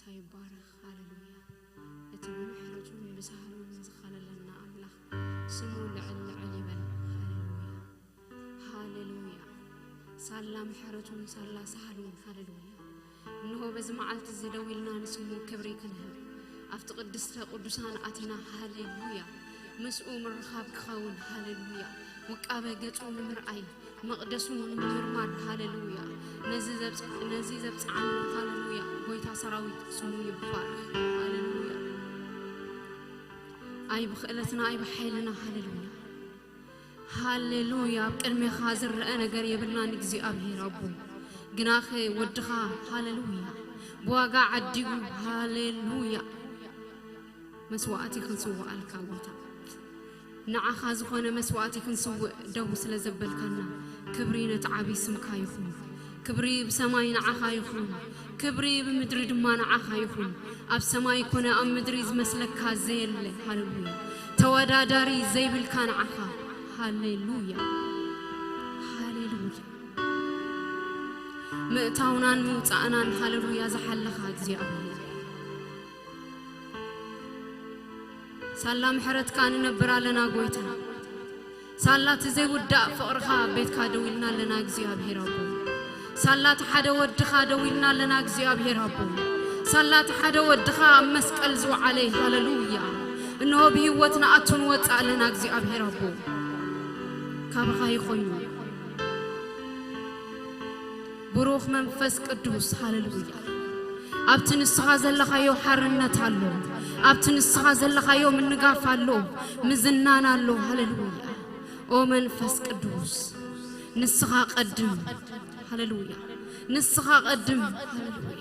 ይባረኽ። ሃሌሉያ። እቲ ብምሕረቱን ብሳህሉን ዝኸለለና ኣምላኽ ስሙ ልዕል ልዕል ይበል። ሃሌሉያ። ሃሌሉያ። ሳላ ምሕረቱን ሳላ ሳህሉን። ሃሌሉያ። እንሆ በዚ መዓልቲ እዚ ደው ኢልና ንስሙ ክብሪ ክንህብ ኣብቲ ቅድስተ ቅዱሳን ኣቲና። ሃሌሉያ። ምስኡ ምርኻብ ክኸውን። ሃሌሉያ። ውቃበ ገጹ ንምርኣይ፣ መቕደሱ ንምምርማር። ሃሌሉያ። ነዚ ዘብጽ-፣ ነዚ ዘብጽዓና። ሃሌሉያ። ጎይታ ሰራዊት ስሙ ይባረኽ። ሃሌሉያ። ኣይ ብኽእለትና ኣይ ብሓይልና። ሃሌሉያ። ሃሌሉያ። ኣብ ቅድሜኻ ዝረአ ነገር የብልናን እግዚኣብሔር ኣቦ። ግናኸ ወድኻ፣ ሃሌሉያ፣ ብዋጋ ዓዲጉ። ሃሌሉያ። መስዋዕቲ ክንስውኣልካ ጎይታ። ንዓኻ ዝኾነ መስዋዕቲ ክንስውእ ደው ስለ ዘበልካና፣ ክብሪ ነቲ ዓብዪ ስምካ ይኹን። ክብሪ ብሰማይ ንዓኻ ይኹን። ክብሪ ብምድሪ ድማ ንዓኻ ይኹን። ኣብ ሰማይ ኮነ ኣብ ምድሪ ዝመስለካ ዘየለ። ሃሌሉያ። ተወዳዳሪ ዘይብልካ ንዓኻ። ሃሌሉያ። ሃሌሉያ። ምእታውናን ምውጻእናን፣ ሃሌሉያ፣ ዝሓለኻ እግዚኣብሔር። ሳላ ምሕረትካ ንነብር ኣለና ጎይታ። ሳላ እቲ ዘይውዳእ ፍቕርኻ ኣብ ቤትካ ደው ኢልና ኣለና እግዚኣብሔር ኣቦ። ሳላ እቲ ሓደ ወድኻ ደው ኢልና ኣለና እግዚኣብሔር ኣቦ። ሳላ እቲ ሓደ ወድኻ ኣብ መስቀል ዝወዓለ። ሃሌሉያ። እንሆ ብህይወት ንኣቱ ንወጽእ ኣለና እግዚኣብሔር ኣቦ። ካባኻ ይኾይኑ። ብሩኽ መንፈስ ቅዱስ። ሃሌሉያ። ኣብቲ ንስኻ ዘለኻዮ ሓርነት ኣሎ። ኣብቲ ንስኻ ዘለኻዮ ምንጋፍ ኣሎ። ምዝናን ኣሎ። ሃሌሉያ። ኦ መንፈስ ቅዱስ፣ ንስኻ ቀድም። ሃሌሉያ። ንስኻ ቀድም። ሃሌሉያ።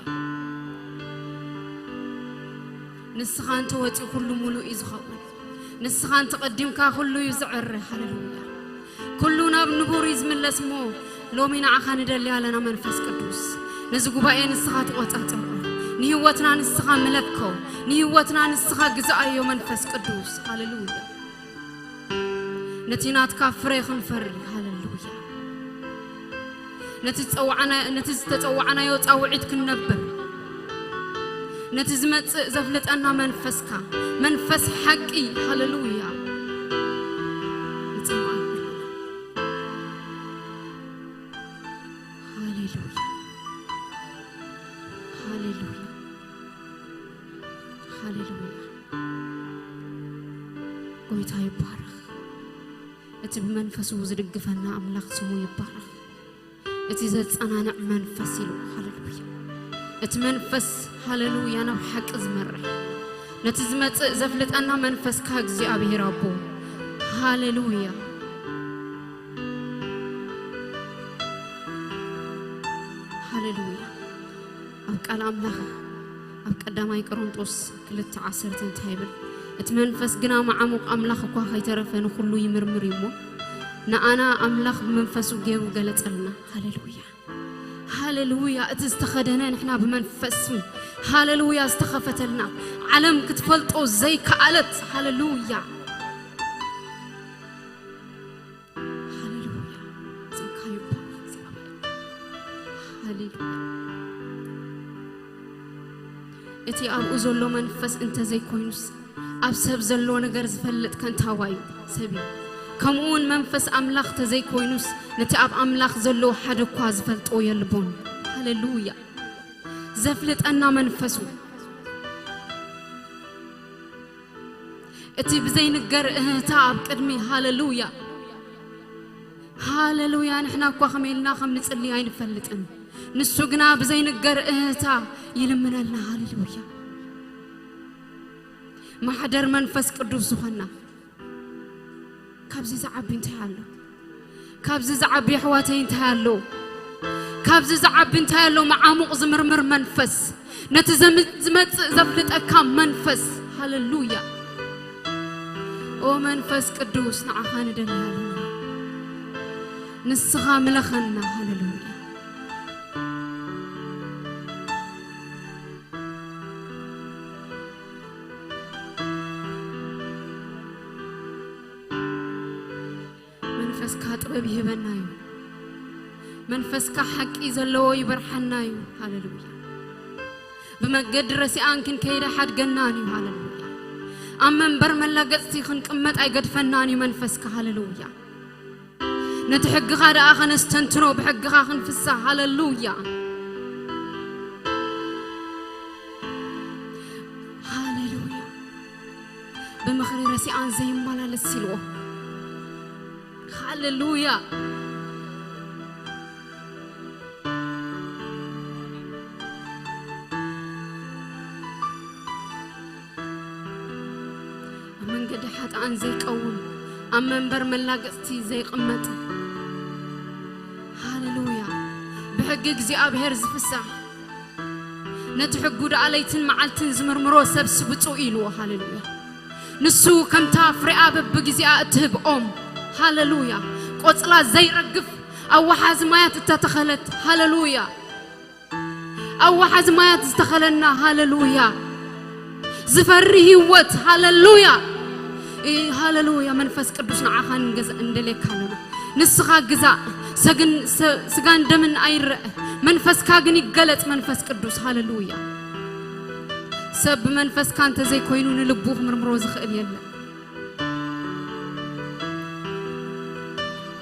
ንስኻ እንተወፂኡ ኩሉ ሙሉእ እዩ ዝኸውን። ንስኻ እንተቐዲምካ ኩሉ እዩ ዝዕረ። ሃሌሉያ። ኩሉ ናብ ንቡር እዩ ዝምለስ እሞ፣ ሎሚ ንዓኻ ንደሊ ኣለና መንፈስ ቅዱስ። ነዚ ጉባኤ ንስኻ ተቖጻጸሮ። ንህይወትና ንስኻ ምለኮ። ንህይወትና ንስኻ ግዛኣዮ መንፈስ ቅዱስ። ሃሌሉያ። ነቲ ናትካ ፍረ ክንፈሪ። ሃሌሉያ። ነቲ ዝጸዋዕና-፣ ነቲ ዝተጸዋዕናዮ ጻውዒት ክንነብር፣ ነቲ ዝመጽእ ዘፍልጠና መንፈስካ፣ መንፈስ ሓቂ። ሃሌሉያ። ንጽምኣ። ሃሌሉያ። ሃሌሉያ። ሃሌሉያ። ጎይታ ይባረኽ። እቲ ብመንፈሱ ዝድግፈና ኣምላኽ ስሙ ይባረኽ። እቲ ዘጸናንዕ መንፈስ ኢሉ። ሃሌሉያ። እቲ መንፈስ፣ ሃሌሉያ፣ ናብ ሓቂ ዝመርሕ፣ ነቲ ዝመጽእ ዘፍልጠና መንፈስካ እግዚኣብሔር ኣቦ። ሃሌሉያ። ሃሌሉያ። ኣብ ቃል ኣምላኽ ኣብ ቀዳማይ ቆሮንጦስ ክልተ ዓሰርተ እንታይ ይብል? እቲ መንፈስ ግና መዓሙቕ ኣምላኽ እኳ ከይተረፈ ንኹሉ ይምርምር እዩ እሞ፣ ንኣና ኣምላኽ ብመንፈሱ ገይሩ ገለጸልና። ሃሌሉያ። ሃሌሉያ። እቲ ዝተኸደነ ንሕና ብመንፈሱ፣ ሃሌሉያ፣ ዝተኸፈተልና፣ ዓለም ክትፈልጦ ዘይከኣለት። ሃሌሉያ። ሃሌሉያ። ስምካ ይባረክ እግዚኣብሔር። ሃሌሉያ። እቲ ኣብኡ ዘሎ መንፈስ እንተዘይኮይኑስ፣ ኣብ ሰብ ዘሎ ነገር ዝፈልጥ ከንታዋይ ሰብ እዩ። ከምኡ እውን መንፈስ ኣምላኽ ተዘይኮይኑስ፣ ነቲ ኣብ ኣምላኽ ዘሎ ሓደ እኳ ዝፈልጦ የልቦን። ሃሌሉያ። ዘፍልጠና መንፈሱ፣ እቲ ብዘይንገር እህታ ኣብ ቅድሚ። ሃሌሉያ። ሃሌሉያ። ንሕና እኳ ከመይ ኢልና ከም ንጽሊ ኣይንፈልጥን። ንሱ ግና ብዘይንገር እህታ ይልምነልና። ሃሌሉያ። ማሕደር መንፈስ ቅዱስ ዝኾና፣ ካብዚ ዝዓቢ እንታይ ኣሎ? ካብዚ ዝዓቢ ኣሕዋተይ እንታይ ኣሎ? ካብዚ ዝዓቢ እንታይ ኣሎ? መዓሙቕ ዝምርምር መንፈስ፣ ነቲ ዘም-፣ ዝመጽእ ዘፍልጠካ መንፈስ። ሃሌሉያ። ኦ መንፈስ ቅዱስ፣ ንዓኻ ንደሊ ኣለና። ንስኻ ምለኸና። ሃሌሉያ። መንፈስካ ጥበብ ይህበና እዩ። መንፈስካ ሓቂ ዘለዎ ይበርሓና እዩ። ሃሌሉያ። ብመገዲ ረሲኣን ክንከይድ ኣይሓድገናን እዩ። ሃሌሉያ። ኣብ መንበር መላገጽቲ ክንቅመጥ ኣይገድፈናን እዩ መንፈስካ። ሃሌሉያ። ነቲ ሕግኻ ደኣ ከነስተንትኖ፣ ብሕግኻ ክንፍሳህ። ሃሌሉያ። ሃሌሉያ። ብምኽሪ ረሲኣን ዘይመላለስ ኢልዎ። ሃሌሉያ። ኣብ መንገዲ ሓጥኣን ዘይቀውም፣ ኣብ መንበር መላገጽቲ ዘይቕመጥ። ሃሌሉያ። ብሕጊ እግዚኣብሔር ዝፍሳህ፣ ነቲ ሕጉ ደኣ ለይትን መዓልትን ዝምርምሮ ሰብሲ ብፁዕ ኢልዎ። ሃሌሉያ። ንሱ ከምታ ፍሬኣ በብግዜኣ እትህብ ኦም። ሃሌሉያ። ቆጽላ ዘይረግፍ፣ ኣብ ወሓዚ ማያት እተተኸለት። ሃሌሉያ። ኣብ ወሓዚ ማያት ዝተኸለና። ሃሌሉያ። ዝፈሪ ህይወት። ሃሌሉያ። እ፣ ሃሌሉያ። መንፈስ ቅዱስ ንዓኻ ንገዛእ እንደልየካ ኣለና። ንስኻ ግዛእ። ሰግን-፣ ሰ-፣ ስጋን ደምን ኣይረአ፣ መንፈስካ ግን ይገለጽ። መንፈስ ቅዱስ። ሃሌሉያ። ሰብ ብመንፈስካ እንተዘይኮይኑ ንልቡ ክምርምሮ ዝኽእል የለን።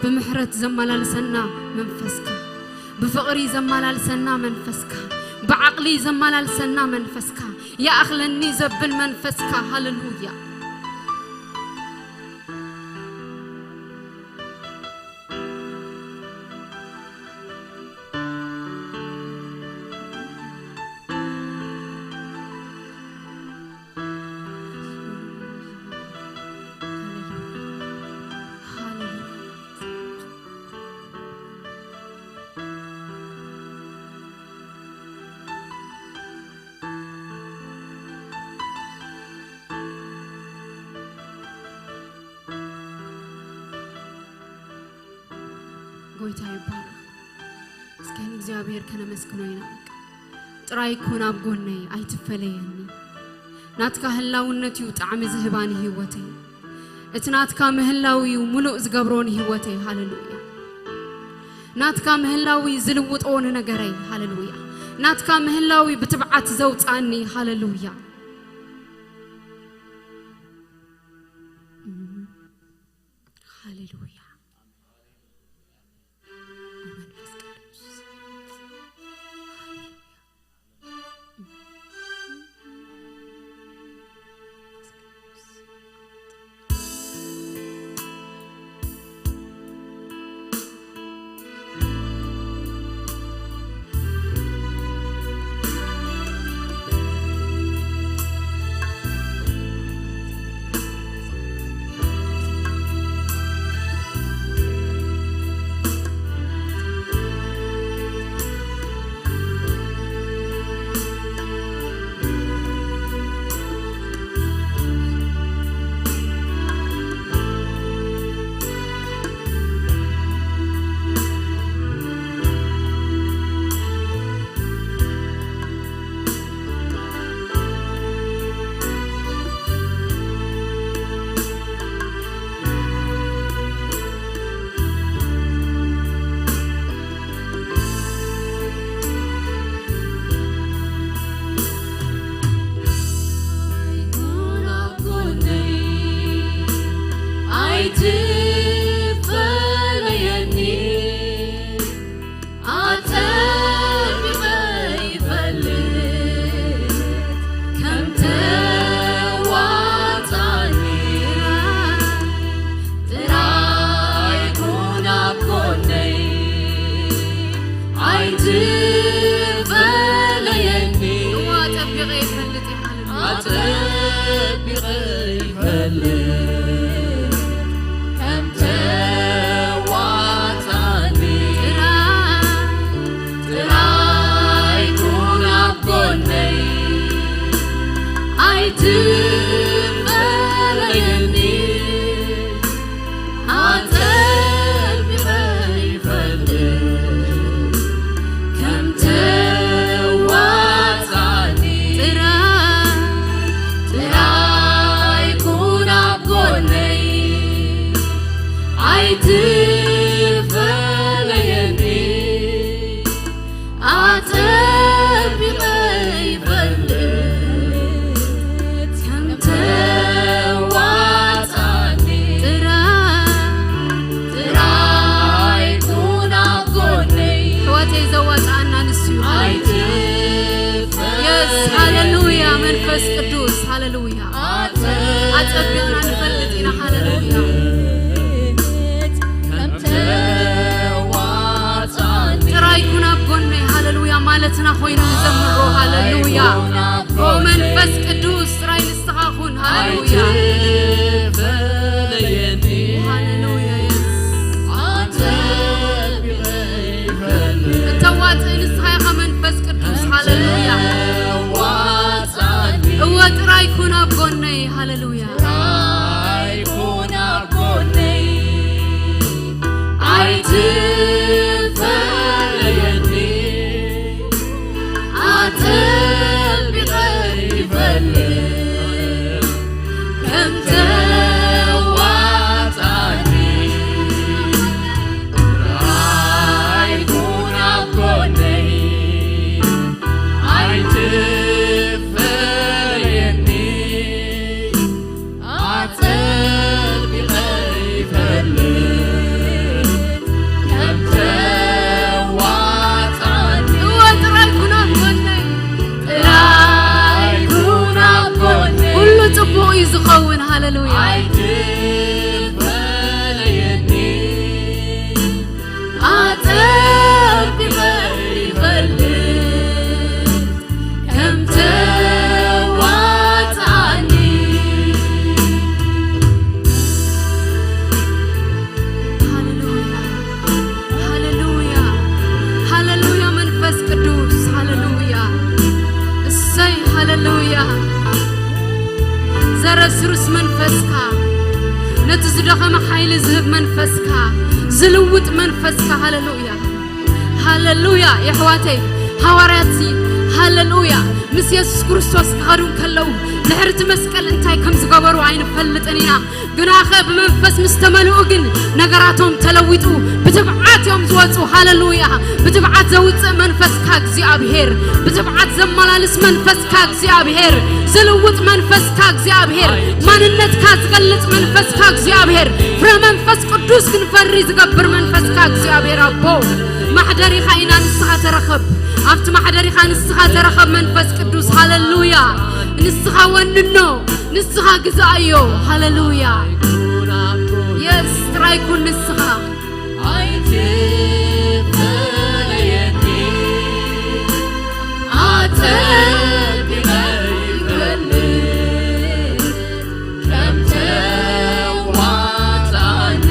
ብምሕረት ዘመላልሰና መንፈስካ፣ ብፍቕሪ ዘመላልሰና መንፈስካ፣ ብዓቕሊ ዘመላልሰና መንፈስካ፣ ይኣኽለኒ ዘብል መንፈስካ። ሃሌሉያ። ጎይታ ይባረኽ። እስከ ንእግዚኣብሔር ከነመስግኖ ኢና። በቃ ጥራይ ኩን ኣብ ጎነይ፣ ኣይትፈለየኒ። ናትካ ህላውነት እዩ ጣዕሚ ዝህባኒ ህይወተይ። እቲ ናትካ ምህላው እዩ ምሉእ ዝገብሮ ንህይወተይ። ሃሌሉያ። ናትካ ምህላው እዩ ዝልውጦ ንነገረይ። ሃሌሉያ። ናትካ ምህላው እዩ ብትብዓት ዘውጻኒ። ሃሌሉያ። ሃሌሉያ። መንፈስ ቅዱስ። ኣይትፈለየኒ፣ ኣጸቢቐ ይፈልጥ ከም ተዋጻኒ። ጥራይ ኩን ኣብ ጎነይ፣ ኣይትፈለየኒ። እዋ፣ ኣጸቢቐ ይፈልጥ፣ ሃሌሉያ። ኣጸቢቐ ይፈልጥ ከም ተዋጻኒ። ጥራይ፣ ጥራይ ኩን ኣብ ጎነይ፣ ኣይትፈለየኒ። ኣጸቢቐ ይፈልጥ ከም ተዋጻኒ። ጥራይ፣ ጥራይ ኩን ኣብ ጎነይ፣ ኣይትፈለየኒ። ኣጸቢቐ ይፈልጥ ጸቢቕና ንፈልጥ ኢና። ሃሌሉያ። ጥራይ ኩን ኣብ ጎነይ፣ ሃሌሉያ ማለትና ኮይኑ ንዘምሮ። ሃሌሉያ። ኦ መንፈስ ቅዱስ፣ ጥራይ ንስኻ ኩን። ሃሌሉያ። ሃሌሉያ የሱስ። እተዋጽእ ንስኻ ኢኻ መንፈስ ቅዱስ። ሃሌሉያ። እወ ጥራይ ኩን ኣብ ጎነይ። ሃሌሉያ። ጥራይ ኩን ኣብ ጎነይ። ኣይትፈለየኒ። ኣጸቢቐ ይፈልጥ ከም ተዋጻኒ። ጥራይ ኩን ኣብ ጎነይ። ኣይትፈለየኒ። ኣጸቢቐ ይፈልጥ ከም ተዋጽኣኒ። እወ፣ ጥራይ ኩን ኣብ ጎነይ። ጥራይ ኩን ኣብ ጎነይ። ኩሉ ጽቡቕ እዩ ዝኸውን። ሃሌሉያ። ኣይትፈለየኒ። ኣጸቢቐ ይፈልጥ ከም ተዋጽኣኒ። ሃሌሉያ፣ ሃሌሉያ፣ ሃሌሉያ መንፈስ ቅዱስ፣ ሃሌሉያ። እሰይ፣ ሃሌሉያ። ዘረስርስ መንፈስካ፣ ነቲ ዝደኸመ ሓይሊ ዝህብ መንፈስካ፣ ዝልውጥ መንፈስካ። ሃሌሉያ፣ ሃሌሉያ። የሕዋተይ፣ ሃዋርያትሲ፣ ሃሌሉያ፣ ምስ የሱስ ክርስቶስ ክኸዱ እንከለዉ፣ ድሕሪ እቲ መስቀል እንታይ ከም ዝገበሩ ኣይንፈልጥን ኢና። ግናኸ ብመንፈስ ምስ ተመልኡ ግን ነገራቶም ተለዊጡ፣ ብትብዓት እዮም ዝወጹ። ሃሌሉያ። ብትብዓት ዘውጽእ መንፈስካ እግዚኣብሔር፣ ብትብዓት ዘመላልስ መንፈስካ እግዚኣብሔር፣ ዝልውጥ መንፈስካ እግዚኣብሔር፣ ማንነትካ ዝገልጽ መንፈስካ እግዚኣብሔር፣ ፍረ መንፈስ ቅዱስ ክንፈሪ ዝገብር መንፈስካ እግዚኣብሔር ኣቦ፣ ማሕደሪኻ ኢና፣ ንስኻ ተረኸብ። ኣብቲ ማሕደሪኻ ንስኻ ተረኸብ መንፈስ ቅዱስ። ሃሌሉያ። ንስኻ ወንኖ፣ ንስኻ ግዛእዮ። ሃሌሉያ። የስ፣ ጥራይ ኩን ንስኻ። ኣይትፈለየኒ፣ ኣጸቢቐ ይፈልጥ ከም ተዋጽኣኒ።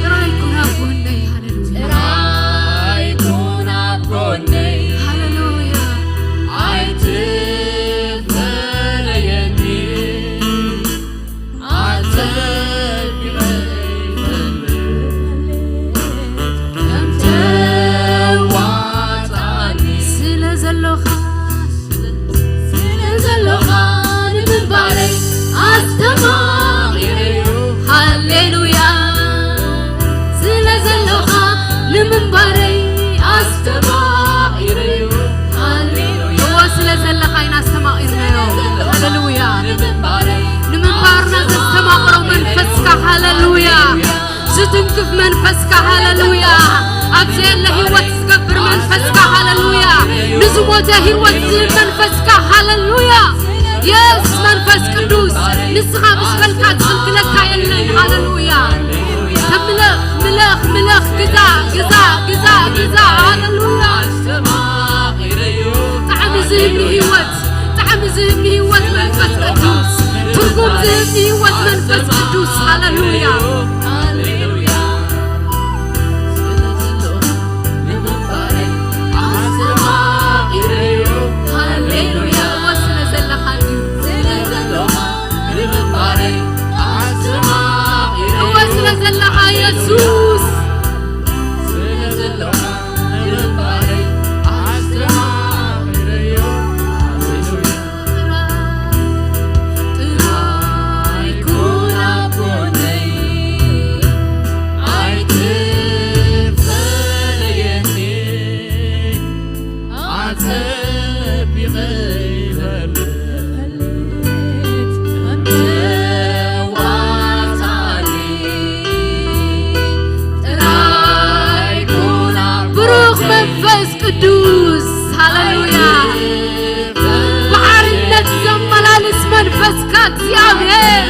ጥራይ ኩን ኣብ ጎነይ። ሃሌሉያ። ጥራይ ኩን ኣብ ጎነይ። ሃሌሉያ። ኣይትፈለየኒ። ኣጸቢቐ ይፈልጥ ከም ተዋጽኣኒ። ስለ ዘሎኻ፣ ስለ ዘሎኻ ንምንባረይ ኣስተማቒረዮ። ሃሌሉያ። ስለ ዘሎኻ ንምንባረይ ኣስተማቒረዮ። ሃሌሉያ። እወ፣ ስለ ዘለኻ ኢና ኣስተማቒርናዮ። ሃሌሉያ። ንምንባርና ዘስተማቕሮ መንፈስካ፣ ሃሌሉያ። ዝትንክፍ መንፈስካ፣ ሃሌሉያ። ኣብ ዘየለ ህይወት ዝገብር መንፈስካ፣ ሃሌሉያ። ንዝሞተ ህይወት ዝህብ መንፈስካ፣ ሃሌሉያ። የስ መንፈስ ቅዱስ፣ ንስኻ ምስ በልካ ዝኽልክለካ የለን። ሃሌሉያ። ተምልኽ፣ ምለኽ፣ ምለኽ፣ ግዛ፣ ግዛ፣ ግዛ፣ ግዛ። ሃሌሉያ። ጣዕሚ ዝህብ ንህይወት፣ ጣዕሚ ዝህብ ንህይወት መንፈስ ቅዱስ፣ ትርጉም ዝህብ ንህይወት መንፈስ ቅዱስ። ሃሌሉያ። ሃሌሉያ። እወ፣ ስለ ዘለኻኒ። እወ፣ ስለ ዘለኻ የሱስ። ጥራይ ኩን ኣብ ጎነይ፣ ኣይትፈለየኒ፣ ኣጸቢቐ ይፈልጥ ከም ተዋጽኣኒ። ጥራይ ኩን ኣብ ብሩኽ መንፈስ ቅዱስ፣ ሃሌሉያ። ብሓርነት ዘመላልስ መንፈስካ እግዚኣብሔር፣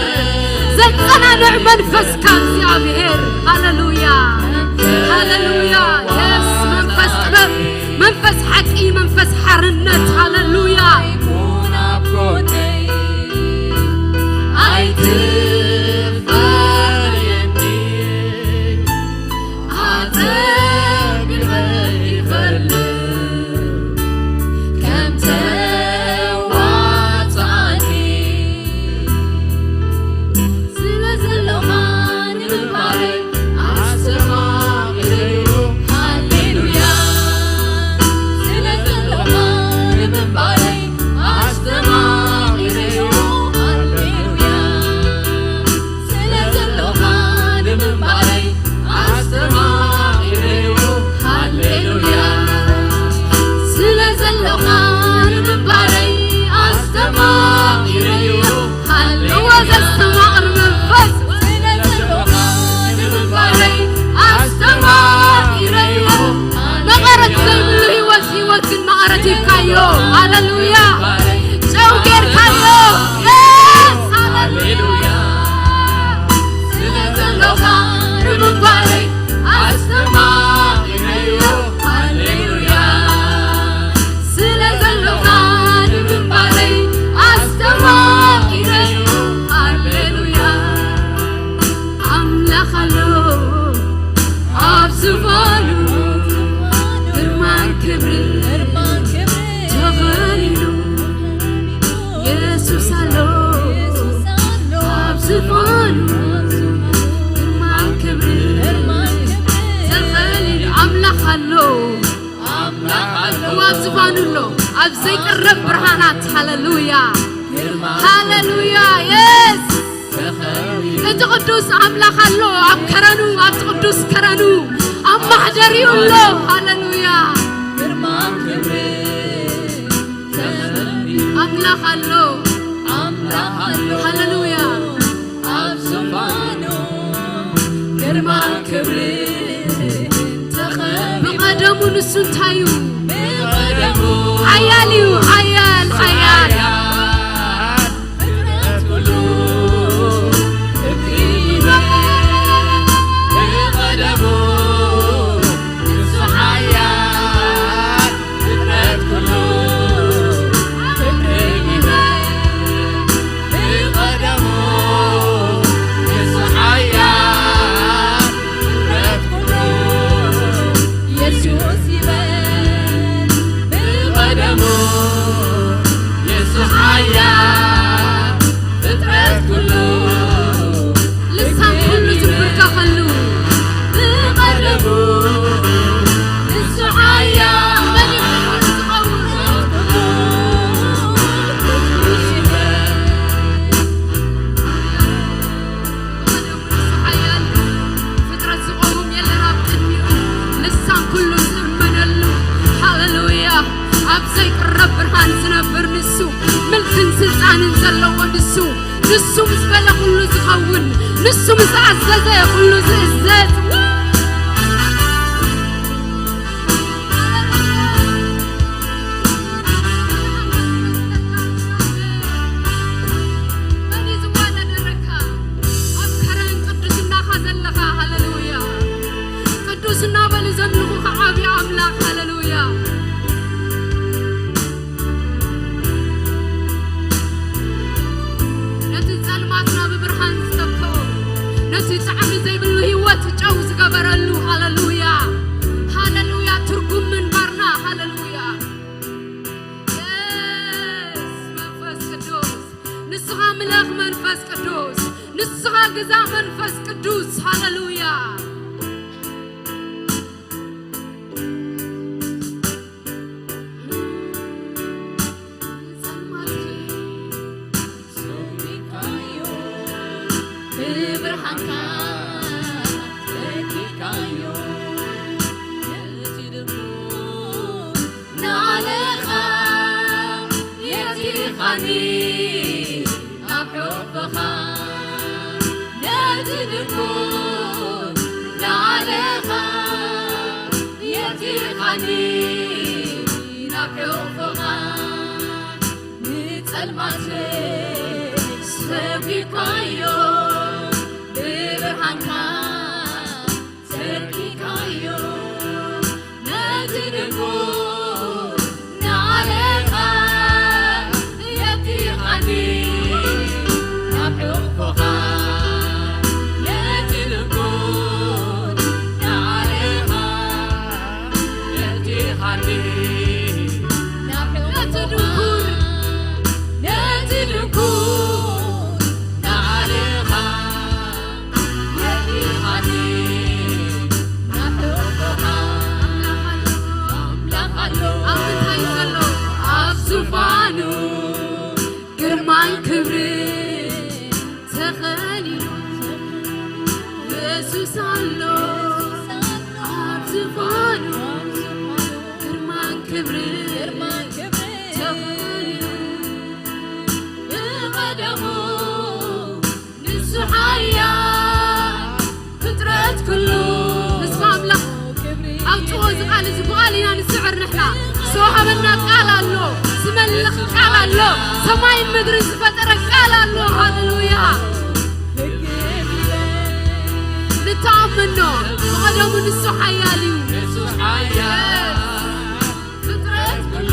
ዘጸናንዕ መንፈስካ እግዚኣብሔር። ሃሌሉያ፣ ሃሌሉያ። የስ፣ መንፈስ ጥበብ፣ መንፈስ ሓቂ፣ መንፈስ ሓርነት። ሃሌሉያ። ኣጸግበ ይፈልጥ ከም ተዋጽኣኒ፣ ስለ ዘሎኻ ንምንባረይ ኣስተማቒረዮ። ሃሌሉያ። ስለ ዘሎኻ ንምንባረይ ኣስተማቒረዮ። ሃሌሉያ። ስለ ዘሎኻ ንምንባረይ ኣስተማቒረዮ። ሃሌሉያ። ስለ ዘሎኻ ንምንባረይ ኣስተማቒረዮ። ሃሌሉያ። ዘስተማቕር መንፈስ። ስለ ዘሎኻ ንምንባረይ ኣስተማቒረዮ። መቐረት ዘይብሉ ህይወት፣ ህይወት ግን መቐረት ሂብካዮ። ሃሌሉያ። ጨው ጌርካዮ። የስ፣ ሃሌሉያ። ስለ ዘሎኻ ንምንባረይ ኣስተማቒረዮ። ሃሌሉያ። ስለ ዘሎኻ ንምንባረይ ኣስተማቒረዮ። ሃሌሉያ። ኣምላኽ ኣሎ ኣብ ዝፋኑ፣ ግርማን ክብርን ተኸሊሉ። የሱስ ኣሎ ኣብ ዝፋኑ፣ ግርማን ክብርን ተኸሊሉ። ኣምላኽ ኣሎ፣ ኣምላኽ ኣሎ ኣብ ዝፋኑ ኣሎ፣ ኣብ ዘይቅረብ ብርሃናት። ሃሌሉያ፣ ሃሌሉያ። የስ፣ እቲ ቅዱስ ኣምላኽ ኣሎ ኣብ ከረኑ፣ ኣብቲ ቅዱስ ከረኑ ኣብ ማሕደሪኡ ኣሎ። ሃሌሉያ። ግርማን ክብርን ተኸሊሉ። ኣምላኽ ኣሎ። ኣምላኽ ኣሎ። ሃሌሉያ። ኣብ ዙፋኑ ግርማን ክብርን ተኸቢቡ። ብቐደሙ ንሱ እንታይ እዩ? ብቐደሙ ሓያል እዩ፣ ሓያል፣ ሓያል። ፍጥረት ኩሉ ክብሪ ይበል። ብቐደሙ ንሱ ሓያል፣ ፍጥረት ኩሉ ክብሪ ይበል። ብቐደሙ ንሱ ሓያል፣ ፍጥረት ኩሉ የሱስ ይበል። ብቐደሙ የሱስ ሓያል፣ ፍጥረት ኩሉ ልሳን ኩሉ ዝንብርከኸሉ። ብቐደሙ ንሱ ሓያል፣ መን እዩ ዝኸውን? ፍጥረት ዝቆውም የለን ኣብ ቅድሚኡ፣ ልሳን ኩሉ ዝእመነሉ። ሃሌሉያ። ኣብ ዘይቅረብ ብርሃን ዝነብር ንሱ፣ ምልክን ስልጣንን ዘለዎ ንሱ፣ ንሱ ምስ በለ ኩሉ ዝኸውን፣ ንሱ ምስ ኣዘዘ ኩሉ ዝእዘዝ። መን እዩ ዝወዳደረካ? ኣብ ከረን ቅዱስናኻ ዘለኻ። ሃሌሉያ። ቅዱስና በሉ ዘምልኹ ከዓብዩ ኣምላኽ። ሃሌሉያ። ነቲ ጸልማትና ብብርሃን ዝተክኦ፣ ነቲ ጣዕሚ ዘይብሉ ህይወት ጨው ዝገበረሉ። ሃሌሉያ፣ ሃሌሉያ። ትርጉም ምንባርና። ሃሌሉያ። የስ፣ መንፈስ ቅዱስ፣ ንስኻ ምለኽ መንፈስ ቅዱስ፣ ንስኻ ግዛእ መንፈስ ቅዱስ። ሃሌሉያ። ጸልማት ሰዊካዮ ብብርሃንካ ተኪካዮ፣ ነቲ ድኹም ንዓለኻ የቲኻኒ ናብ ሕቑፍኻ፣ ነቲ ድኹም ንዓለኻ የቲኻኒ ናብ ሕቑፍኻ፣ ንጸልማት ሰጒካዮ። ኣሎ ኣብ ዝፋኑ ግርማን ክብርን ተኾይኑ ብቐደሙ ንሱ ሓያል ፍጥረት ኩሉ ህዝቢ ኣምላኽ ኣውፅኦ። እዚ ቃል እዚ ብቓል ኢና ንስዕር ንሕና። ዝተዋሃበና ቃል ኣሎ፣ ዝመልኽ ቃል ኣሎ፣ ሰማይን ምድርን ዝፈጠረ ቃል ኣሎ። ሃሌሉያ። ንተኣመኖ ብቐደሙ ንሱ ሓያል እዩ። ንሱ ሓያል ፍጥረት ኩሉ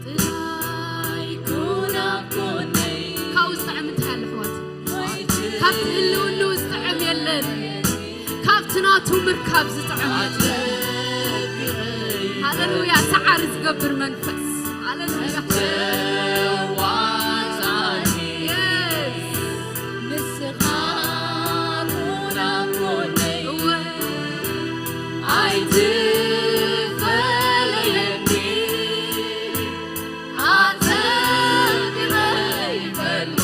ጥራይ ኩን ኣብ ጎነይ። ካብኡ ዝጥዕም እንታይ ኣሎ ኣሕዋት? ካብ ትህልውንኡ ዝጥዕም የለን። ካብቲ ናቱ ምርካብ ዝጥዕም የለን። ሃሌሉያ። ሰዓሪ ዝገብር መንፈስ። ሃሌሉያ። Yes። ንስኻ ኩን ኣብ ጎነይ። እወ። ኣይትፈለየኒ። ኣጸቢቐ ይፈልጥ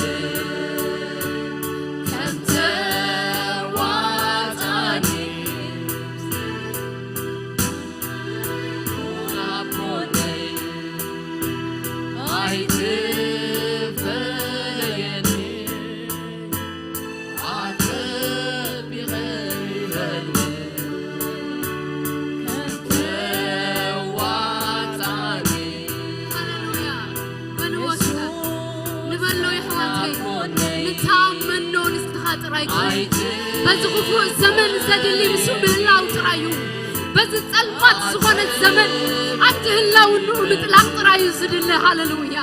ከም ተዋጻኒ። ኩን ኣብ ጎነይ። ኣይትፈለየኒ። ኣጸቢቐ ይፈልጥ ከም ተዋጻኒ። ሃሌሉያ። በልዎ እስከ። ንበሎ የሕዋተይ። ንተኣመኖ ንስኻ ጥራይ ኩን። በዚ ክፉእ ዘመን ዘድሊ ንሱ ምህላው ጥራይ እዩ። በዚ ጸልማት ዝኾነ ዘመን ኣብቲ ህላውንኡ ምጥላቕ ጥራይ እዩ ዝድለ። ሃሌሉያ።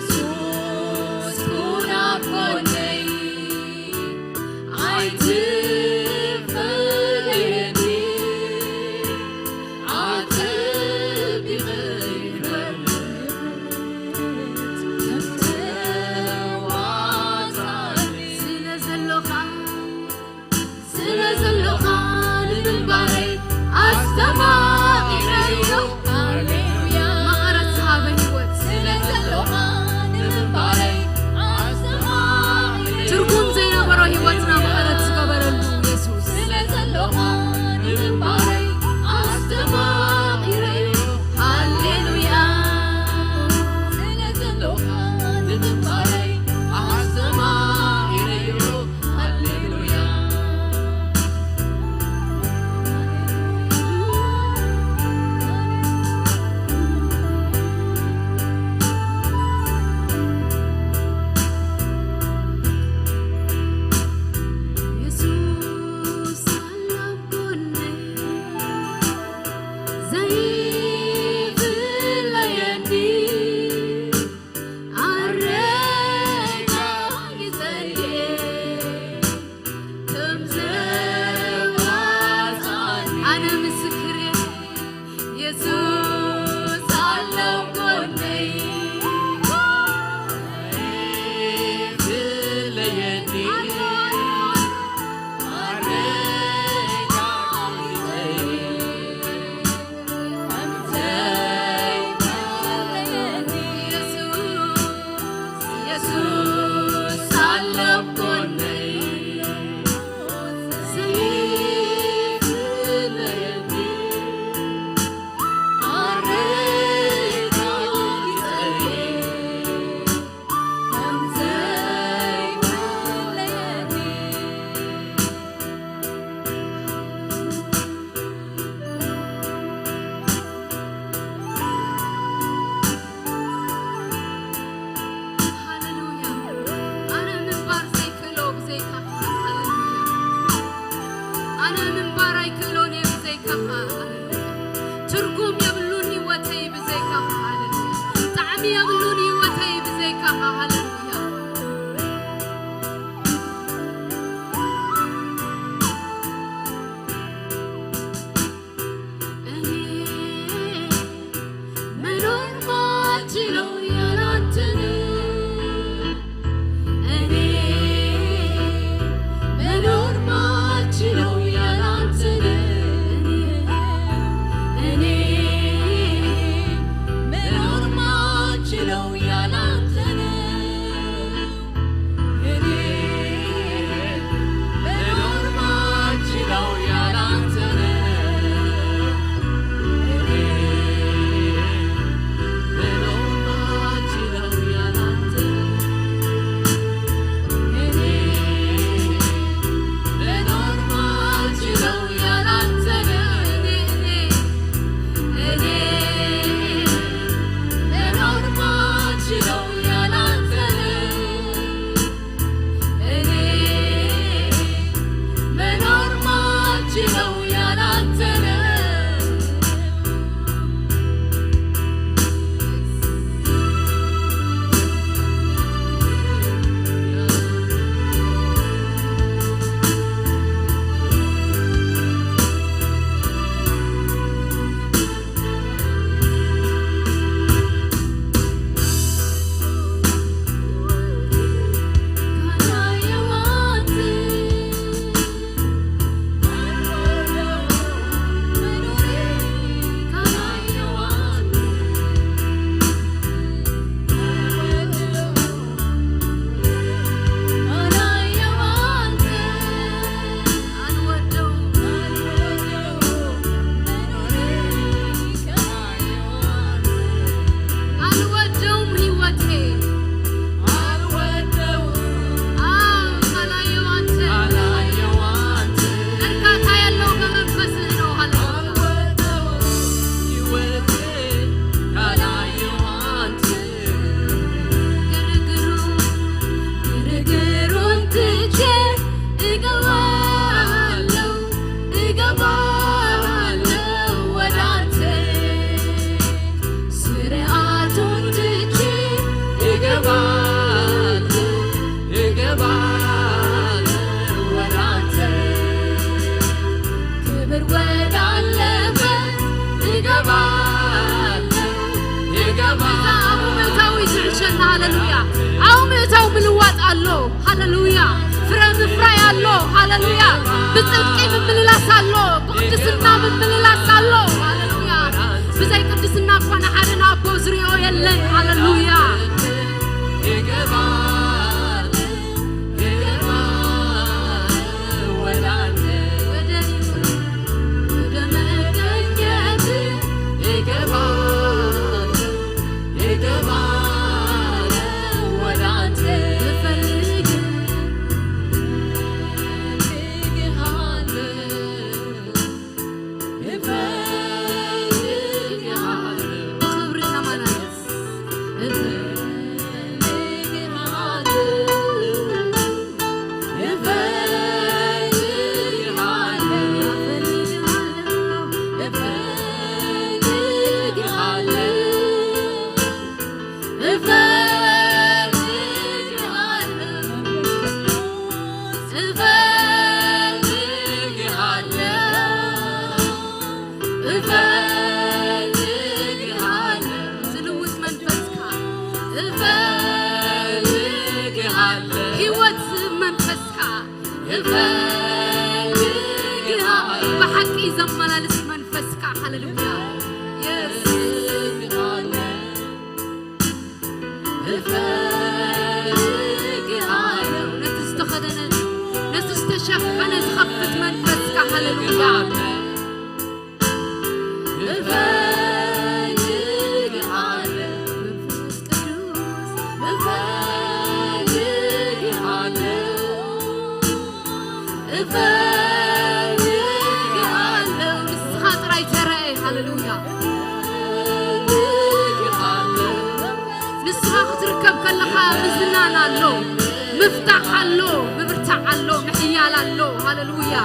የሱስ ኩን ኣብ ጎነይ። ኣይትፈለየኒ። ኣጸቢቐ ይፈልጥ ከም ተዋጻኒ። ስለ ዘሎኻ፣ ስለ ዘሎኻ ንምንባረይ ኣስታ ሸና። ሃሌሉያ። ዓው ምእታው ምልዋጥ ኣሎ። ሃሌሉያ። ፍረ ምፍራይ ኣሎ። ሃሌሉያ። ብጽድቂ ምምልላስ ኣሎ። ብቅድስና ምምልላስ ኣሎ። ሃሌሉያ። ብዘይ ቅድስና እኳ ንሓደ ንኣቦ ዝሪኦ የለን። ሃሌሉያ። ዝልውጥ መንፈስካ እፈልግሃለሁ። ህይወት ዝህብ መንፈስካ እፈልግሃለሁ። ብሓቂ ዘመላልስ መንፈስካ። ሃሌሉያ። የስ። እፈልግሃለሁ። ነቲ ዝተኸደነ፣ ነቲ ዝተሸፈነ ዝኸፍት መንፈስካ። ሃሌሉያ። እፈልግሃለሁ። መንፈስ ቅዱስ እፈልግሃለሁ። እፈልግሃለሁ። ንስኻ ጥራይ ተረኣይ። ሃሌሉያ። ንስኻ ክትርከብ ከለኻ ምዝናን ኣሎ፣ ምፍታሕ ኣሎ፣ ምብርታዕ ኣሎ፣ ምሕያል ኣሎ። ሃሌሉያ።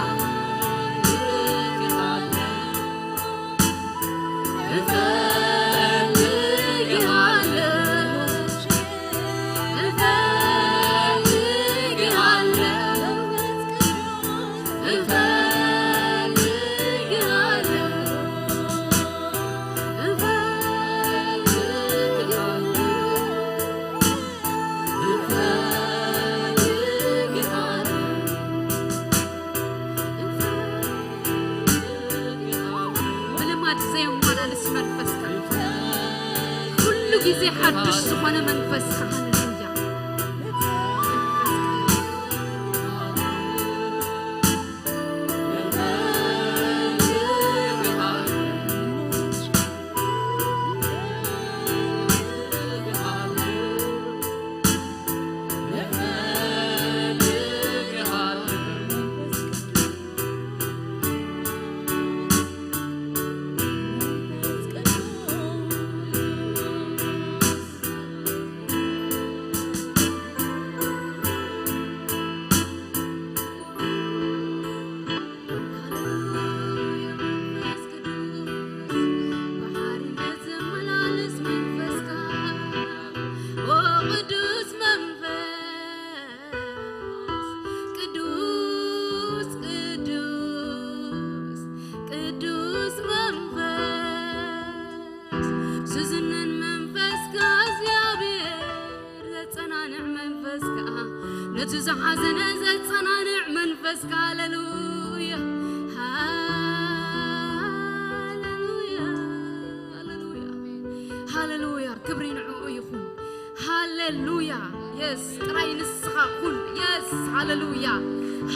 ብልማድ ዘየመላልስ መንፈስካ፣ ኩሉ ግዜ ሓድሽ ዝኾነ መንፈስካ። ሃሌሉያ። ቅዱስ መንፈስ፣ ቅዱስ፣ ቅዱስ፣ ቅዱስ መንፈስ፣ ዝዝንን መንፈስካ እግዚኣብሔር፣ ዘጸናንዕ መንፈስካ፣ ነቲ ዝሓዘነ ዘጸናንዕ መንፈስካ። ሃሌሉያ፣ ሃሌሉያ፣ ሃሌሉያ፣ ሃሌሉያ። ክብሪ ንዕኡ ይኹን። ሃሌሉያ። የስ፣ ጥራይ ንስኻ ኩን። የስ፣ ሃሌሉያ፣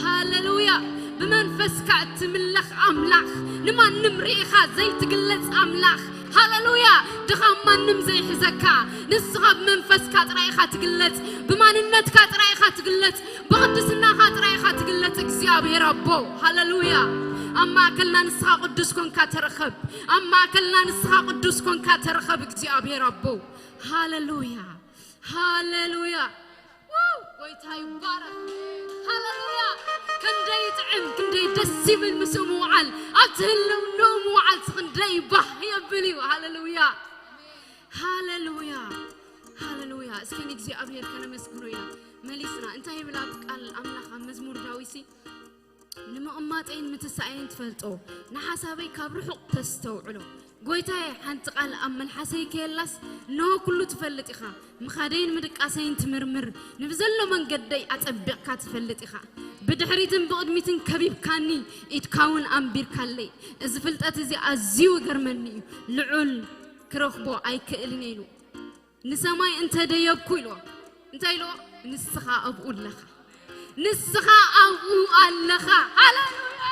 ሃሌሉያ። ብመንፈስካ እትምለኽ ኣምላኽ፣ ንማንም ርኢኻ ዘይትግለጽ ኣምላኽ። ሃሌሉያ። ድኻም ማንም ዘይሕዘካ፣ ንስኻ ብመንፈስካ ጥራይ ኢኻ ትግለጽ፣ ብማንነትካ ጥራይ ኢኻ ትግለጽ፣ ብቕድስናኻ ጥራይ ኢኻ ትግለጽ። እግዚኣብሔር ኣቦ፣ ሃሌሉያ። ኣብ ማእከልና ንስኻ ቅዱስ ኮንካ ተረኸብ። ኣብ ማእከልና ንስኻ ቅዱስ ኮንካ ተረኸብ እግዚኣብሔር ኣቦ። ሃሌሉያ፣ ሃሌሉያ። ዋው፣ ጎይታ ይባረክ። ሃሌሉያ። ክንደይ ጥዕም፣ ክንደይ ደስ ይብል ምስኡ ምውዓል። ኣብቲ ህልውንኡ ምውዓል ክንደይ ባህ የብል እዩ። ሃሌሉያ፣ ሃሌሉያ፣ ሃሌሉያ። እስኪ ንእግዚኣብሔር ከነመስግኖ ኢና መሊስና። እንታይ ይብል ኣብ ቃል ኣምላኽ ኣብ መዝሙር ዳዊትሲ? ንምቕማጠይን ምትሳእየይን ትፈልጦ፣ ንሓሳበይ ካብ ርሑቕ ተስተውዕሎ። ጎይታየ፣ ሓንቲ ቃል ኣብ መልሓሰይ ከየላስ፣ እንሆ ኩሉ ትፈልጥ ኢኻ። ምኻደይን ምድቃሰይን ትምርምር፣ ንብዘሎ መንገደይ ኣጸቢቕካ ትፈልጥ ኢኻ። ብድሕሪትን ብቕድሚትን ከቢብካኒ፣ ኢድካ እውን ኣንቢርካለይ። እዚ ፍልጠት እዚ ኣዝዩ ይገርመኒ እዩ። ልዑል ክረኽቦ ኣይክእልን እየ ኢሉ። ንሰማይ እንተ ደየብኩ ኢልዎ። እንታይ ኢልዎ? ንስኻ ኣብኡ ኣለኻ። ንስኻ ኣብኡ ኣለኻ። ሃሌሉያ!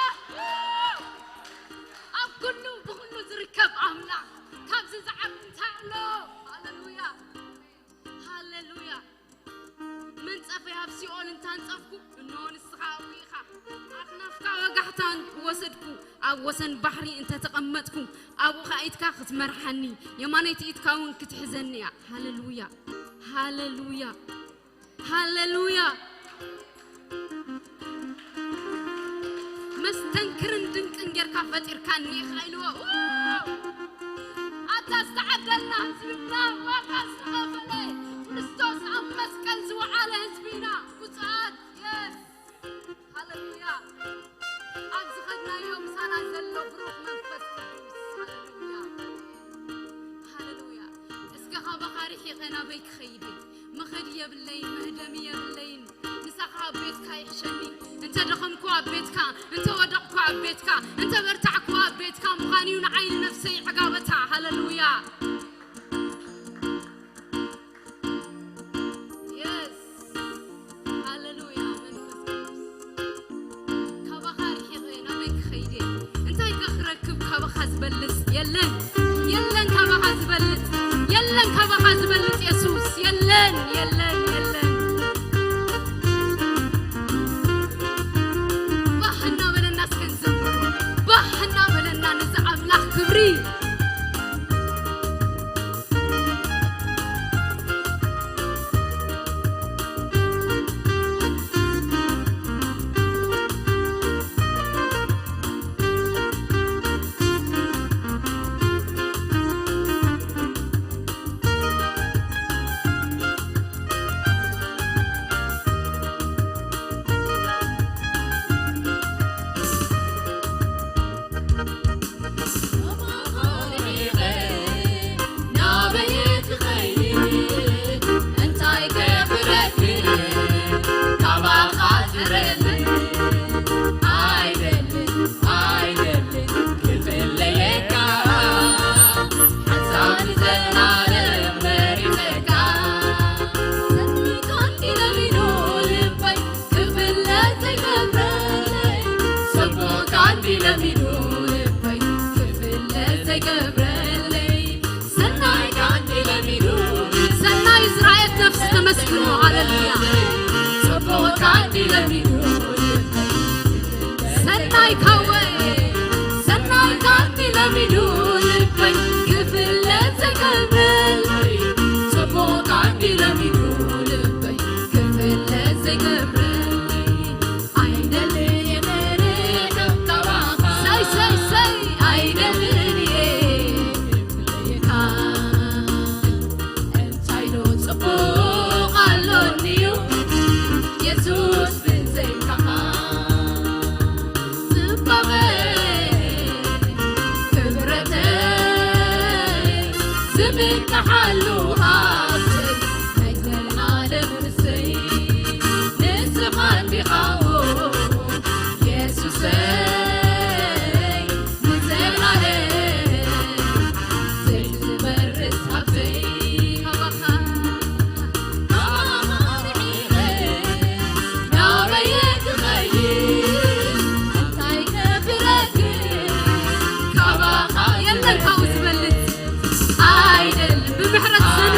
ኣብ ኩሉ ብኹሉ ዝርከብ ኣምላኽ ካብዚ ዝዓቢ እንታይ ኣሎ? ሃሌሉያ! ሃሌሉያ! መንጸፈይ ኣብ ሲኦል እንታንጸፍኩ፣ እንሆ ንስኻ ኣብኡ ኢኻ። ኣኽናፍካ ወጋሕታ ወሰድኩ፣ ኣብ ወሰን ባሕሪ እንተተቐመጥኩ፣ ኣብኡ ኸኣ ኢድካ ክትመርሓኒ፣ የማነይቲ ኢድካ እውን ክትሕዘኒ እያ። ሃሌሉያ! ሃሌሉያ! ሃሌሉያ! መስተንክርን ድንቅን ጌርካ ፈጢርካኒ ኢኻ ኢልዎ። ኣታ ዝተዓደልና ህዝቢ ኢና፣ ዋጋ ዝተኸፈለ፣ ክርስቶስ ኣብ መስቀል ዝወዓለ ህዝቢ ኢና። ብፁዓት፣ የስ፣ ሃሌሉያ። ኣብ ዝኸድናዮ ምሳና ዘሎ ብሩኽ መንፈስ ቅዱስ። ሃሌሉያ። ሃሌሉያ። እስከ ካባኻ ርሒቐ ናበይ ክኸይድ እየ? መኸዲ የብለይን፣ መህደሚ የብለይን። ምሳኻ ኣብ ቤትካ ይሕሸኒ። እንተ ደኸምኩ ኣብ ቤትካ፣ እንተ ወደቕኩ ኣብ ቤትካ፣ እንተ በርታዕኩ ኣብ ቤትካ ምዃን እዩ ንዓይን ነፍሰይ ዕጋበታ። ሃሌሉያ። የስ። ሃሌሉያ መንፈስ ቅዱስ። ካባኻ ርሒቐ ናበይ ክኸይድ እየ? እንታይ ከ ክረክብ ካባኻ ዝበልጽ? የለን። የለን ካባኻ ዝበልጽ። የለን ካባኻ ዝበልጽ የሱስ። የለን፣ የለን፣ የለን። ባህ እናበለና እስከ ንዘምር። ባህ እናበለና ነዚ ኣምላኽ ክብሪ። ሰናይ ዝረኣየት ነፍሲ ተመስግኖ። ሃሌሉያ። ሰናይ ካወ፣ ሰናይ ካንዲ ለሚዱ ልበይ ክፍለ ዘይገብረለይ። ጽቡቕ ካንዲ ለሚዱ ልበይ ክፍለ ዘይገብረለይ። ኣይደልን እየ ክርሕቕ ካባኻ። ሰይ፣ ሰይ፣ ሰይ፣ ኣይደልን እየ ክፍለየካ። እንታይ ዶ ጽቡቕ ኣሎኒ እዩ የሱስ ብዘይካኻ? ጽባቐ ክብረተ ዝምካሓሉ ሃብቲ ናይ ዘልኣለም ርስይ ንስኻ እንዲኻ የሱሰይ። ንዘልኣለም ዘይትበርስ ሃብተይ ካባኻ፣ ካባኻ ርሒቐ ናበየ ክኸይድ? እንታይ ክረክብ ካባኻ? የለን ካብኡ ዝበልጽ ኣይደልን። ብምሕረት ዘን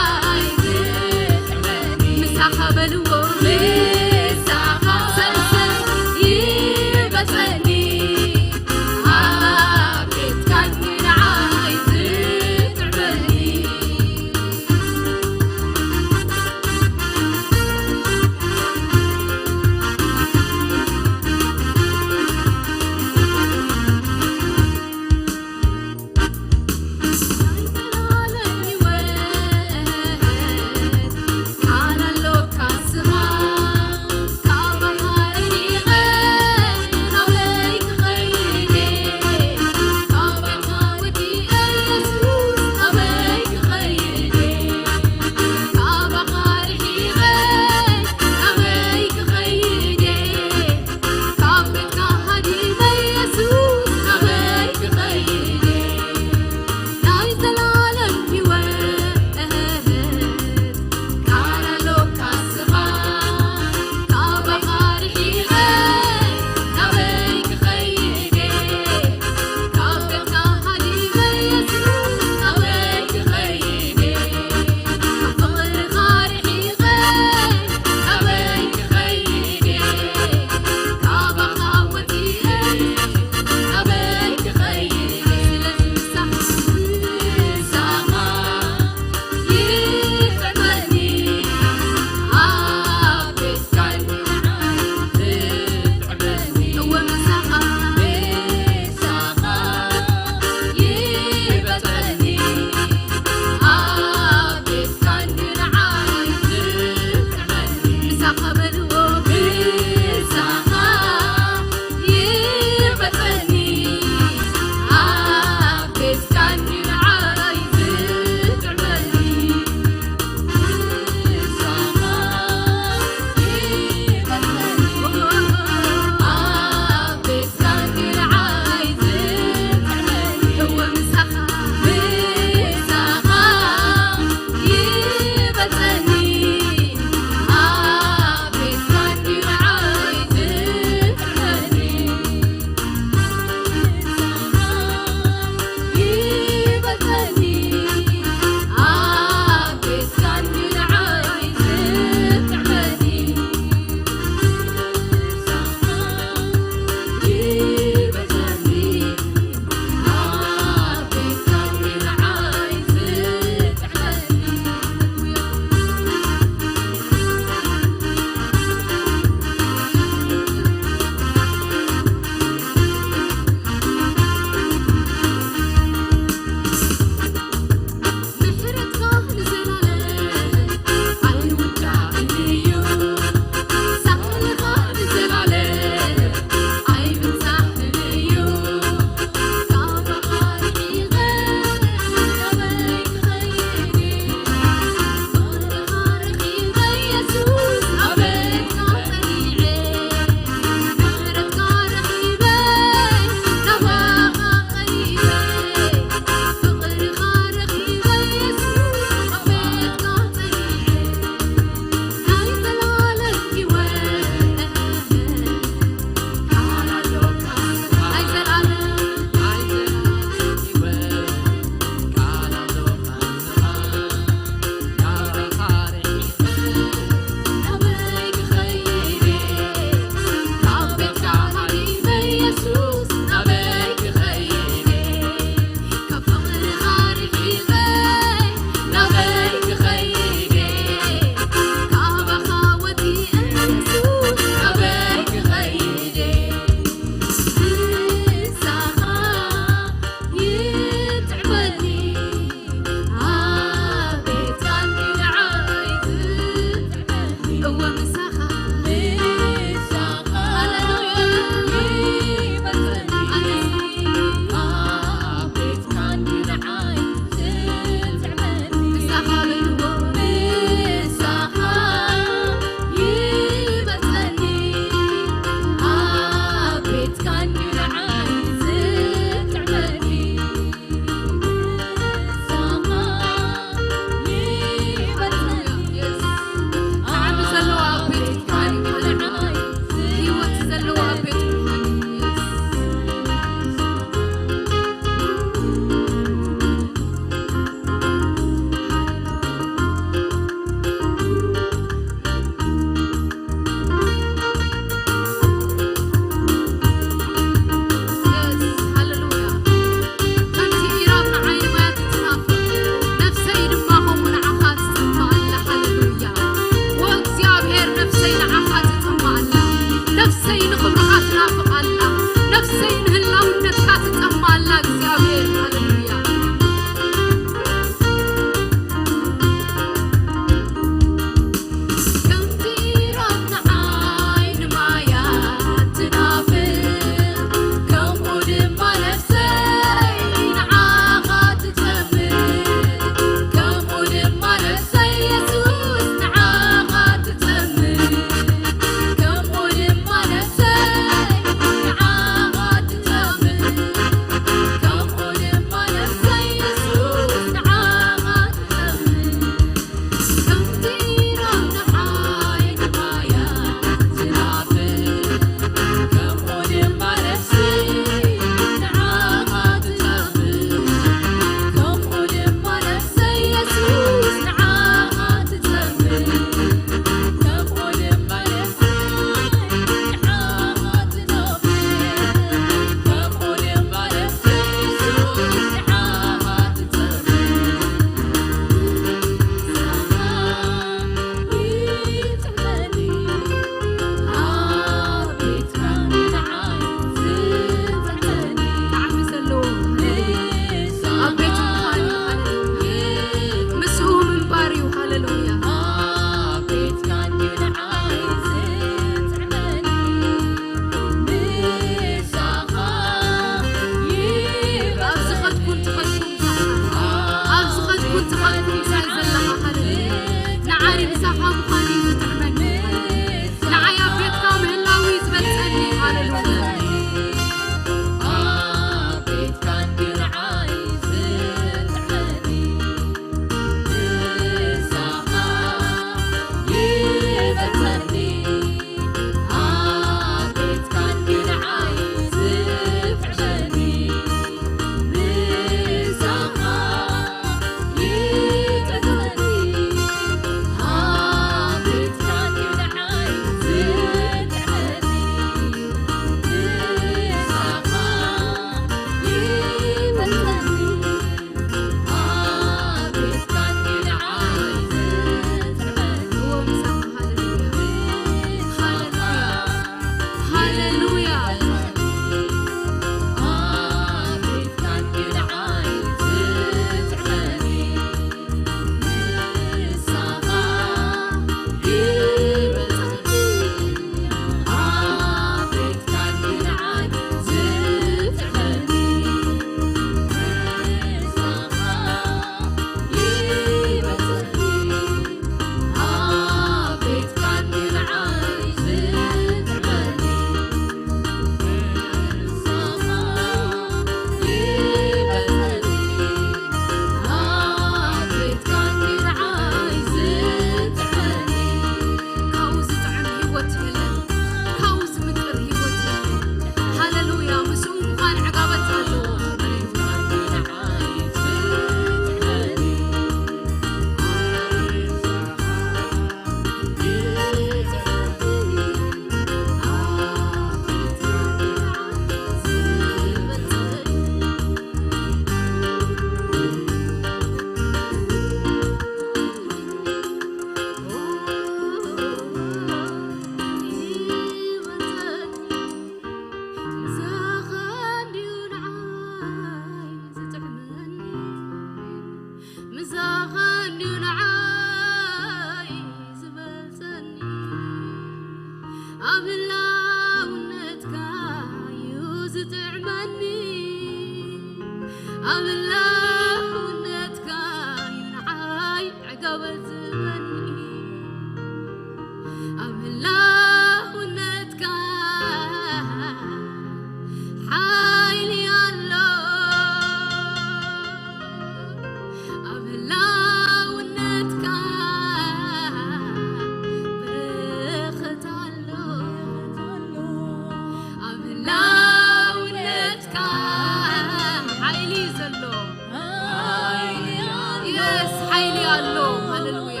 ሓይሊ ኣሎ። ሃሌሉያ።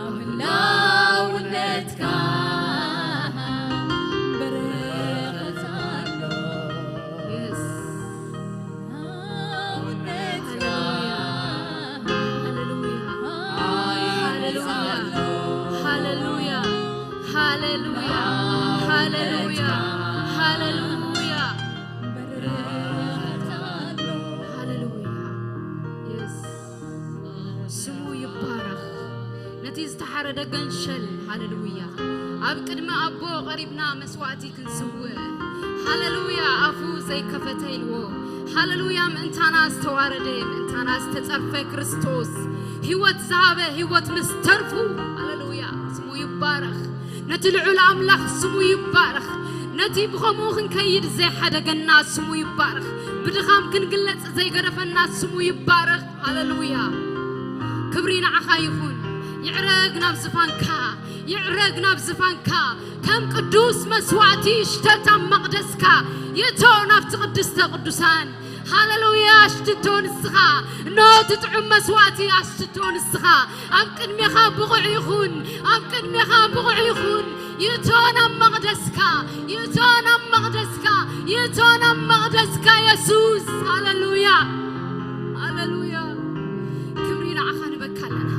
ኣብ ህላውነትካ በረኸት ኣሎ። የስ። ሃሌሉያ። ሃሌሉያ። ሃሌሉያ። የስ። ስሙ ይባረኽ። ነቲ ዝተሓረደ ገንሸል፣ ሃሌሉያ፣ ኣብ ቅድሚ ኣቦ ቀሪብና መስዋዕቲ ክንስውእ፣ ሃሌሉያ፣ ኣፉ ዘይከፈተ ኢልዎ፣ ሃሌሉያ፣ ምእንታና ዝተዋረደ፣ ምእንታና ዝተጸርፈ ክርስቶስ፣ ህይወት ዝሃበ፣ ህይወት ምስ ተርፉ፣ ሃሌሉያ፣ ስሙ ይባረኽ። ነቲ ልዑል ኣምላኽ ስሙ ይባረኽ። ነቲ ብኸምኡ ክንከይድ ዘይሓደገና ስሙ ይባረኽ። ብድኻም ክንግለጽ ዘይገደፈና ስሙ ይባረኽ። ሃሌሉያ። ክብሪ ንዓኻ ይኹን። ይዕረግ ናብ ዝፋንካ፣ ይዕረግ ናብ ዝፋንካ። ከም ቅዱስ መስዋዕቲ ይሽተት ኣብ መቕደስካ። ይእቶ ናብቲ ቅድስተ ቅዱሳን። ሃሌሉያ። ኣሽትቶ ንስኻ። እነሆ እቲ ጥዑም መስዋዕቲ ኣሽትቶ ንስኻ። ኣብ ቅድሜኻ ብቑዕ ይኹን፣ ኣብ ቅድሜኻ ብቑዕ ይኹን። ይእቶ ናብ መቕደስካ፣ ይእቶ ናብ መቕደስካ፣ ይእቶ ናብ መቕደስካ የሱስ። ሃሌሉያ። ሃሌሉያ። ክብሪ ንዓኻ ንበካ ኣለና።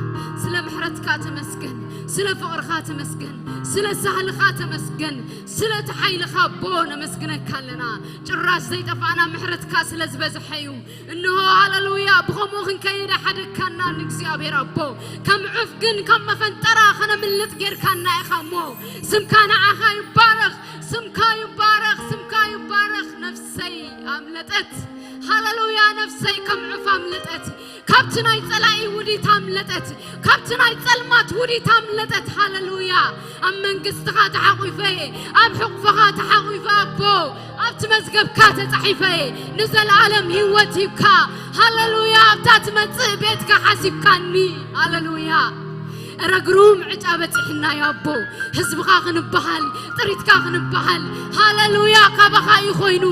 ስለ ምሕረትካ ተመስገን፣ ስለ ፍቕርኻ ተመስገን፣ ስለ ሳህልኻ ተመስገን፣ ስለ እቲ ሓይልኻ ኣቦ ነመስግነካ ኣለና። ጭራሽ ዘይጠፋእና ምሕረትካ ስለ ዝበዝሐ እዩ። እንሆ፣ ሃሌሉያ፣ ብኸምኡ ክንከይድ ሓደግካና ንእግዚኣብሔር ኣቦ። ከም ዑፍ ግን ካብ መፈንጠራ ከነምልጥ ጌርካና ኢኻ እሞ፣ ስምካ ንዓኻ ይባረኽ፣ ስምካ ይባረኽ፣ ስምካ ይባረኽ። ነፍሰይ ኣምለጠት። ሃሌሉያ፣ ነፍሰይ ከም ዑፍ ኣምለጠት። ካብቲ ናይ ጸላኢ ውዲት ኣምለጠት። ካብቲ ናይ ጸልማት ውዲት ኣምለጠት። ሃሌሉያ። ኣብ መንግስትኻ ተሓቑፈ እየ። ኣብ ሕቑፍኻ ተሓቑፈ ኣቦ። ኣብቲ መዝገብካ ተጻሒፈ እየ። ንዘለኣለም ህይወት ሂብካ። ሃሌሉያ። ኣብታ ትመጽእ ቤትካ ሓሲብካኒ። ሃሌሉያ። እረ ግሩም ዕጫ በጺሕና እዩ ኣቦ። ህዝብኻ ክንበሃል፣ ጥሪትካ ክንበሃል። ሃሌሉያ። ካባኻ እዩ ኮይኑ፣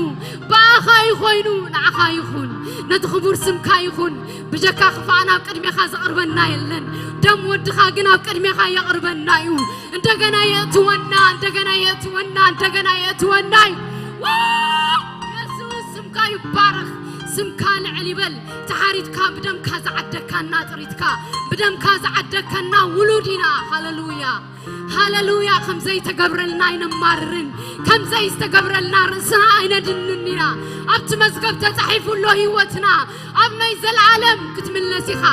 ብኣኻ እዩ ኮይኑ፣ ንዓኻ ይኹን። ነቲ ክቡር ስምካ ይኹን። ብጀካ ክፋእና ኣብ ቅድሜኻ ዘቕርበና የለን። ደም ወድኻ ግን ኣብ ቅድሜኻ የቕርበና እዩ። እንደገና የእትወና፣ እንደገና የእትወና፣ እንደገና የእትወና እዩ። ዋው! የሱስ ስምካ ይባረኽ። ስምካ ልዕል ይበል። ተሓሪድካ ብደምካ ዝዓደካና ጥሪትካ፣ ብደምካ ዝዓደካና ውሉድ ኢና። ሃሌሉያ። ሃሌሉያ። ከም ዘይተገብረልና ኣይነማርርን፣ ከም ዘይዝተገብረልና ርእስና ኣይነድንን ኢና። ኣብቲ መዝገብ ተጻሒፉ ኣሎ ህይወትና። ኣብ ናይ ዘለኣለም ክትምለስ ኢኻ።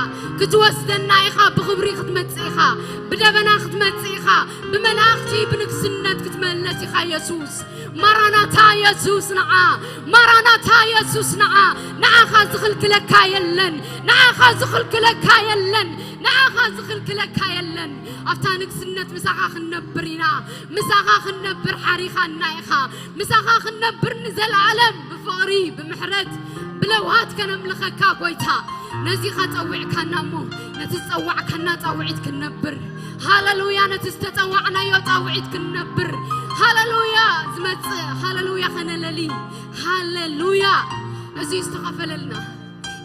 ክትወስደና ኢኻ። ብኽብሪ ክትመጽእ ኢኻ። ብደበና ክትመጽእ ኢኻ። ብመላእኽቲ ብንግስነት ክትመለስ ኢኻ። የሱስ ማራናታ፣ የሱስ ንዓ። ማራናታ፣ የሱስ ንዓ። ንዓኻ ዝኽልክለካ የለን። ንዓኻ ዝኽልክለካ የለን። ንዓኻ ዝኽልክለካ የለን። ኣብታ ንግስነት ምሳኻ ክንነብር ኢና። ምሳኻ ክንነብር ሓሪኻና ኢኻ። ምሳኻ ክንነብር ንዘለኣለም ብፍቕሪ፣ ብምሕረት፣ ብለውሃት ከነምልኸካ ጎይታ። ነዚ ኸጸዊዕካና እሞ፣ ነቲ ዝጸዋዕካና ጻውዒት ክንነብር። ሃሌሉያ። ነቲ ዝተጸዋዕናዮ ጻውዒት ክንነብር። ሃሌሉያ። ዝመጽእ ሃሌሉያ ኸነለሊ። ሃሌሉያ። እዚ ዝተኸፈለልና።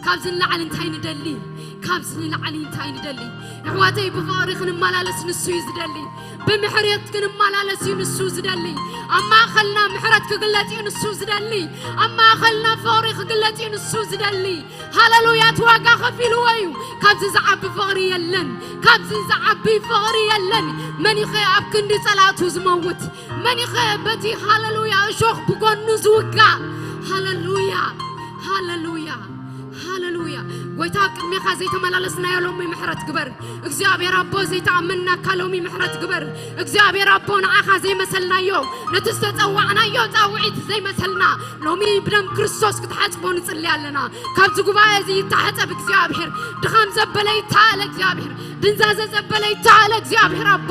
ካብዚ ንላዕሊ እንታይ ንደሊ? ካብዚ ንላዕሊ እንታይ ንደሊ? ኣሕዋተይ፣ ብፍቕሪ ክንመላለስ ንሱ እዩ ዝደሊ። ብምሕረት ክንመላለስ እዩ ንሱ ዝደሊ። ኣብ ማእኸልና ምሕረት ክግለጽ እዩ ንሱ ዝደሊ። ኣብ ማእኸልና ፍቕሪ ክግለጽ እዩ ንሱ ዝደሊ። ሃሌሉያ። እቲ ዋጋ ከፊልዎ እዩ። ካብዚ ዝዓቢ ፍቕሪ የለን። ካብዚ ዝዓቢ ፍቕሪ የለን። መን እዩ ኸ ኣብ ክንዲ ጸላእቱ ዝመውት? መን እዩ ኸ በቲ፣ ሃሌሉያ፣ እሾኽ ብጎኑ ዝውጋእ? ሃሌሉያ። ሃሌሉያ። ሃሌሉያ። ጎይታ፣ ኣብ ቅድሜኻ ዘይተመላለስናዮ ሎሚ ምሕረት ግበር። እግዚኣብሔር ኣቦ፣ ዘይተኣመንናካ ሎሚ ምሕረት ግበር። እግዚኣብሔር ኣቦ፣ ንዓኻ ዘይመሰልናዮ፣ ነቲ ዝተጸዋዕናዮ ጻውዒት ዘይመሰልና፣ ሎሚ ብደም ክርስቶስ ክትሓጽቦ ንጽሊ ኣለና። ካብዚ ጉባኤ እዚ ይተሓጸብ እግዚኣብሔር። ድኻም ዘበለ ይተሃለ እግዚኣብሔር። ድንዛዘ ዘበለ ይተሃለ እግዚኣብሔር ኣቦ።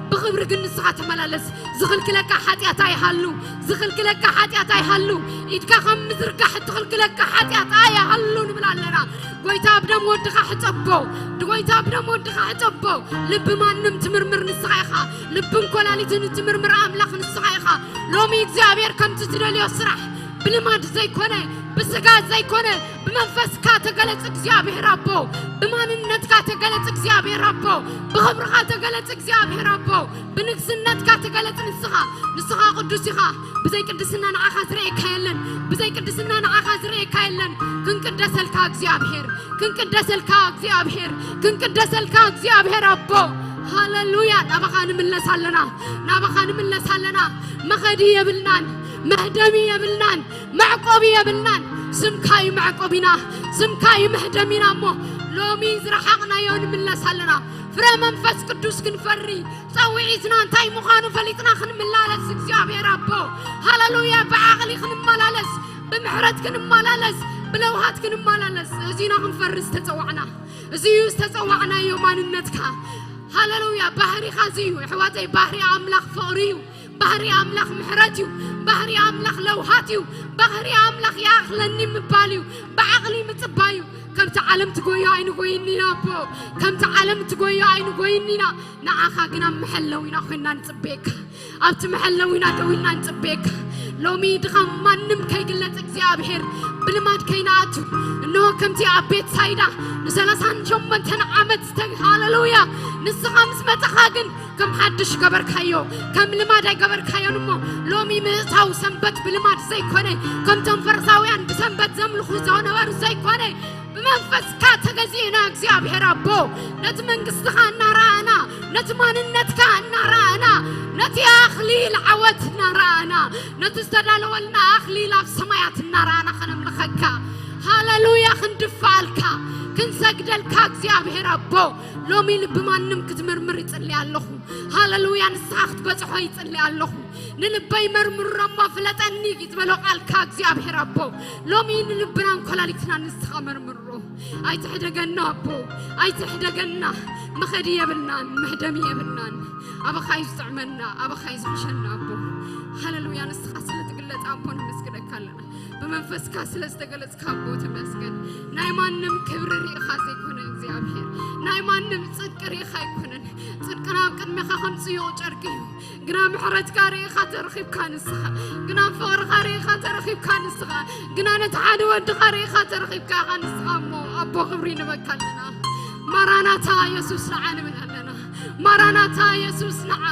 ብኽብሪ ግን ንስኻ ተመላለስ። ዝኽልክለካ ሓጢኣት ኣይሃሉ። ዝኽልክለካ ሓጢኣት ኣይሃሉ። ኢድካ ካብ ምዝርጋሕ እትኽልክለካ ሓጢኣት ኣይሃሉ ንብል ኣለና። ጎይታ ብደም ወድኻ ሕጸቦ። ጎይታ ብደም ወድኻ ሕጸቦ። ልቢ ማንም ትምርምር ንስኻ ኢኻ። ልብን ኮላሊትን እትምርምር ኣምላኽ ንስኻ ኢኻ። ሎሚ እግዚኣብሔር ከምቲ ትደልዮ ስራሕ። ብልማድ ዘይኮነ ብስጋ ዘይኮነ ብመንፈስካ ተገለጽ እግዚኣብሔር ኣቦ። ብማንነትካ ተገለጽ እግዚኣብሔር ኣቦ። ብኽብርኻ ተገለጽ እግዚኣብሔር ኣቦ። ብንግስነትካ ተገለጽ ንስኻ። ንስኻ ቅዱስ ኢኻ። ብዘይ ቅድስና ንዓኻ ዝርእየካ የለን። ብዘይ ቅድስና ንዓኻ ዝርእየካ የለን። ክንቅደሰልካ እግዚኣብሔር፣ ክንቅደሰልካ እግዚኣብሔር፣ ክንቅደሰልካ እግዚኣብሔር ኣቦ። ሃለሉያ። ናባኻ ንምለስ ኣለና፣ ናባኻ ንምለስ ኣለና። መኸዲ የብልናን፣ መህደሚ የብልናን፣ መዕቆቢ የብልናን። ስምካ እዩ መዕቆቢና፣ ስምካ እዩ መህደሚና። እሞ ሎሚ ዝረሓቕናዮ ንምለስ ኣለና። ፍረ መንፈስ ቅዱስ ክንፈሪ ጸውዒትና እንታይ ምዃኑ ፈሊጥና ክንመላለስ እግዚኣብሔር ኣቦ። ሃለሉያ። ብዓቕሊ ክንመላለስ፣ ብምሕረት ክንመላለስ፣ ብለውሃት ክንመላለስ። እዚና ክንፈሪ ዝተጸዋዕና፣ እዚ እዩ ዝተጸዋዕናዮ ማንነትካ። ሃለሉያ። ባህሪኻ እዚ እዩ ኣሕዋተይ። ባህሪ ኣምላኽ ፍቕሪ እዩ። ባህሪ ኣምላኽ ምሕረት እዩ። ባህሪ ኣምላኽ ለውሃት እዩ። ባህሪ ኣምላኽ ይኣኽለኒ ምባል እዩ። ብዓቕሊ ምጽባይ እዩ። ከምቲ ዓለም ትጎዮ ኣይንጎይን ኢና ኣቦ። ከምቲ ዓለም ትጎዮ ኣይንጎይን ኢና። ንዓኻ ግን ኣብ መሐለዊና ኮይንና ንጽበየካ። ኣብቲ መሐለዊና ደው ኢልና ንጽበየካ። ሎሚ ድኻም ማንም ከይግለጽ እግዚኣብሔር ብልማድ ከይንኣቱ። እንሆ ከምቲ ኣብ ቤት ሳይዳ ንሰላሳን ሸሞንተን ዓመት ዝተ-፣ ሃለሉያ። ንስኻ ምስ መጸኻ ግን ከም ሓድሽ ገበርካዮ፣ ከም ልማድ ኣይገበርካዮን እሞ ሎሚ ምእታው ሰንበት ብልማድ ዘይኮነ፣ ከምቶም ፈሪሳውያን ብሰንበት ዘምልኹ ዝነበሩ ዘይኮነ፣ ብመንፈስካ ተገዚእና እግዚኣብሔር ኣቦ፣ ነቲ መንግስትኻ እናረኣና፣ ነቲ ማንነትካ እናረኣና፣ ነቲ ኣኽሊል ዓወት እናረኣና፣ ነቲ ዝተዳለወልና ኣኽሊል ኣብ ሰማያት እናረኣና ከነምልኸካ። ሃለሉያ። ክንድፋኣልካ፣ ክንሰግደልካ እግዚኣብሔር ኣቦ፣ ሎሚ ልቢ ማንም ክትምርምር ይጽሊ ኣለኹ። ሃለሉያ። ንስኻ ክትበጽሖ ይጽሊ ኣለኹ። ንልበይ መርምሮ እሞ ፍለጠኒ ዝበሎ ቃልካ እግዚኣብሔር ኣቦ፣ ሎሚ ንልብናን ኮላሊትናን ንስኻ መርምሮ። ኣይትሕደገና ኣቦ፣ ኣይትሕደገና። መኸዲ የብልናን፣ መህደሚ የብልናን። ኣባኻ እዩ ዝጥዕመና፣ ኣባኻ እዩ ዝሕሸና ኣቦ። ሃለሉያ። ንስኻ ስለ ትግለጽ ኣቦ ነመስግነካ ኣለና። ብመንፈስካ ስለ ዝተገለጽካ ኣቦ ተመስገን። ናይ ማንም ክብሪ ርኢኻ ዘይኮነ እግዚኣብሔር፣ ናይ ማንም ጽድቂ ርኢኻ ኣይኮነን። ጽድቅና ኣብ ቅድሜኻ ከም ጽዮቕ ጨርቂ እዩ። ግና ምሕረትካ ርኢኻ ተረኺብካ ንስኻ፣ ግና ፍቕርኻ ርኢኻ ተረኺብካ ንስኻ፣ ግና ነቲ ሓደ ወድኻ ርኢኻ ተረኺብካ ኢኻ ንስኻ። እሞ ኣቦ ክብሪ ንበካ ኣለና። ማራናታ የሱስ ንዓ ንብል ኣለና። ማራናታ የሱስ ንዓ።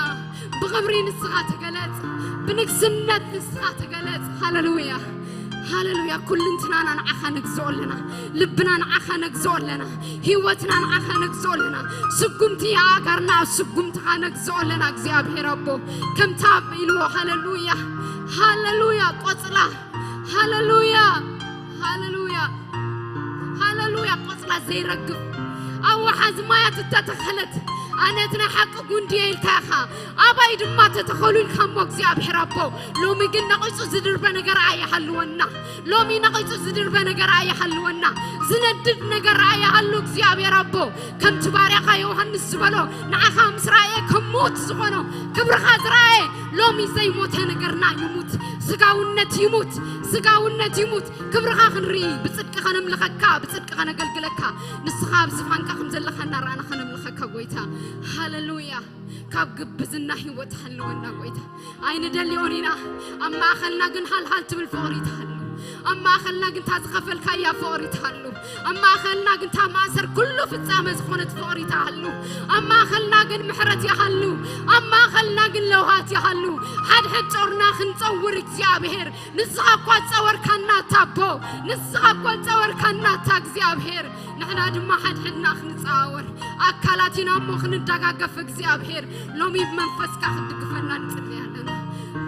ብኽብሪ ንስኻ ተገለጽ፣ ብንግስነት ንስኻ ተገለጽ። ሃለሉያ፣ ሃለሉያ። ኩልንትናና ንዓኻ ነግዝኦ ኣለና። ልብና ንዓኻ ነግዝኦ ኣለና። ህይወትና ንዓኻ ነግዝኦ ኣለና። ስጉምቲ የኣጋርና ኣብ ስጉምትኻ ነግዝኦ ኣለና እግዚኣብሔር ኣቦ። ከምታ ኢልዎ፣ ሃለሉያ፣ ሃለሉያ። ቆጽላ፣ ሃለሉያ፣ ሃለሉያ፣ ሃለሉያ። ቆጽላ ዘይረግፍ ኣብ ወሓዚ ማያት እተተኸለት ኣነ እቲ ናይ ሓቂ ጉንዲ እየ ኢልካ ኢኻ። ኣባይ ድማ ተተኸሉ ኢልካ እሞ እግዚኣብሔር ኣቦ፣ ሎሚ ግን ነቒጹ ዝድርበ ነገር ኣይሃልወና። ሎሚ ነቒጹ ዝድርበ ነገር ኣይሃልወና። ዝነድድ ነገር ኣይሃሉ እግዚኣብሔር ኣቦ። ከምቲ ባርያኻ ዮሃንስ ዝበሎ፣ ንዓኻ ምስ ረኣየ ከሙት ዝኾኖ ክብርኻ ዝረኣየ ሎሚ ዘይሞተ ነገርና ይሙት። ስጋውነት ይሙት፣ ስጋውነት ይሙት። ክብርኻ ክንርኢ፣ ብጽድቂ ከነምልኸካ፣ ብጽድቂ ከነገልግለካ፣ ንስኻ ኣብ ዝፋንካ ከም ዘለኻ እናረኣና ከነምልኸካ ጎይታ። ሃለሉያ። ካብ ግብዝና ህይወት ሃልወና ጎይታ። ኣይንደልዮን ኢና። ኣብ ማእኸልና ግን ሃልሃል ትብል ፍቕሪ ትሃሉ። ኣብ ማእኸልና ግን እታ ዝኸፈልካያ ፍቕሪ ትሃሉ። ኣብ ማእኸልና ግን እታ ማእሰር ኩሉ ፍጻመ ዝኾነት ፍቕሪ ትሃሉ። ኣብ ማእኸልና ግን ምሕረት ይሃሉ። ኣብ ማእኸልና ግን ለውሃት ይሃሉ። ሓድሕድ ጾርና ክንጸውር እግዚኣብሔር፣ ንስኻ እኳ ዝጸወርካና እታ ኣቦ፣ ንስኻ እኳ ዝጸወርካና እታ እግዚኣብሔር፣ ንሕና ድማ ሓድሕድና ክንጸዋወር፣ ኣካላት ኢና እሞ ክንደጋገፍ፣ እግዚኣብሔር ሎሚ ብመንፈስካ ክትድግፈና ንጽሊ ኣለና።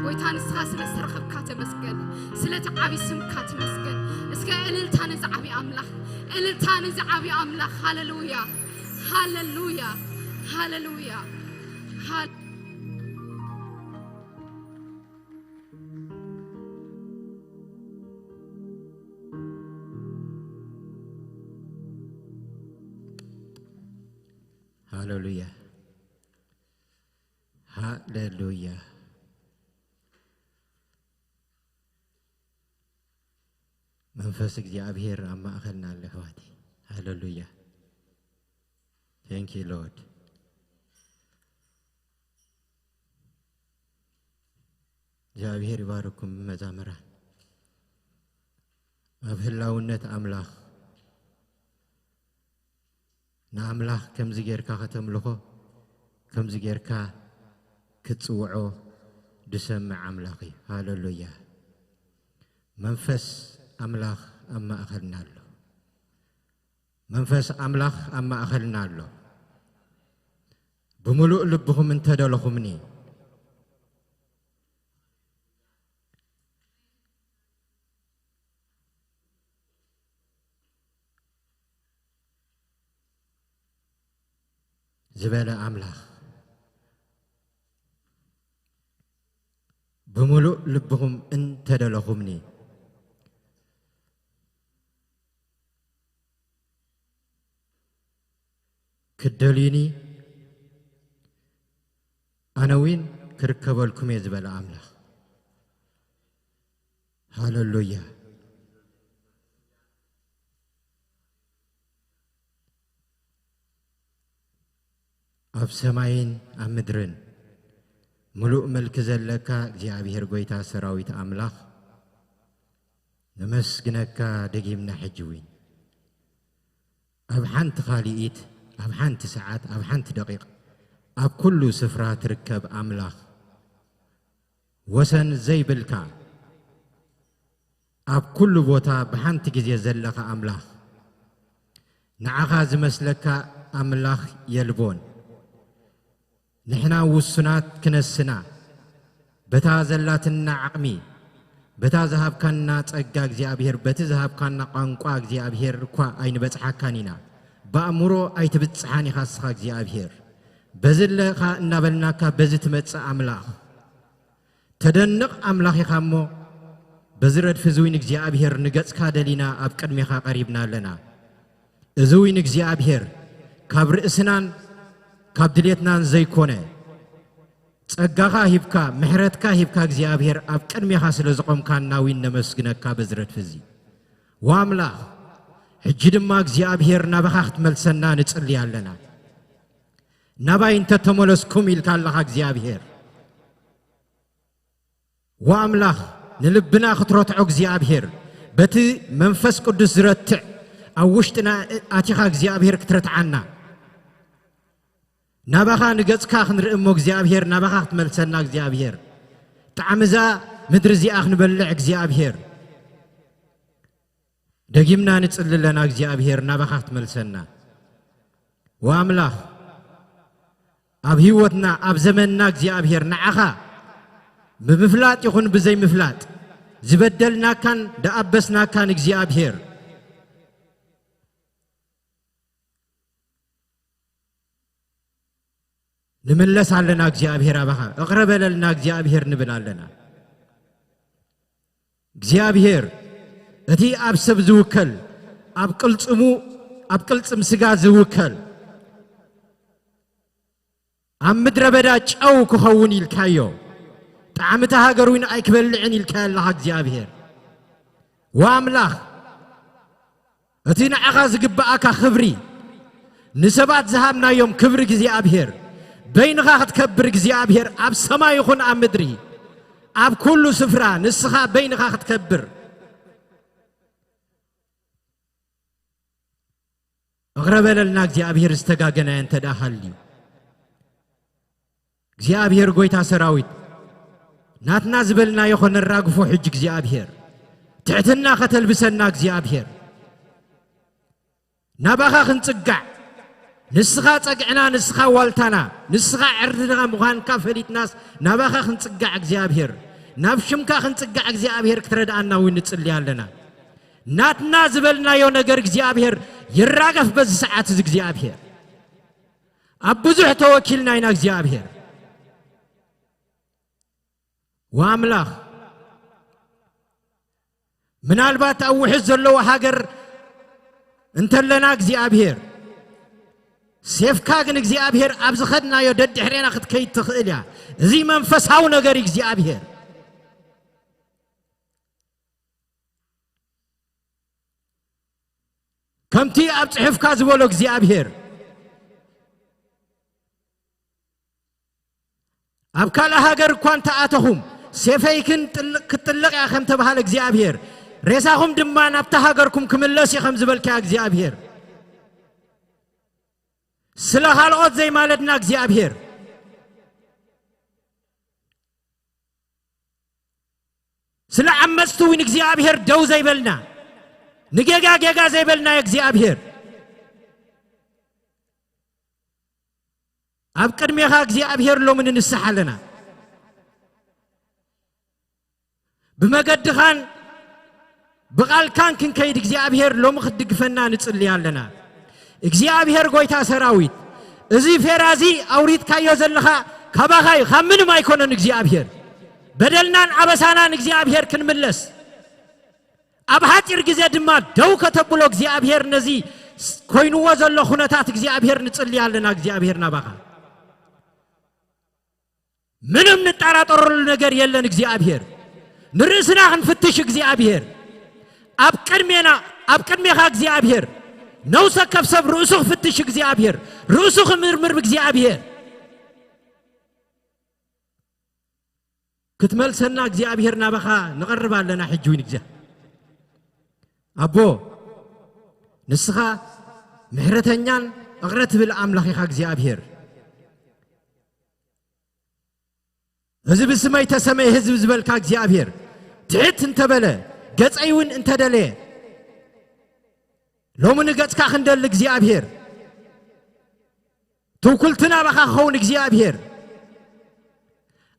ጎይታ ንስኻ ስለ ዝተረኸብካ ተመስገን፣ ስለቲ ዓቢ ስምካ ተመስገን። እስከ እልልታ ነዚ ዓቢ ኣምላኽ፣ እልልታ ነዚ ዓቢ ኣምላኽ። ሃለሉያ፣ ሃለሉያ፣ ሃለሉያ፣ ሃለ- ሃሌሉያ፣ ሃሌሉያ። መንፈስ እግዚኣብሔር ኣብ ማእኸልና ኣሎ ኣሕዋተይ። ሃሌሉያ። Thank you Lord። እግዚኣብሔር ይባርኩም መዛምራን። ኣብ ህላውነት ኣምላኽ፣ ንኣምላኽ ከምዚ ጌርካ ከተምልኾ፣ ከምዚ ጌርካ ክትጽውዖ ድሰምዕ ኣምላኽ እዩ። ሃሌሉያ። መንፈስ ኣምላኽ ኣብ ማእከልና ኣሎ። መንፈስ ኣምላኽ ኣብ ማእከልና ኣሎ። ብምሉእ ልብኹም እንተደለኹምኒ፣ ዝበለ ኣምላኽ፣ ብምሉእ ልብኹም እንተደለኹምኒ፣ ክትደልዩኒ፣ ኣነ እውን ክርከበልኩም እየ ዝበለ ኣምላኽ። ሃሌሉያ። ኣብ ሰማይን ኣብ ምድርን ምሉእ መልኪ ዘለካ እግዚኣብሔር ጐይታ ሰራዊት ኣምላኽ፣ ነመስግነካ ደጊምና ሕጂ እውን። ኣብ ሓንቲ ካልኢት፣ ኣብ ሓንቲ ሰዓት፣ ኣብ ሓንቲ ደቂቕ፣ ኣብ ኩሉ ስፍራ ትርከብ ኣምላኽ፣ ወሰን ዘይብልካ፣ ኣብ ኩሉ ቦታ ብሓንቲ ግዜ ዘለኻ ኣምላኽ፣ ንዓኻ ዝመስለካ ኣምላኽ የልቦን። ንሕና ውሱናት ክነስና፣ በታ ዘላትና ዓቕሚ፣ በታ ዝሃብካና ጸጋ እግዚኣብሔር፣ በቲ ዝሃብካና ቋንቋ እግዚኣብሔር እኳ ኣይንበጽሓካን ኢና። ብኣእምሮ ኣይትብጽሓን ኢኻ እስኻ እግዚኣብሔር። በዚ ኣለኻ እናበልናካ በዚ ትመጽእ ኣምላኽ። ተደንቕ ኣምላኽ ኢኻ እሞ፣ በዚ ረድፊ እዚ እውን እግዚኣብሔር ንገጽካ ደሊና ኣብ ቅድሜኻ ቀሪብና ኣለና። እዚ እውን እግዚኣብሔር ካብ ርእስናን ካብ ድሌትናን ዘይኮነ፣ ጸጋኻ ሂብካ፣ ምሕረትካ ሂብካ እግዚኣብሔር ኣብ ቅድሜኻ ስለ ዘቖምካና እውን ነመስግነካ በዚ ረድፊ እዚ። ወኣምላኽ፣ ሕጂ ድማ እግዚኣብሔር ናባኻ ክትመልሰና ንጽሊ ኣለና። ናባይ እንተ ተመለስኩም ኢልካ ኣለኻ እግዚኣብሔር። ወኣምላኽ፣ ንልብና ክትረትዖ እግዚኣብሔር፣ በቲ መንፈስ ቅዱስ ዝረትዕ ኣብ ውሽጥና ኣቲኻ እግዚኣብሔር ክትረትዓና። ናባኻ ንገጽካ ክንርኢ እሞ እግዚኣብሔር፣ ናባኻ ክትመልሰና እግዚኣብሔር። ጣዕሚ እዛ ምድሪ እዚኣ ክንበልዕ እግዚኣብሔር። ደጊምና ንጽሊ ኣለና እግዚኣብሔር፣ ናባኻ ክትመልሰና። ወኣምላኽ፣ ኣብ ህይወትና፣ ኣብ ዘመንና እግዚኣብሔር ንዓኻ ብምፍላጥ ይኹን ብዘይምፍላጥ ዝበደልናካን ደኣበስናካን እግዚኣብሔር ንምለስ ኣለና እግዚኣብሔር ኣባኻ። እቕረ በለልና እግዚኣብሔር ንብል ኣለና። እግዚኣብሔር እቲ ኣብ ሰብ ዝውከል፣ ኣብ ቅልጽሙ፣ ኣብ ቅልጽም ስጋ ዝውከል፣ ኣብ ምድረ በዳ ጨው ክኸውን ኢልካዮ፣ ጣዕሚ እታ ሃገር እውን ኣይክበልዕን ኢልካዮ ኣለኻ እግዚኣብሔር። ወኣምላኽ፣ እቲ ንዓኻ ዝግብኣካ ክብሪ፣ ንሰባት ዝሃብናዮም ክብሪ እግዚኣብሔር፣ በይንኻ ክትከብር እግዚኣብሔር፣ ኣብ ሰማይ ይኹን ኣብ ምድሪ፣ ኣብ ኩሉ ስፍራ ንስኻ በይንኻ ክትከብር። እቕረ በለልና እግዚኣብሔር፣ ዝተጋገናዮ እንተ ደኣ ሃልዩ። እግዚኣብሔር ጐይታ ሰራዊት፣ ናትና ዝበልናዮ ኸነራግፎ ሕጂ እግዚኣብሔር፣ ትሕትና ኸተልብሰና እግዚኣብሔር፣ ናባኻ ክንጽጋዕ፣ ንስኻ ጸግዕና፣ ንስኻ ዋልታና፣ ንስኻ ዕርድና ምዃንካ ፈሊጥናስ ናባኻ ክንጽጋዕ እግዚኣብሔር፣ ናብ ሽምካ ክንጽጋዕ እግዚኣብሔር ክትረድኣና እውን ንጽሊ ኣለና። ናትና ዝበልናዮ ነገር እግዚኣብሔር ይራገፍ በዚ ሰዓት እዚ እግዚኣብሔር። ኣብ ብዙሕ ተወኪልና ኢና እግዚኣብሔር። ወኣምላኽ፣ ምናልባት ኣብ ውሕስ ዘለዎ ሃገር እንተለና እግዚኣብሔር፣ ሴፍካ ግን እግዚኣብሔር ኣብ ዝኸድናዮ ደድሕሬና ክትከይድ ትኽእል እያ። እዚ መንፈሳዊ ነገር እዩ እግዚኣብሔር። ከምቲ ኣብ ጽሑፍካ ዝበሎ እግዚኣብሔር፣ ኣብ ካልእ ሃገር እኳ እንተኣተኹም፣ ሴፈይክን ጥልቕ-፣ ክትጥለቕ እያ ከም ተባሃለ እግዚኣብሔር፣ ሬሳኹም ድማ ናብታ ሃገርኩም ክምለስ እዩ ከም ዝበልካ እግዚኣብሔር። ስለ ካልኦት ዘይማለድና እግዚኣብሔር፣ ስለ ዓመፅቲ እውን እግዚኣብሔር ደው ዘይበልና፣ ንጌጋ ጌጋ ዘይበልና እግዚኣብሔር፣ ኣብ ቅድሜኻ እግዚኣብሔር ሎሚ ንንስሓ ኣለና። ብመገድኻን ብቓልካን ክንከይድ እግዚኣብሔር ሎሚ ክትድግፈና ንጽሊ ኣለና። እግዚኣብሔር ጎይታ ሰራዊት፣ እዚ ፌራ እዚ ኣውሪድካዮ ዘለኻ ካባኻ እዩ፣ ካብ ምንም ኣይኮነን። እግዚኣብሔር በደልናን ኣበሳናን እግዚኣብሔር ክንምለስ፣ ኣብ ሓጺር ግዜ ድማ ደው ከተብሎ እግዚኣብሔር ነዚ ኮይንዎ ዘሎ ኩነታት እግዚኣብሔር ንጽሊ ኣለና። እግዚኣብሔር ናባኻ ምንም ንጠራጠረሉ ነገር የለን። እግዚኣብሔር ንርእስና ክንፍትሽ፣ እግዚኣብሔር ኣብ ቅድሜና፣ ኣብ ቅድሜኻ እግዚኣብሔር ነውሰ ከፍ ሰብ ርእሱ ክፍትሽ፣ እግዚኣብሔር ርእሱ ክምርምር እግዚኣብሔር ክትመልሰና እግዚኣብሔር ናባኻ ንቐርብ ኣለና። ሕጂ እውን እግዚኣብሔር ኣቦ፣ ንስኻ ምሕረተኛን እቕረ ትብል ኣምላኽ ኢኻ እግዚኣብሔር። እዚ ብስመይ ተሰመየ ህዝቢ ዝበልካ እግዚኣብሔር፣ ትሕት እንተበለ፣ ገጸይ እውን እንተደለየ፣ ሎሚ ንገጽካ ክንደሊ እግዚኣብሔር፣ ትውክልትና ባኻ ክኸውን እግዚኣብሔር፣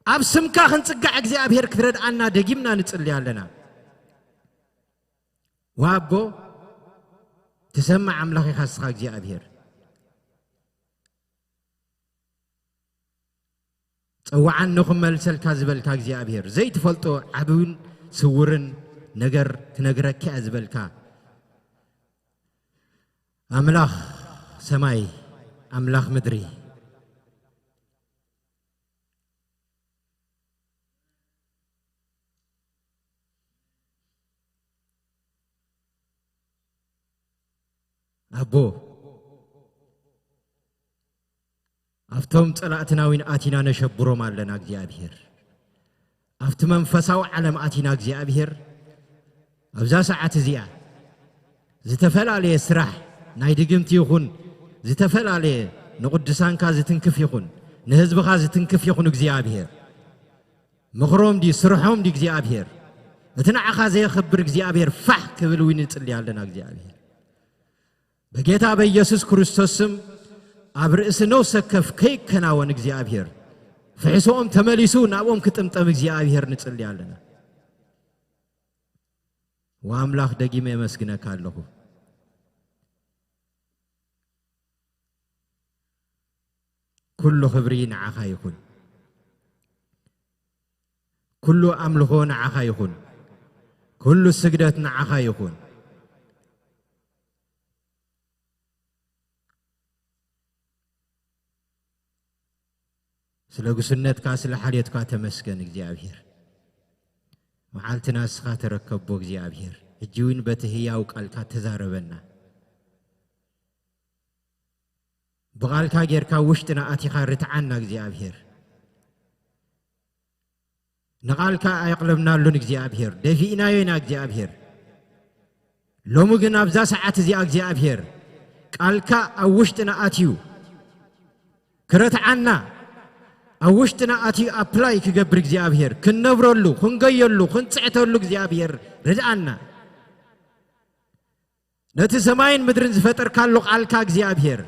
ኣብ ስምካ ክንጽጋዕ እግዚኣብሔር ክትረድኣና ደጊምና ንጽሊ ኣለና። ዋቦ፣ ትሰማዕ ኣምላኽ ኢኻ እስኻ እግዚኣብሔር። ጸውዓኒ ክመልሰልካ ዝበልካ እግዚኣብሔር፣ ዘይትፈልጦ ዓብን ስውርን ነገር ክነግረካ እየ ዝበልካ ኣምላኽ ሰማይ፣ ኣምላኽ ምድሪ፣ ኣቦ፣ ኣብቶም ጸላእትና እውን ኣቲና ነሸብሮም ኣለና እግዚኣብሔር። ኣብቲ መንፈሳዊ ዓለም ኣቲና እግዚኣብሔር፣ ኣብዛ ሰዓት እዚኣ ዝተፈላለየ ስራሕ ናይ ድግምቲ ይኹን፣ ዝተፈላለየ ንቕዱሳንካ ዝትንክፍ ይኹን፣ ንህዝብኻ ዝትንክፍ ይኹን እግዚኣብሔር፣ ምኽሮም ድዩ ስርሖም ድዩ እግዚኣብሔር፣ እቲ ንዓኻ ዘየኽብር እግዚኣብሔር ፋሕ ክብል እውን ንጽሊ ኣለና እግዚኣብሔር። በጌታ በኢየሱስ ክርስቶስ ስም ኣብ ርእሲ ነውሰ ከፍ ከይከናወን እግዚኣብሔር፣ ፍሕሶኦም ተመሊሱ ናብኦም ክጥምጠም እግዚኣብሔር ንጽሊ ኣለና። ወኣምላኽ ደጊመ የመስግነካ ኣለኹ። ኩሉ ክብሪ ንዓኻ ይኹን። ኩሉ ኣምልኾ ንዓኻ ይኹን። ኩሉ ስግደት ንዓኻ ይኹን። ስለ ጉስነትካ፣ ስለ ሓልዮትካ ተመስገን እግዚኣብሔር። መዓልትና ንስኻ ተረከቦ እግዚኣብሔር። ሕጂ እውን በቲ ህያው ቃልካ ተዛረበና። ብቓልካ ጌርካ ውሽጥና ኣቲኻ ርትዓና እግዚኣብሔር። ንቓልካ ኣየቕለብናሉን እግዚኣብሔር፣ ደፊእናዮ ኢና እግዚኣብሔር። ሎሚ ግን ኣብዛ ሰዓት እዚኣ እግዚኣብሔር ቃልካ ኣብ ውሽጥና ኣትዩ ክረትዓና፣ ኣብ ውሽጥና ኣትዩ ኣፕላይ ክገብር እግዚኣብሔር፣ ክንነብረሉ፣ ክንገየሉ፣ ክንጽዕተሉ እግዚኣብሔር ርድኣና። ነቲ ሰማይን ምድርን ዝፈጠርካሉ ቃልካ እግዚኣብሔር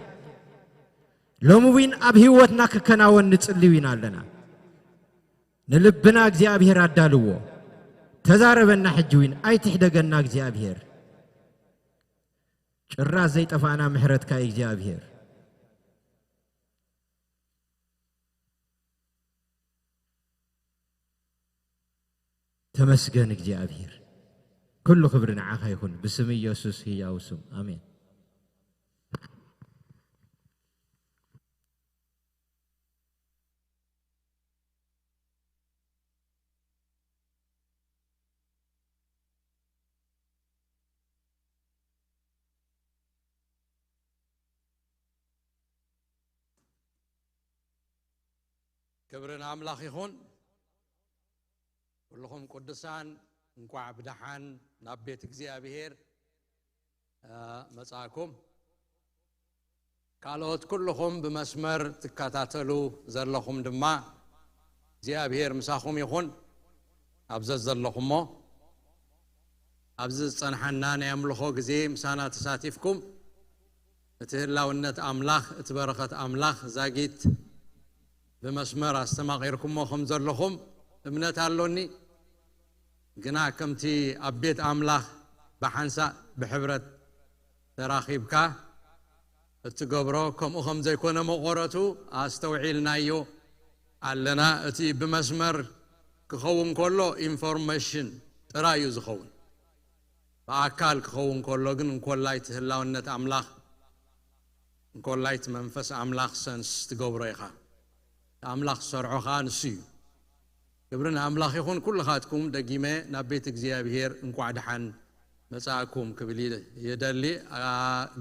ሎሚ እውን ኣብ ህይወትና ክከናወን ንጽልዩ ኢና ኣለና። ንልብና እግዚኣብሔር ኣዳልዎ። ተዛረበና ሕጂ እውን፣ ኣይትሕደገና እግዚኣብሔር። ጭራስ ዘይጠፋእና ምሕረትካ እዩ እግዚኣብሔር። ተመስገን እግዚኣብሔር። ኩሉ ክብሪ ንዓኻ ይኹን፣ ብስም ኢየሱስ ህያው ስም፣ ኣሜን። ክብሪ ንኣምላኽ ይኹን። ኩልኹም ቅዱሳን እንኳዕ ብደሓን ናብ ቤት እግዚኣብሔር መጻእኩም። ካልኦት ኩልኹም ብመስመር ትከታተሉ ዘለኹም ድማ እግዚኣብሔር ምሳኹም ይኹን። ኣብ ዘዘለኹሞ ኣብዚ ዝጸንሓና ናይ ኣምልኾ ግዜ ምሳና ተሳቲፍኩም እቲ ህላውነት ኣምላኽ፣ እቲ በረኸት ኣምላኽ ዛጊት ብመስመር ኣስተማቒርኩሞ ከም ዘለኹም እምነት ኣሎኒ። ግና ከምቲ ኣብ ቤት ኣምላኽ ብሓንሳእ ብሕብረት ተራኺብካ እትገብሮ ከምኡ ከም ዘይኮነ መቖረቱ ኣስተውዒልናዮ ኣለና። እቲ ብመስመር ክኸውን ከሎ ኢንፎርሜሽን ጥራይ እዩ ዝኸውን። ብኣካል ክኸውን ከሎ ግን እንኮላይ እቲ ህላውነት ኣምላኽ፣ እንኮላይ እቲ መንፈስ ኣምላኽ ሰንስ ትገብሮ ኢኻ። ኣምላኽ ዝሰርዖ ኸኣ ንሱ እዩ። ክብሪ ንኣምላኽ ይኹን። ኩልኻትኩም ደጊመ ናብ ቤት እግዚኣብሔር እንቋዕ ደሓን መጻእኩም ክብል ይደሊ። ኣ፣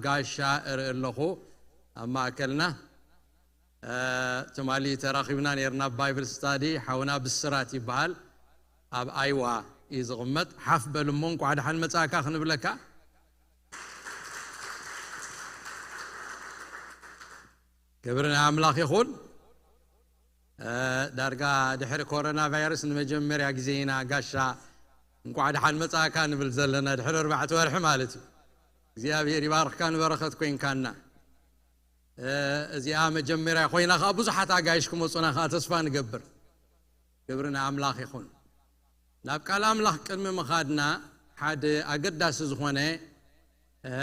ጋሻ እርኢ ኣለኹ ኣብ ማእከልና። እ፣ ትማሊ ተራኺብና ነይርና ኣብ ባይብል ስታዲ። ሓውና ብስራት ይበሃል። ኣብ ኣይዋ እዩ ዝቕመጥ። ሓፍ በል እሞ እንቋዕ ደሓን መጻእካ ክንብለካ። ክብሪ ንኣምላኽ ይኹን። እ፣ ዳርጋ ድሕሪ ኮሮና ቫይረስ ንመጀመርያ ግዜ ኢና ጋሻ እንቋዕ ደሓን መጻእካ ንብል ዘለና፣ ድሕሪ ኣርባዕተ ወርሒ ማለት እዩ። እግዚኣብሔር ይባርኽካ፣ ንበረኸት ኮይንካና። እ፣ እዚኣ መጀመርያ ኮይና ኸኣ ብዙሓት ኣጋይሽ ክመጹና ኸኣ ተስፋ ንገብር። ክብሪ ንኣምላኽ ይኹን። ናብ ቃል ኣምላኽ ቅድሚ ምኻድና ሓደ ኣገዳሲ ዝኾነ፣ እ፣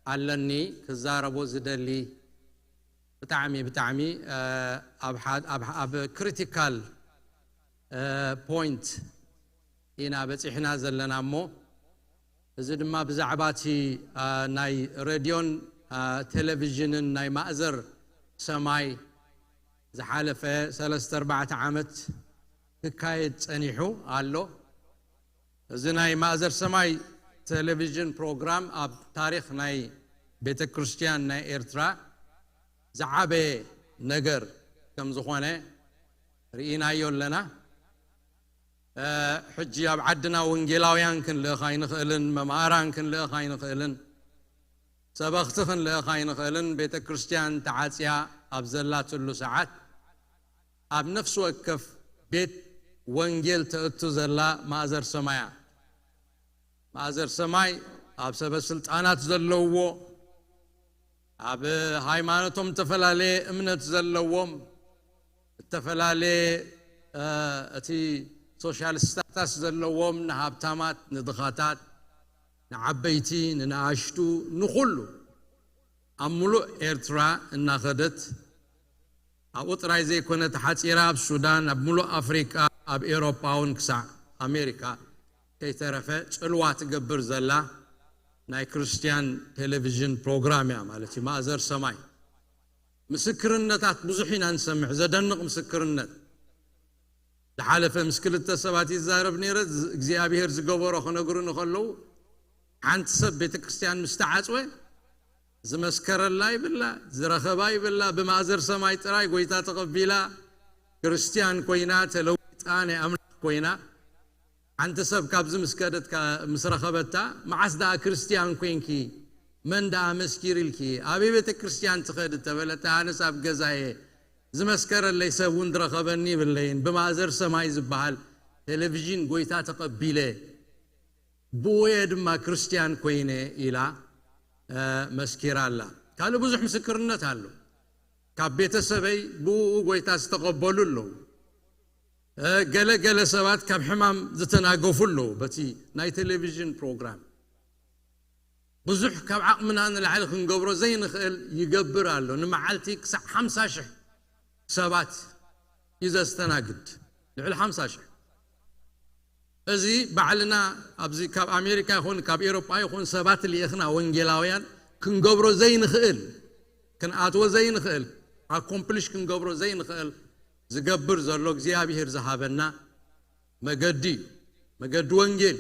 ኣለኒ ክዛረቦ ዝደሊ። ብጣዕሚ፣ ብጣዕሚ፣ እ፣ ኣብ ሓ-፣ ኣብ፣ ኣብ ክሪቲካል፣ እ፣ ፖይንት ኢና በጺሕና ዘለና እሞ፣ እዚ ድማ ብዛዕባ እቲ፣ እ፣ ናይ ሬድዮን፣ እ፣ ቴሌቪዥንን ናይ ማእዘር ሰማይ ዝሓለፈ ሰለስተ ኣርባዕተ ዓመት ክካየድ ጸኒሑ ኣሎ። እዚ ናይ ማእዘር ሰማይ ቴሌቪዥን ፕሮግራም ኣብ ታሪኽ ናይ ቤተ ክርስቲያን ናይ ኤርትራ ዝዓበየ ነገር ከም ዝኾነ ርኢናዮ ኣለና። እ፣ ሕጂ ኣብ ዓድና ወንጌላውያን ክንልእኽ ኣይንኽእልን፣ መማህራን ክንልእኽ ኣይንኽእልን፣ ሰበኽቲ ክንልእኽ ኣይንኽእልን። ቤተ ክርስቲያን ተዓጽያ ኣብ ዘላትሉ ሰዓት ኣብ ነፍሲ ወከፍ ቤት ወንጌል ተእቱ ዘላ ማእዘር ሰማያ። ማእዘር ሰማይ ኣብ ሰበ ስልጣናት ዘለውዎ፣ ኣብ ሃይማኖቶም እተፈላለየ እምነት ዘለዎም፣ እተፈላለየ፣ እ፣ እቲ ሶሻል ስታታስ ዘለዎም፣ ንሃብታማት፣ ንድኻታት፣ ንዓበይቲ፣ ንነኣሽቱ፣ ንኹሉ ኣብ ምሉእ ኤርትራ እናኸደት ኣብኡ ጥራይ ዘይኮነ ተሓጺራ ኣብ ሱዳን፣ ኣብ ምሉእ ኣፍሪቃ፣ ኣብ ኤውሮጳ እውን ክሳዕ ኣሜሪካ ከይተረፈ ጽልዋ ትገብር ዘላ ናይ ክርስትያን ቴሌቪዥን ፕሮግራም እያ ማለት እዩ። ማእዘር ሰማይ ምስክርነታት ብዙሕ ኢና ንሰምዕ፣ ዘደንቕ ምስክርነት። ዝሓለፈ ምስ ክልተ ሰባት ይዛረብ ነይረ፣ ዝ-፣ እግዚኣብሔር ዝገበሮ ክነግሩኒ ከለዉ፣ ሓንቲ ሰብ ቤተ ክርስቲያን ምስ ተዓጽወ ዝመስከረላ ይብላ፣ ዝረኸባ ይብላ፣ ብማእዘር ሰማይ ጥራይ ጎይታ ተቐቢላ፣ ክርስትያን ኮይና፣ ተለዊጣ፣ ናይ ኣምላኽ ኮይና። ሓንቲ ሰብ ካብዚ ምስ ከደት፣ ምስ ረኸበታ፣ "መዓስ ደኣ ክርስትያን ኮይንኪ? መን ደኣ መስኪርልኪ? ኣበይ ቤተ ክርስትያን ትኸዲ?" ተበለታ፣ "ኣነስ ኣብ ገዛየ፣ ዝመስከረለይ ሰብ እውን ዝረኸበኒ ይብለይን፣ ብማእዘር ሰማይ ዝበሃል ቴሌቪዥን ጎይታ ተቐቢለ፣ ብኡየ ድማ ክርስትያን ኮይነ" ኢላ፣ እ፣ መስኪራ ኣላ። ካልእ ብዙሕ ምስክርነት ኣሎ። "ካብ ቤተሰበይ ብኡ ጎይታ ዝተቐበሉ ኣለዉ። እ፣ ገለ ገለ ሰባት ካብ ሕማም ዝተናገፉ ኣለዉ በቲ ናይ ቴሌቪዥን ፕሮግራም። ብዙሕ ካብ ዓቕምና ንላዕሊ ክንገብሮ ዘይንኽእል ይገብር ኣሎ። ንመዓልቲ ክሳዕ ሓምሳ ሽሕ ሰባት እዩ ዘስተናግድ። ልዕሊ ሓምሳ ሽሕ። እዚ ባዕልና ኣብዚ ካብ ኣሜሪካ ይኹን ካብ ኤውሮጳ ይኹን ሰባት ልኢኽና ወንጌላውያን ክንገብሮ ዘይንኽእል፣ ክንኣትዎ ዘይንኽእል፣ ኣኮምፕሊሽ ክንገብሮ ዘይንኽእል ዝገብር ዘሎ እግዚኣብሔር ዝሃበና መገዲ እዩ። መገዲ ወንጌል።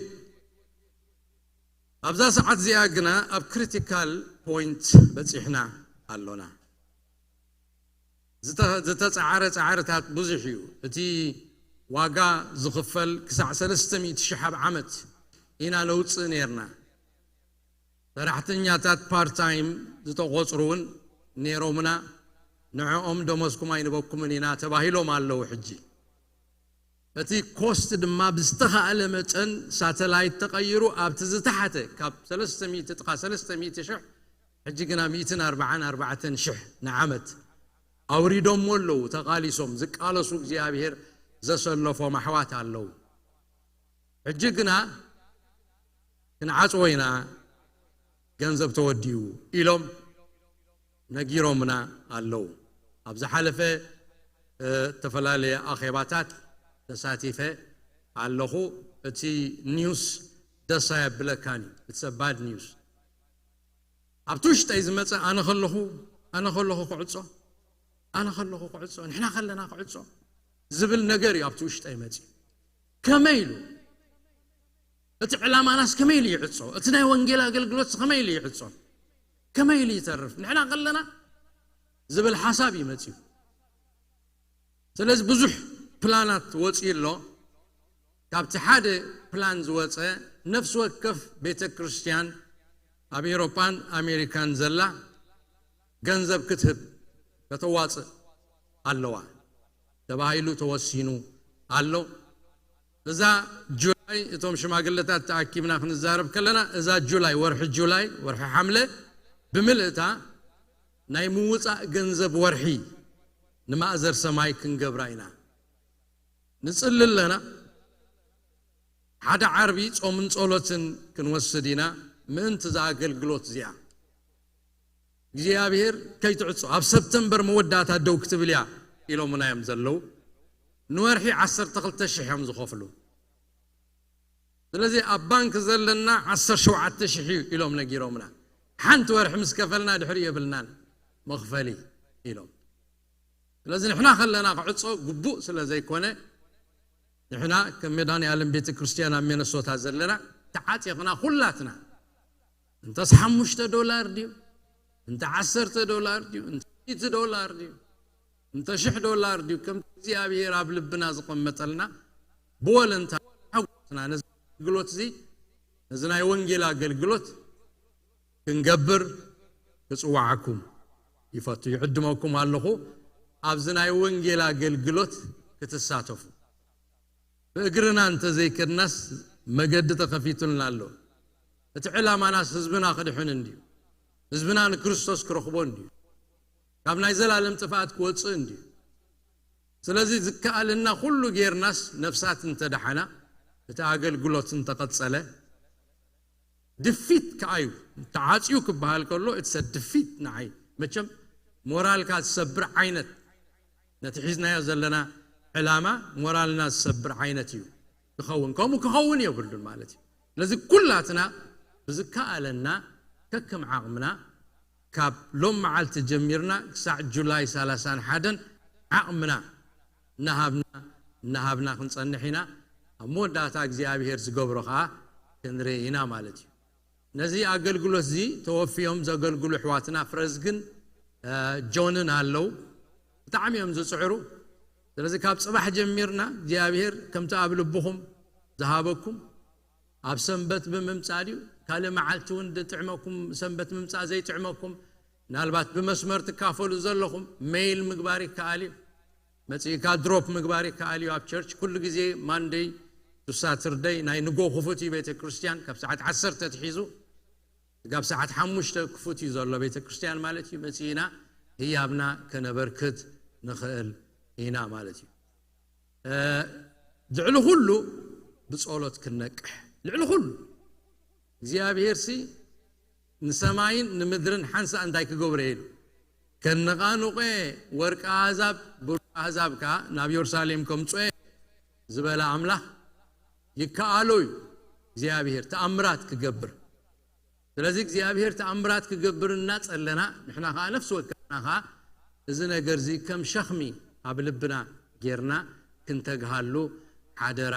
ኣብዛ ሰዓት እዚኣ ግና ኣብ ክሪቲካል ፖይንት በጺሕና ኣሎና። ዝተ-፣ ዝተጻዕረ ጻዕርታት ብዙሕ እዩ። እቲ ዋጋ ዝኽፈል ክሳዕ ሰለስተ ሚእቲ ሽሕ ኣብ ዓመት ኢና ነውፅእ ነይርና። ሰራሕተኛታት ፓርት ታይም ዝተቖፅሩ እውን ነይሮምና። ንዕኦም ደሞዝኩም ኣይንበኩምን ኢና ተባሂሎም ኣለዉ። ሕጂ እቲ ኮስት ድማ ብዝተኻእለ መጠን ሳተላይት ተቐይሩ ኣብቲ ዝተሓተ ካብ ሰለስተ ሚእቲ ጥቓ ሰለስተ ሚእቲ ሽሕ ሕጂ ግና ሚእትን ኣርባዓን ኣርባዕተን ሽሕ ንዓመት ኣውሪዶሞ ኣለዉ። ተቓሊሶም ዝቃለሱ እግዚኣብሔር ዘሰለፎም ኣሕዋት ኣለዉ። ሕጂ ግና ክንዓጽዎ ኢና፣ ገንዘብ ተወዲኡ ኢሎም ነጊሮምና ኣለዉ። ኣብ ዝሓለፈ እ፣ እተፈላለየ ኣኼባታት ተሳቲፈ ኣለኹ። እቲ ኒውስ ደስ ኣየብለካን እዩ። It's a bad news። ኣብቲ ውሽጠይ ዝመፀ ኣነ ከለኹ ኣነ ከለኹ ክዕጾ ኣነ ከለኹ ክዕጾ ንሕና ከለና ክዕጾ ዝብል ነገር እዩ ኣብቲ ውሽጠይ መፂኡ። ከመይ ኢሉ እቲ ዕላማናስ ከመይ ኢሉ ይዕጾ? እቲ ናይ ወንጌል ኣገልግሎትስ ከመይ ኢሉ ይዕጾ? ከመይ ኢሉ ይተርፍ? ንሕና ከለና ዝብል ሓሳብ እዩ መጺኡ። ስለዚ ብዙሕ ፕላናት ወጺኡ ኣሎ። ካብቲ ሓደ ፕላን ዝወጸ ነፍሲ ወከፍ ቤተ ክርስቲያን ኣብ ኤውሮጳን ኣሜሪካን ዘላ ገንዘብ ክትህብ ከተዋጽእ ኣለዋ ተባሂሉ ተወሲኑ ኣሎ። እዛ ጁላይ እቶም ሽማግለታት ተኣኪብና ክንዛረብ ከለና እዛ ጁላይ ወርሒ ጁላይ ወርሒ ሓምለ ብምልእታ ናይ ምውፃእ ገንዘብ ወርሒ ንማእዘር ሰማይ ክንገብራ ኢና ንፅሊ ኣለና። ሓደ ዓርቢ ጾምን ጸሎትን ክንወስድ ኢና ምእንቲ እዛ ኣገልግሎት እዚኣ እግዚኣብሔር ከይትዕጾ ኣብ ሰፕተምበር መወዳእታ ደው ክትብል እያ ኢሎምና እዮም ዘለዉ። ንወርሒ ዓሰርተ ክልተ ሽሕ እዮም ዝኸፍሉ። ስለዚ ኣብ ባንክ ዘለና ዓሰርተ ሸውዓተ ሽሕ እዩ ኢሎም ነጊሮምና። ሓንቲ ወርሒ ምስ ከፈልና ድሕሪ የብልናን መኽፈሊ ኢሎም። ስለዚ ንሕና ከለና ክዕጾ ግቡእ ስለ ዘይኮነ ንሕና ከም መድኃኔዓለም ቤተ ክርስቲያን ኣብ ሚነሶታ ዘለና ተዓጢቕና ኩላትና እንተስ ሓሙሽተ ዶላር ድዩ እንተ ዓሰርተ ዶላር ድዩ እንተ ሚእቲ ዶላር ድዩ እንተ ሽሕ ዶላር ድዩ ከምቲ እግዚኣብሔር ኣብ ልብና ዝቐመጠልና ብወለንታ ሓጎስና ነዚ ኣገልግሎት እዚ ነዚ ናይ ወንጌል ኣገልግሎት ክንገብር ክጽውዓኩም ይፈቱ ይዕድመኩም ኣለኹ። ኣብዚ ናይ ወንጌል ኣገልግሎት ክትሳተፉ ብእግርና እንተዘይከድናስ መገዲ ተኸፊቱልና ኣሎ። እቲ ዕላማናስ ህዝብና ክድሕን እንድዩ። ህዝብና ንክርስቶስ ክረኽቦ እንድዩ። ካብ ናይ ዘላለም ጥፍኣት ክወፅእ እንድዩ። ስለዚ ዝከኣለና ኩሉ ጌርናስ ነፍሳት እንተደሓና እቲ ኣገልግሎት እንተቐጸለ ድፊት ከኣ እዩ ተዓፅዩ ክበሃል ከሎ it's a defeat ንዓይ መቸም ሞራልካ ዝሰብር ዓይነት ነቲ ሒዝናዮ ዘለና ዕላማ ሞራልና ዝሰብር ዓይነት እዩ ክኸውን ከምኡ ክኸውን የብሉን ማለት እዩ። ስለዚ ኩላትና ብዝከኣለና ከከም ዓቕምና ካብ ሎም መዓልቲ ጀሚርና ክሳዕ ጁላይ ሰላሳን ሓደን ዓቕምና እናሃብና እናሃብና ክንጸንሕ ኢና። ኣብ መወዳእታ እግዚኣብሔር ዝገብሮ ከዓ ክንርኢ ኢና ማለት እዩ። ነዚ ኣገልግሎት እዚ ተወፍዮም ዘገልግሉ ኣሕዋትና ፍረዝግን ጆንን ኣለዉ። ብጣዕሚ እዮም ዝፅዕሩ። ስለዚ ካብ ፅባሕ ጀሚርና እግዚኣብሔር ከምቲ ኣብ ልብኹም ዝሃበኩም ኣብ ሰንበት ብምምፃእ ድዩ ካልእ መዓልቲ እውን ዝጥዕመኩም ሰንበት ምምፃእ ዘይጥዕመኩም ምናልባት ብመስመር ትካፈሉ ዘለኹም ሜይል ምግባር ይከኣል እዩ። መፂእካ ድሮፕ ምግባር ይከኣል እዩ ኣብ ቸርች ኩሉ ግዜ ማንደይ ቱ ሳትርደይ ናይ ንጎ ክፉት እዩ ቤተ ክርስቲያን ካብ ሰዓት ዓሰርተ ትሒዙ ስጋብ ሰዓት ሓሙሽተ ክፉት እዩ ዘሎ ቤተ ክርስቲያን ማለት እዩ። መፂእና ህያብና ከነበርክት ንኽእል ኢና ማለት እዩ። ልዕሊ ኩሉ ብፀሎት ክንነቅሕ ልዕሊ ኩሉ እግዚኣብሔር ሲ ንሰማይን ንምድርን ሓንሳእ እንታይ ክገብረ ኢሉ ከነቓኑቐ ወርቂ ኣህዛብ ብሩር ኣህዛብ ከዓ ናብ የሩሳሌም ከምፅኦ ዝበለ ኣምላኽ ይከኣሎ እዩ እግዚኣብሔር ተኣምራት ክገብር። ስለዚ እግዚኣብሔር ተኣምራት ክገብር እናፀለና ንሕና ከዓ ነፍሲ ወከፍና ከዓ እዚ ነገር እዚ ከም ሸኽሚ ኣብ ልብና ጌርና ክንተግሃሉ ሓደራ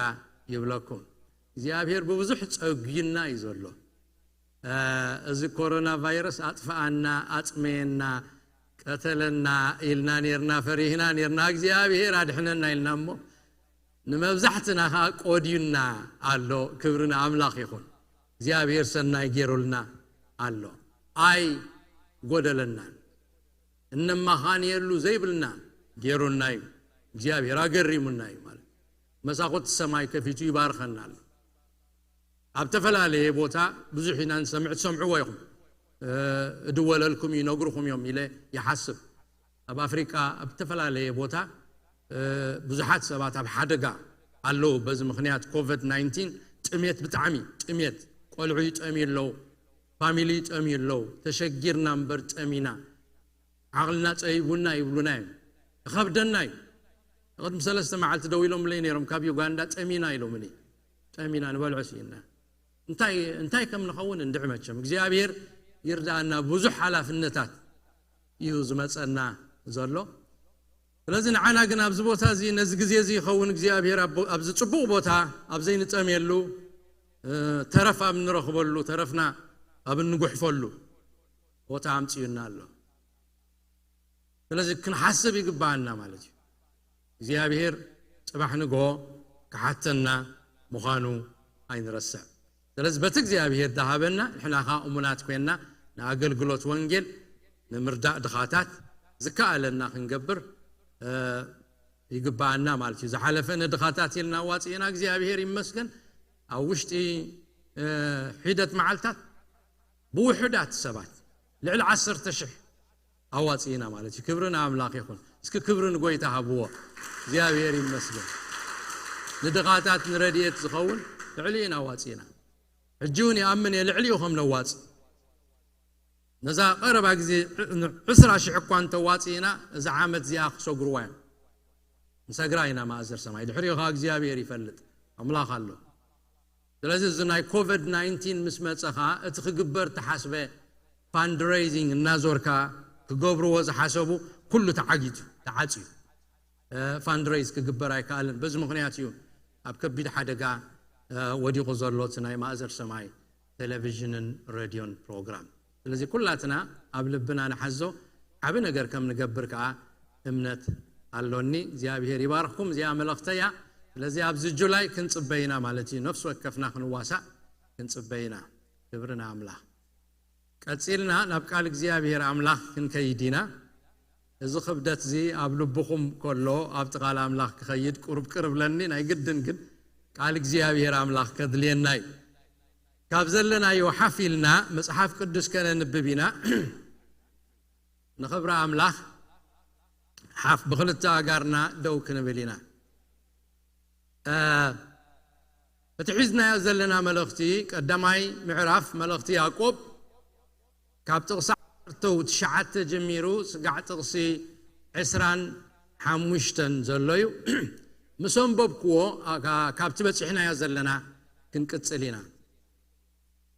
ይብለኩም። እግዚኣብሔር ብብዙሕ ፀጉይና እዩ ዘሎ። እዚ ኮሮና ቫይረስ ኣጥፍኣና ኣፅመየና ቀተለና ኢልና ኔርና ፈሪህና ኔርና እግዚኣብሔር ኣድሕነና ኢልና እሞ ንመብዛሕትና ኸዓ ቆድዩና ኣሎ። ክብሪ ንኣምላኽ ይኹን። እግዚኣብሔር ሰናይ ገይሩልና ኣሎ። ኣይጎደለናን። እነማኻንየሉ ዘይብልና ገይሩና እዩ። እግዚኣብሔር ኣገሪሙና እዩ ማለት። መሳኹቲ ሰማይ ከፊቱ ይባርኸና ኣሎ። ኣብ ተፈላለየ ቦታ ብዙሕ ኢና ንሰምዕ፣ ትሰምዕዎ ኢኹም። እ፣ እድወለልኩም ይነግርኹም እዮም ኢለ ይሓስብ። ኣብ ኣፍሪቃ ኣብ ዝተፈላለየ ቦታ፣ እ፣ ብዙሓት ሰባት ኣብ ሓደጋ ኣለዉ። በዚ ምኽንያት ኮቨድ ናይንቲን ጥሜት፣ ብጣዕሚ ጥሜት፣ ቆልዑ ይጠምዩ ኣለዉ፣ ፋሚሊ ይጠምዩ ኣለዉ። ተሸጊርና እምበር ጠሚና፣ ዓቕልና ጸቢቡና ይብሉና እዮም። ይኸብደና እዩ። ቅድሚ ሰለስተ መዓልቲ ደው ኢሎምለይ ነይሮም፣ ካብ ዩጋንዳ ጠሚና ኢሎምኒ። ጠሚና፣ ንበልዖ ስኢና። እንታይ፣ እንታይ ከም ንኸውን እንድዒ መቸም እግዚኣብሔር ይርዳእና። ብዙሕ ሓላፍነታት እዩ ዝመጸና ዘሎ። ስለዚ ንዓና ግን ኣብዚ ቦታ እዚ፣ ነዚ ግዜ እዚ ይኸውን እግዚኣብሔር ኣብ፣ ኣብዚ ጽቡቕ ቦታ፣ ኣብ ዘይንጠምየሉ፣ እ፣ ተረፍ ኣብ እንረኽበሉ፣ ተረፍና ኣብ እንጉሕፈሉ ቦታ ኣምጽዩና ኣሎ። ስለዚ ክንሓስብ ይግባኣና ማለት እዩ። እግዚኣብሔር ጽባሕ ንግሆ ክሓተና ምዃኑ ኣይንረስዕ። ስለዚ በቲ እግዚኣብሔር ዝሃበና፣ ንሕና ኸዓ እሙናት ኮይንና ንኣገልግሎት ወንጌል፣ ንምርዳእ ድኻታት ዝከኣለና ክንገብር፣ እ፣ ይግባኣና ማለት እዩ። ዝሓለፈ ንድኻታት ኢልና ኣዋፂእና፣ እግዚኣብሔር ይመስገን፣ ኣብ ውሽጢ፣ እ፣ ሒደት መዓልታት ብውሑዳት ሰባት ልዕሊ ዓሰርተ ሽሕ ኣዋፂእና ማለት እዩ። ክብሪ ንኣምላኽ ይኹን። እስኪ ክብሪ ንጎይታ ሃብዎ። እግዚኣብሔር ይመስገን። ንድኻታት ንረድኤት ዝኸውን ልዕሊ ኢና ኣዋፂእና። ሕጂ እውን ይኣምን እየ፣ ልዕሊኡ ከም ነዋፅእ። ነዛ ቀረባ ግዜ ዕስራ ሽሕ እኳ እንተዋፂእና፣ እዛ ዓመት እዚኣ ክሰግርዋ እዮም። ንሰግራ ኢና ማእዘር ሰማይ። ድሕሪኡ ኸዓ እግዚኣብሔር ይፈልጥ፣ ኣምላኽ ኣሎ። ስለዚ እዚ ናይ ኮቨድ ናይንቲን ምስ መጸ ኸዓ እቲ ክግበር ተሓስበ ፋንድሬይዚንግ እናዞርካ ክገብርዎ ዝሓሰቡ ኩሉ ተዓጊቱ፣ ተዓጽዩ። እ፣ ፋንድሬይዝ ክግበር ኣይከኣልን። በዚ ምኽንያት እዩ ኣብ ከቢድ ሓደጋ፣ እ፣ ወዲቑ ዘሎ እቲ ናይ ማእዘር ሰማይ ቴሌቪዥንን ሬድዮን ፕሮግራም። ስለዚ ኩላትና ኣብ ልብና ንሓዞ፣ ዓቢ ነገር ከም ንገብር ከኣ እምነት ኣሎኒ። እግዚኣብሔር ይባርኽኩም። እዚኣ መልእኽተያ። ስለዚ ኣብዚ ጁላይ ክንጽበ ኢና ማለት እዩ። ነፍሲ ወከፍና ክንዋሳእ ክንጽበ ኢና። ክብሪ ንኣምላኽ። ቀጺልና ናብ ቃል እግዚኣብሔር ኣምላኽ ክንከይድ ኢና። እዚ ክብደት እዚ ኣብ ልብኹም ከሎ ኣብቲ ቃል ኣምላኽ ክኸይድ ቁርብ ቅርብ ለኒ ናይ ግድን ግን ቃል እግዚኣብሔር ኣምላኽ ከድልየና እዩ። ካብ ዘለናዮ ሓፍ ኢልና መጽሓፍ ቅዱስ ከነንብብ ኢና። ንኽብሪ ኣምላኽ ሓፍ ብኽልተ ኣጋርና ደው ክንብል ኢና። እ፣ እቲ ሒዝናዮ ዘለና መልእኽቲ ቀዳማይ ምዕራፍ መልእኽቲ ያዕቆብ ካብ ጥቕሲ ዓሰርተ ትሽዓተ ጀሚሩ ስጋዕ ጥቕሲ ዕስራን ሓሙሽተን ዘሎ እዩ። ምስ ኣንበብክዎ፣ ኣ፣ ካ-፣ ካብቲ በጺሕናዮ ዘለና ክንቅጽል ኢና።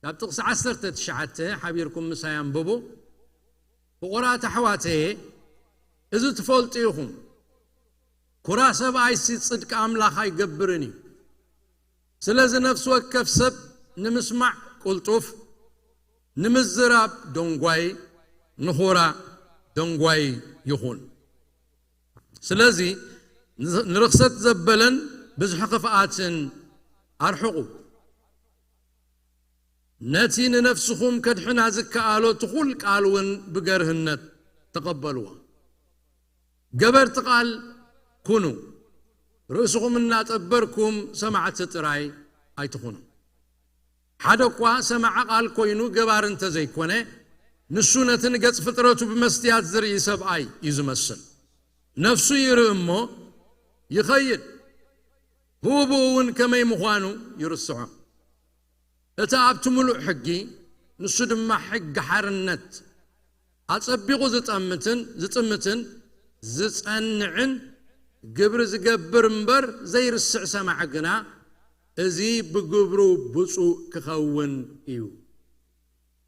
ካብ ጥቕሲ ዓሰርተ ትሽዓተ ሓቢርኩም ምሳይ ኣንብቡ። ፍቑራት ኣሕዋተየ፣ እዚ ትፈልጡ ኢኹም፣ ኩራ ሰብኣይሲ ጽድቂ ኣምላኽ ኣይገብርን እዩ። ስለዚ ነፍሲ ወከፍ ሰብ ንምስማዕ ቅልጡፍ፣ ንምዝራብ ደንጓይ፣ ንኹራ ደንጓይ ይኹን። ስለዚ ንርኽሰት ዘበለን ብዝሒ ክፍኣትን ኣርሕቑ። ነቲ ንነፍስኹም ከድሕና ዝከኣሎ ትኹል ቃል እውን ብገርህነት ተቐበልዎ። ገበርቲ ቃል ኩኑ፣ ርእስኹም እናጠበርኩም ሰማዕቲ ጥራይ ኣይትኹኑ። ሓደ እኳ ሰማዒ ቃል ኮይኑ ገባሪ እንተ ዘይኮነ፣ ንሱ ነቲ ንገጽ ፍጥረቱ ብመስትያት ዝርኢ ሰብኣይ እዩ ዝመስል። ነፍሱ ይርኢ እሞ ይኸይድ፣ ብኡ ብኡ እውን ከመይ ምዃኑ ይርስዖ። እቲ ኣብቲ ምሉእ ሕጊ፣ ንሱ ድማ ሕጊ ሓርነት፣ ኣጸቢቑ ዝጠምትን፣ ዝጥምትን ዝጸንዕን፣ ግብሪ ዝገብር እምበር ዘይርስዕ ሰማዒ ግና፣ እዚ ብግብሩ ብፁዕ ክኸውን እዩ።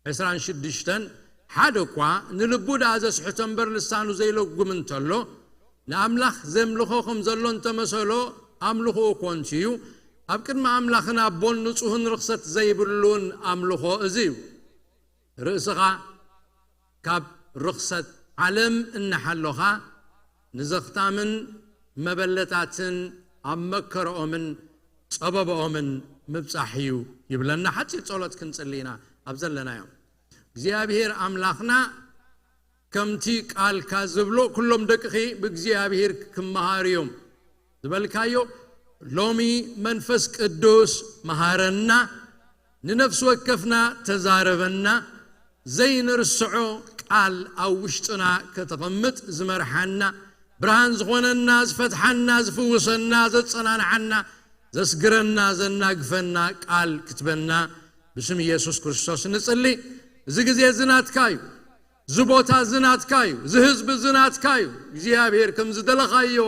ዕስራን ሽዱሽተን፣ ሓደ እኳ ንልቡ ደኣ ዘስሕቶ እምበር ልሳኑ ዘይለጉም እንተሎ፣ ንኣምላኽ ዘምልኾ ከም ዘሎ እንተመሰሎ፣ ኣምልኾኡ ኮንቱ እዩ። ኣብ ቅድሚ ኣምላኽን ኣቦን ንጹህን ርኽሰት ዘይብሉን ኣምልኾ እዚ እዩ። ርእስኻ ካብ ርኽሰት ዓለም እናሓሎኻ፣ ንዘኽታምን መበለታትን ኣብ መከረኦምን ጸበባኦምን ምብጻሕ እዩ ይብለና። ሓጺር ጸሎት ክንጽሊ ኢና ኣብ ዘለናዮ። እግዚኣብሔር ኣምላኽና ከምቲ ቃልካ ዝብሎ ኩሎም ደቅኺ ብእግዚኣብሔር ክመሃሩ እዮም ዝበልካዮ፣ ሎሚ መንፈስ ቅዱስ መሃረና፣ ንነፍሲ ወከፍና ተዛረበና፣ ዘይንርስዖ ቃል ኣብ ውሽጥና ከተቐምጥ ዝመርሓና፣ ብርሃን ዝኾነና፣ ዝፈትሓና፣ ዝፍውሰና፣ ዘጸናንዓና፣ ዘስግረና፣ ዘናግፈና ቃል ክትበና ብስም ኢየሱስ ክርስቶስ ንጽሊ። እዚ ግዜ እዚ ናትካ እዩ። እዚ ቦታ እዚ ናትካ እዩ። እዚ ህዝቢ እዚ ናትካ እዩ። እግዚኣብሔር ከም ዝደለኻዮ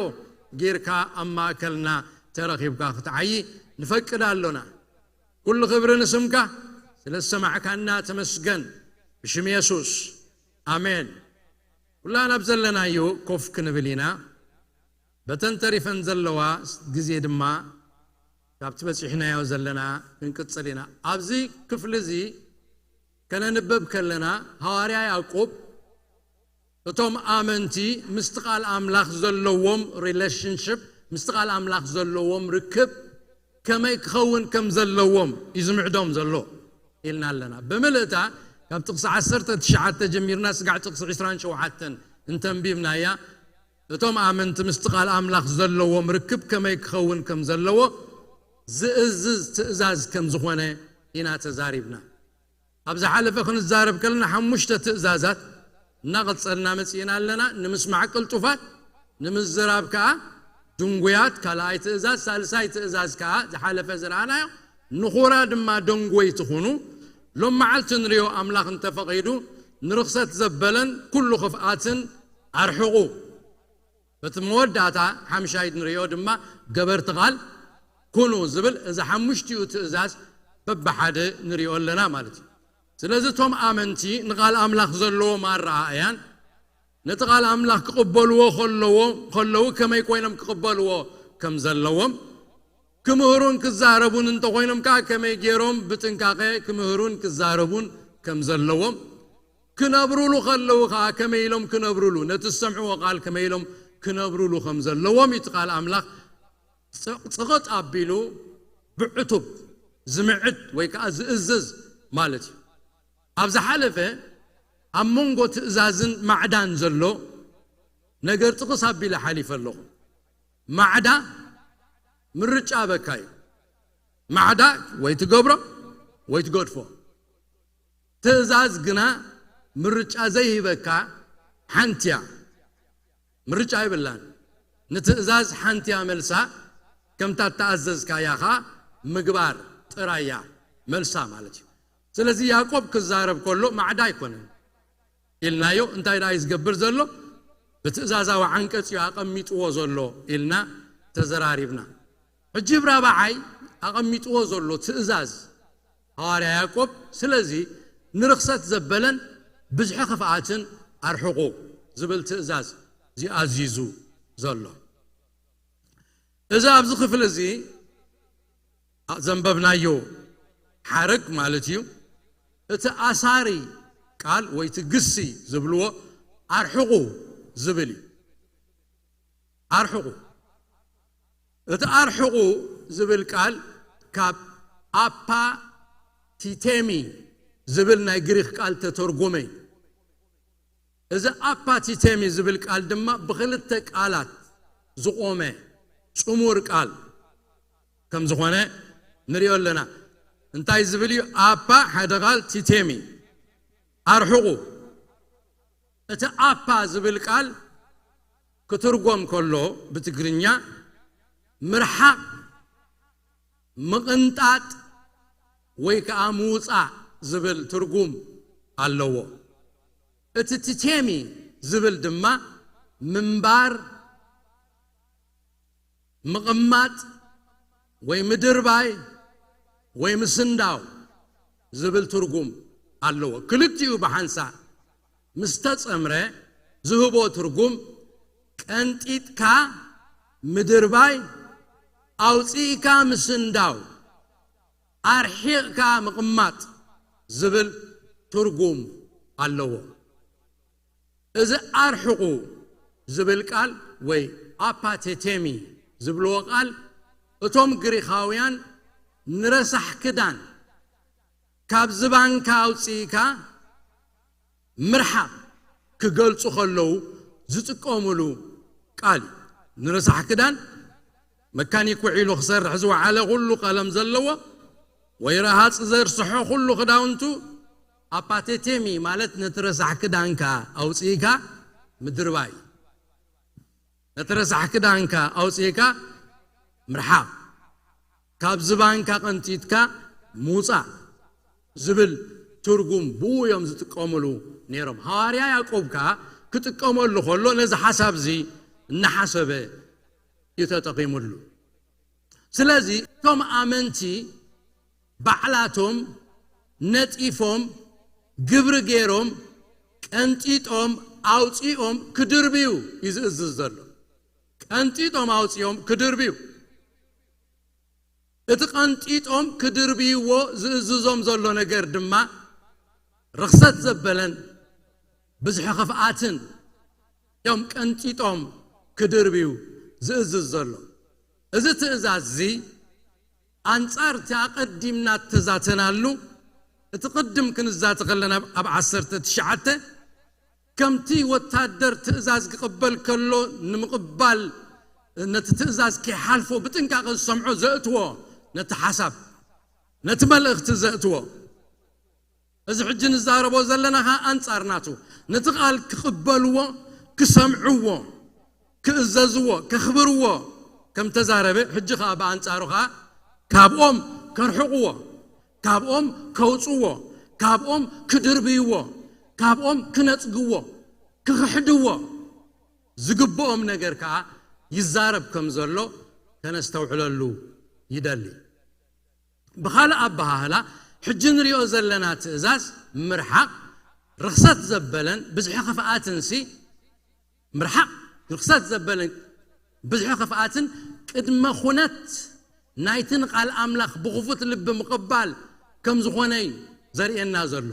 ጌርካ ኣብ ማእከልና ተረኺብካ ክትዓዪ ንፈቅድ ኣሎና። ኩሉ ክብሪ ንስምካ፣ ስለ ዝሰማዕካና ተመስገን። ብሽም የሱስ፣ ኣሜን። ኩላና ኣብ ዘለናዮ ኮፍ ክንብል ኢና። በተን ተሪፈን ዘለዋ ግዜ ድማ ካብቲ በጺሕናዮ ዘለና ክንቅጽል ኢና። ኣብዚ ክፍሊ እዚ ከነንበብ ከለና፣ ሃዋርያ ያዕቆብ እቶም ኣመንቲ ምስቲ ቃል ኣምላኽ ዘለዎም ሪሌሽንሽፕ፣ ምስቲ ቃል ኣምላኽ ዘለዎም ርክብ ከመይ ክኸውን ከም ዘለዎም እዩ ዝምዕዶም ዘሎ ኢልና ኣለና። ብምልእታ ካብ ጥቕሲ ዓሰርተ ትሽዓተ ጀሚርና ስጋዕ ጥቕሲ ዕስራን ሸውዓተን እንተንቢብናያ፣ እቶም ኣመንቲ ምስቲ ቃል ኣምላኽ ዘለዎም ርክብ ከመይ ክኸውን ከም ዘለዎ ዝእዝዝ ትእዛዝ ከም ዝኾነ ኢና ተዛሪብና። ኣብ ዝሓለፈ ክንዛረብ ከለና ሓሙሽተ ትእዛዛት እናቐጸልና መጺእና ኣለና። ንምስማዕ ቅልጡፋት፣ ንምዝራብ ከኣ ድንጉያት፣ ካልኣይ ትእዛዝ፣ ሳልሳይ ትእዛዝ ከኣ ዝሓለፈ ዝረኣናዮ፣ ንኹራ ድማ ደንጎይ ትኹኑ። ሎም መዓልቲ ንሪኦ ኣምላኽ እንተፈቒዱ፣ ንርኽሰት ዘበለን ኩሉ ክፍኣትን ኣርሕቑ። በቲ መወዳእታ ሓምሻይ ንሪኦ ድማ ገበርቲ ቃል ኩኑ ዝብል፣ እዚ ሓሙሽቲኡ ትእዛዝ በብሓደ ንሪኦ ኣለና ማለት እዩ። ስለዚ እቶም ኣመንቲ ንቃል ኣምላኽ ዘለዎም ኣረኣእያን ነቲ ቃል ኣምላኽ ክቕበልዎ ከለዎ-፣ ከለዉ ከመይ ኮይኖም ክቕበልዎ ከም ዘለዎም፣ ክምህሩን ክዛረቡን እንተኾይኖም ከኣ ከመይ ገይሮም ብጥንቃቐ ክምህሩን ክዛረቡን ከም ዘለዎም፣ ክነብሩሉ ከለዉ ከኣ ከመይ ኢሎም ክነብሩሉ፣ ነቲ ዝሰምዕዎ ቃል ከመይ ኢሎም ክነብሩሉ ከም ዘለዎም እዩ እቲ ቃል ኣምላኽ ጽቕ-፣ ጽቕጥ ኣቢሉ ብዕቱብ ዝምዕድ ወይ ከኣ ዝእዝዝ ማለት እዩ። ኣብ ዝሓለፈ ኣብ መንጎ ትእዛዝን ማዕዳን ዘሎ ነገር ጥቕስ ኣቢለ ሓሊፈ ኣለኹ። ማዕዳ ምርጫ በካ እዩ። ማዕዳ ወይ ትገብሮ ወይ ትገድፎ። ትእዛዝ ግና ምርጫ ዘይህበካ ሓንቲ እያ። ምርጫ የብላን። ንትእዛዝ ሓንቲ እያ መልሳ፣ ከምታ እተኣዘዝካያ ኸኣ ምግባር ጥራይ እያ መልሳ ማለት እዩ። ስለዚ ያዕቆብ ክዛረብ ከሎ ማዕዳ ኣይኮነን ኢልናዮ። እንታይ ደኣ እዩ ዝገብር ዘሎ? ብትእዛዛዊ ዓንቀጽ እዩ ኣቐሚጥዎ ዘሎ ኢልና ተዘራሪብና። ሕጂ ብራብዓይ ኣቐሚጥዎ ዘሎ ትእዛዝ ሃዋርያ ያዕቆብ፣ ስለዚ ንርኽሰት ዘበለን ብዝሒ ክፍኣትን ኣርሕቑ ዝብል ትእዛዝ እዩ ኣዚዙ ዘሎ። እዚ ኣብዚ ክፍሊ እዚ ዘንበብናዮ ሓረግ ማለት እዩ፣ እቲ ኣሳሪ ቃል ወይ እቲ ግሲ ዝብልዎ ኣርሕቑ ዝብል እዩ። ኣርሕቑ። እቲ ኣርሕቑ ዝብል ቃል ካብ ኣፓ ቲቴሚ ዝብል ናይ ግሪኽ ቃል ተተርጎመ እዩ። እዚ ኣፓ ቲቴሚ ዝብል ቃል ድማ ብኽልተ ቃላት ዝቖመ ጽሙር ቃል ከም ዝኾነ ንሪኦ ኣለና። እንታይ ዝብል እዩ? ኣፓ ሓደ ቃል፣ ቲቴሚ ኣርሕቑ። እቲ ኣፓ ዝብል ቃል ክትርጎም ከሎ ብትግርኛ ምርሓቕ፣ ምቕንጣጥ ወይ ከኣ ምውጻእ ዝብል ትርጉም ኣለዎ። እቲ ቲቴሚ ዝብል ድማ ምንባር፣ ምቕማጥ ወይ ምድርባይ ወይ ምስንዳው ዝብል ትርጉም ኣለዎ። ክልቲኡ ብሓንሳእ ምስ ተጸምረ ዝህቦ ትርጉም ቀንጢጥካ ምድርባይ፣ ኣውጺእካ ምስንዳው፣ ኣርሒቕካ ምቕማጥ ዝብል ትርጉም ኣለዎ። እዚ ኣርሕቑ ዝብል ቃል ወይ ኣፓቴቴሚ ዝብልዎ ቃል እቶም ግሪኻውያን ንረሳሕ ክዳን ካብ ዝባንካ ኣውፅእካ ምርሓቕ ክገልፁ ከለዉ ዝጥቀሙሉ ቃል እዩ። ንረሳሕ ክዳን መካኒክ ውዒሉ ክሰርሕ ዝወዓለ ኩሉ ቀለም ዘለዎ ወይ ረሃፅ ዘርስሖ ኩሉ ክዳውንቱ ኣፓቴቴሚ ማለት ነቲ ረሳሕ ክዳንካ ኣውፅእካ ምድርባይ፣ ነቲ ረሳሕ ክዳንካ ኣውፅእካ ምርሓቕ፣ ካብ ዝባንካ ቀንጢጥካ ምውፃእ ዝብል ትርጉም ብኡ እዮም ዝጥቀሙሉ ነይሮም። ሃዋርያ ያዕቆብ ከዓ ክጥቀመሉ ከሎ ነዚ ሓሳብ እዚ እናሓሰበ እዩ ተጠቒሙሉ። ስለዚ እቶም ኣመንቲ ባዕላቶም ነጢፎም ግብሪ ገይሮም ቀንጢጦም ኣውፂኦም ክድርብዩ እዩ ዝእዝዝ ዘሎ። ቀንጢጦም ኣውፂኦም ክድርብዩ። እቲ ቀንጢጦም ክድርብይዎ ዝእዝዞም ዘሎ ነገር ድማ ርኽሰት ዘበለን ብዝሒ ክፍኣትን እዮም ቀንጢጦም ክድርብዩ ዝእዝዝ ዘሎ። እዚ ትእዛዝ እዚ ኣንጻር እቲ ኣቐዲምና እተዛተናሉ፣ እቲ ቅድም ክንዛተ ከለና ኣብ ዓሰርተ ትሽዓተ፣ ከምቲ ወታደር ትእዛዝ ክቕበል ከሎ ንምቕባል ነቲ ትእዛዝ ከይሓልፎ ብጥንቃቐ ዝሰምዖ ዘእትዎ ነቲ ሓሳብ፣ ነቲ መልእኽቲ ዘእትዎ። እዚ ሕጂ ንዛረቦ ዘለና ኸኣ ኣንጻር ናቱ። ነቲ ቃል ክቕበልዎ፣ ክሰምዕዎ፣ ክእዘዝዎ፣ ከኽብርዎ ከም ተዛረበ፣ ሕጂ ኸኣ ብኣንጻሩ ኸኣ ካብኦም ከርሕቕዎ፣ ካብኦም ከውጽዎ፣ ካብኦም ክድርብይዎ፣ ካብኦም ክነጽግዎ፣ ክኽሕድዎ ዝግብኦም ነገር ከኣ ይዛረብ ከም ዘሎ ከነስተውዕለሉ ይደሊ። ብኻልእ ኣበሃህላ፣ ሕጂ ንሪኦ ዘለና ትእዛዝ ምርሓቕ ርኽሰት ዘበለን ብዝሒ ክፍኣትንሲ፣ ምርሓቕ ርኽሰት ዘበለን ብዝሒ ክፍኣትን ቅድመ ኩነት ናይቲ ንቃል ኣምላኽ ብኽፉት ልቢ ምቕባል ከም ዝኾነ እዩ ዘርእየና ዘሎ።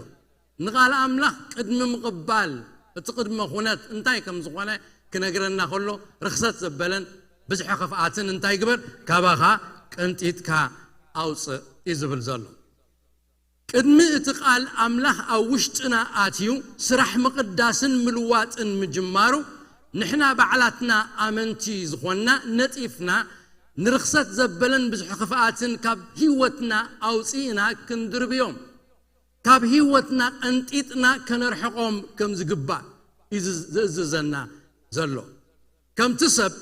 ንቃል ኣምላኽ ቅድሚ ምቕባል እቲ ቅድመ ኩነት እንታይ ከም ዝኾነ ክነግረና ከሎ፣ ርኽሰት ዘበለን ብዝሒ ክፍኣትን እንታይ ግበር፣ ካባኻ ቀንጢጥካ ኣውፅእ እዩ ዝብል ዘሎ። ቅድሚ እቲ ቃል ኣምላኽ ኣብ ውሽጥና ኣትዩ ስራሕ ምቕዳስን ምልዋጥን ምጅማሩ፣ ንሕና ባዕላትና ኣመንቲ ዝኾንና ነጢፍና፣ ንርኽሰት ዘበለን ብዝሒ ክፍኣትን ካብ ህይወትና ኣውፂእና ክንድርብዮም፣ ካብ ህይወትና ቀንጢጥና ከነርሕቖም ከም ዝግባእ እዩ ዝእዝዘና ዘሎ። ከምቲ ሰብ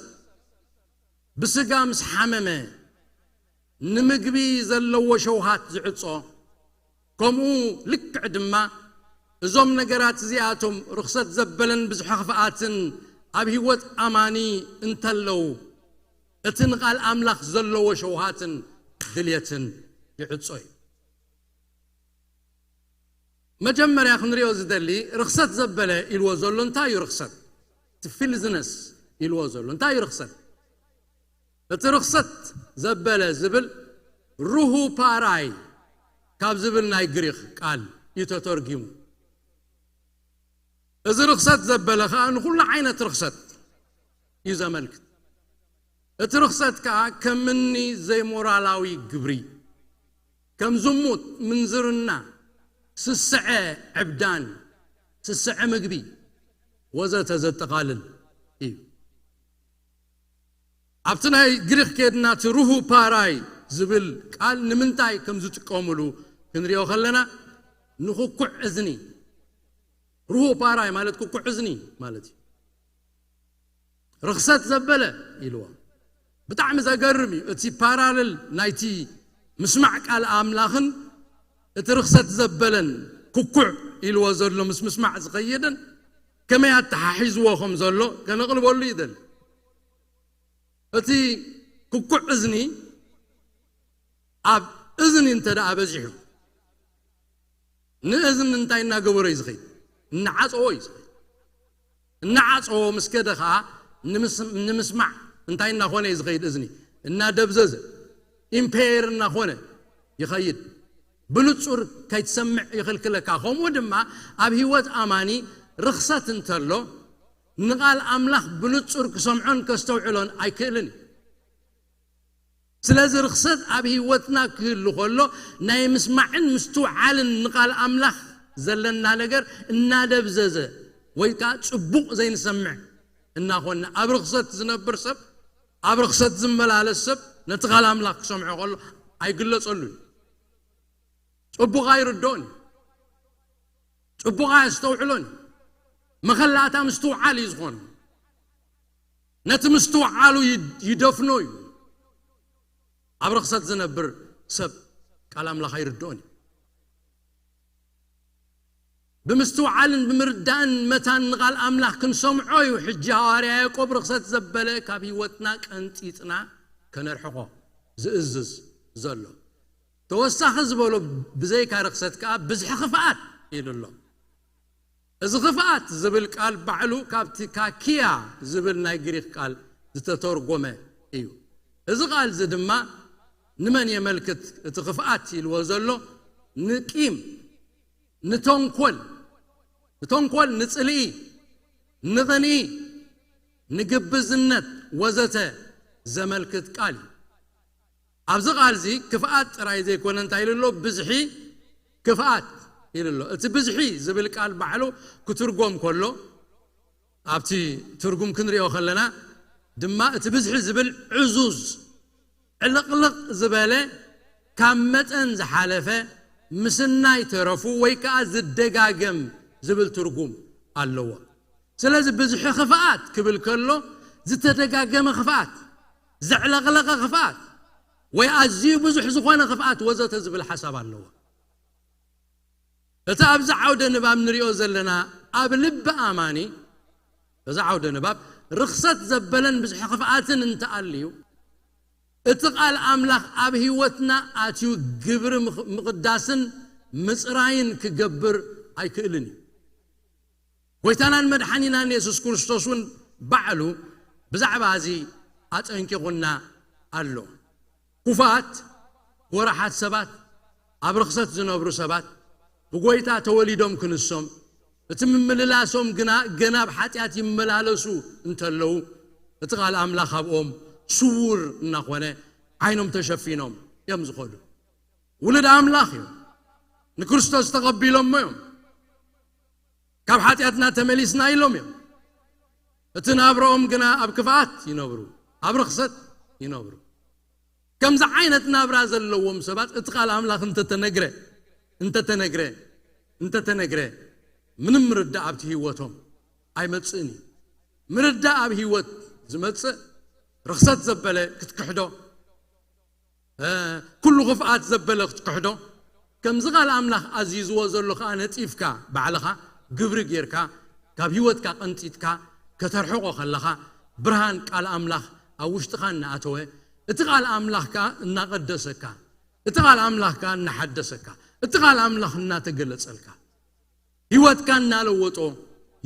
ብስጋ ምስ ሓመመ ንምግቢ ዘለዎ ሸውሃት ዝዕጾ፣ ከምኡ ልክዕ ድማ እዞም ነገራት እዚኣቶም ርኽሰት ዘበለን ብዝሒ ክፍኣትን ኣብ ህይወት ኣማኒ እንተለዉ፣ እቲ ንቓል ኣምላኽ ዘለዎ ሸውሃትን ድልየትን ይዕጾ እዩ። መጀመርያ ክንሪኦ ዝደሊ፣ ርኽሰት ዘበለ ኢልዎ ዘሎ እንታይ እዩ? ርኽሰት፣ እቲ ፊልዝነስ ኢልዎ ዘሎ እንታይ እዩ? ርኽሰት፣ እቲ ርኽሰት ዘበለ ዝብል ሩሁ ፓራይ ካብ ዝብል ናይ ግሪኽ ቃል እዩ ተተርጊሙ። እዚ ርኽሰት ዘበለ ኸኣ ንኹሉ ዓይነት ርኽሰት እዩ ዘመልክት። እቲ ርኽሰት ከኣ ከም እኒ ዘይሞራላዊ ግብሪ፣ ከም ዝሙት፣ ምንዝርና፣ ስስዐ ዕብዳን፣ ስስዐ ምግቢ ወዘተ ዘጠቓልል እዩ። ኣብቲ ናይ ግሪኽ ኬድና እቲ ሩሁ ፓራይ ዝብል ቃል ንምንታይ ከም ዝጥቀሙሉ ክንሪኦ ከለና፣ ንክኩዕ እዝኒ፣ ሩሁ ፓራይ ማለት ክኩዕ እዝኒ ማለት እዩ። ርኽሰት ዘበለ ኢልዎ። ብጣዕሚ ዘገርም እዩ። እቲ ፓራለል ናይቲ ምስማዕ ቃል ኣምላኽን እቲ ርኽሰት ዘበለን ክኩዕ ኢልዎ ዘሎ ምስ ምስማዕ ዝኸይድን ከመይ ኣተሓሒዝዎ ከም ዘሎ ከነቕልበሉ ይደሊ። እቲ ክኩዕ እዝኒ ኣብ እዝኒ እንተ ደኣ በዚሑ፣ ንእዝኒ እንታይ እናገበሮ እዩ ዝኸይድ? እናዓፀዎ እዩ ዝኸይድ። እናዓፀዎ ምስ ከደ ኸዓ ንምስ-፣ ንምስማዕ እንታይ እናኾነ እዩ ዝኸይድ? እዝኒ እናደብዘዘ፣ ኢምፔየር እናኾነ ይኸይድ። ብንጹር ከይትሰምዕ ይኽልክለካ። ከምኡ ድማ ኣብ ህይወት ኣማኒ ርኽሰት እንተሎ፣ ንቓል ኣምላኽ ብንጹር ክሰምዖን ከስተውዕሎን ኣይክእልን እዩ። ስለዚ ርኽሰት ኣብ ህይወትና ክህሉ ከሎ ናይ ምስማዕን ምስትውዓልን ንቓል ኣምላኽ ዘለና ነገር እናደብዘዘ ወይ ከዓ ጽቡቕ ዘይንሰምዕ እናኾንና ኣብ ርኽሰት ዝነብር ሰብ ኣብ ርኽሰት ዝመላለስ ሰብ ነቲ ቓል ኣምላኽ ክሰምዖ ከሎ ኣይግለጸሉን እዩ። ጽቡቕ ኣይርድኦን እዩ። ጽቡቕ ኣየስተውዕሎን እዩ። መኸላእታ ምስትውዓል እዩ ዝኾነ። ነቲ ምስትውዓሉ ይደፍኖ እዩ። ኣብ ርኽሰት ዝነብር ሰብ ቃል ኣምላኽ ኣይርድኦን እዩ። ብምስትውዓልን ብምርዳእን መታን ንቓል ኣምላኽ ክንሰምዖ እዩ። ሕጂ ሃዋርያ ያዕቆብ ርኽሰት ዘበለ ካብ ህይወትና ቀንጢጥና ከነርሕቖ ዝእዝዝ ዘሎ። ተወሳኺ ዝበሎ ብዘይካ ርኽሰት ከኣ ብዝሒ ክፍኣት ኢሉ ኣሎ። እዚ ክፍኣት ዝብል ቃል ባዕሉ ካብቲ ካኪያ ዝብል ናይ ግሪኽ ቃል ዝተተርጎመ እዩ። እዚ ቃል እዚ ድማ ንመን የመልክት? እቲ ክፍኣት ኢልዎ ዘሎ ንቂም፣ ንተንኮል፣ ንተንኮል፣ ንጽልኢ፣ ንቕንኢ፣ ንግብዝነት ወዘተ ዘመልክት ቃል እዩ። ኣብዚ ቃል እዚ ክፍኣት ጥራይ ዘይኮነ እንታይ ኢሉ ኣሎ? ብዝሒ ክፍኣት ኢሉ ኣሎ። እቲ ብዝሒ ዝብል ቃል ባዕሉ ክትርጎም ከሎ ኣብቲ ትርጉም ክንሪኦ ከለና ድማ እቲ ብዝሒ ዝብል ዕዙዝ ዕልቕልቕ ዝበለ ካብ መጠን ዝሓለፈ ምስናይ ተረፉ ወይ ከዓ ዝደጋገም ዝብል ትርጉም ኣለዎ። ስለዚ ብዝሒ ክፍኣት ክብል ከሎ ዝተደጋገመ ክፍኣት፣ ዘዕለቕለቐ ክፍኣት ወይ ኣዝዩ ብዙሕ ዝኾነ ክፍኣት ወዘተ ዝብል ሓሳብ ኣለዎ። እቲ ኣብዚ ዓውደ ንባብ ንሪኦ ዘለና ኣብ ልቢ ኣማኒ እዚ ዓውደ ንባብ ርኽሰት ዘበለን ብዝሒ ክፍኣትን እንተኣልዩ እቲ ቃል ኣምላኽ ኣብ ህይወትና ኣትዩ ግብሪ ምቕዳስን ምፅራይን ክገብር ኣይክእልን እዩ። ጎይታናን መድሓኒናን የሱስ ክርስቶስ እውን ባዕሉ ብዛዕባ እዚ ኣጠንቂቑና ኣሎ። ኩፋት ጎራሓት ሰባት ኣብ ርኽሰት ዝነብሩ ሰባት ብጎይታ ተወሊዶም ክንሶም እቲ ምምልላሶም ግና ገና ኣብ ሓጢኣት ይመላለሱ እንተለዉ እቲ ቃል ኣምላኽ ኣብኦም ስውር እናኾነ ዓይኖም ተሸፊኖም እዮም ዝኸዱ። ውሉድ ኣምላኽ እዮም። ንክርስቶስ ተቐቢሎሞ እዮም። ካብ ሓጢኣትና ተመሊስና ኢሎም እዮም። እቲ ናብረኦም ግና ኣብ ክፍኣት ይነብሩ፣ ኣብ ርኽሰት ይነብሩ። ከምዚ ዓይነት ናብራ ዘለዎም ሰባት እቲ ቃል ኣምላኽ እንተተነግረ እንተተነግረ እንተተነግረ ምንም ምርዳእ ኣብቲ ህይወቶም ኣይመጽእን እዩ። ምርዳእ ኣብ ህይወት ዝመጽእ ርኽሰት ዘበለ ክትክሕዶ ኩሉ ክፍኣት ዘበለ ክትክሕዶ ከምዚ ቃል ኣምላኽ ኣዚዝዎ ዘሎ ከዓ ነጢፍካ ባዕልኻ ግብሪ ጌርካ ካብ ህይወትካ ቀንጢጥካ ከተርሕቆ ከለኻ ብርሃን ቃል ኣምላኽ ኣብ ውሽጥኻ እናኣተወ እቲ ቃል ኣምላኽ ከዓ እናቐደሰካ እቲ ቃል ኣምላኽ ከዓ እናሓደሰካ እቲ ቃል ኣምላኽ እናተገለጸልካ ህይወትካ እናለወጦ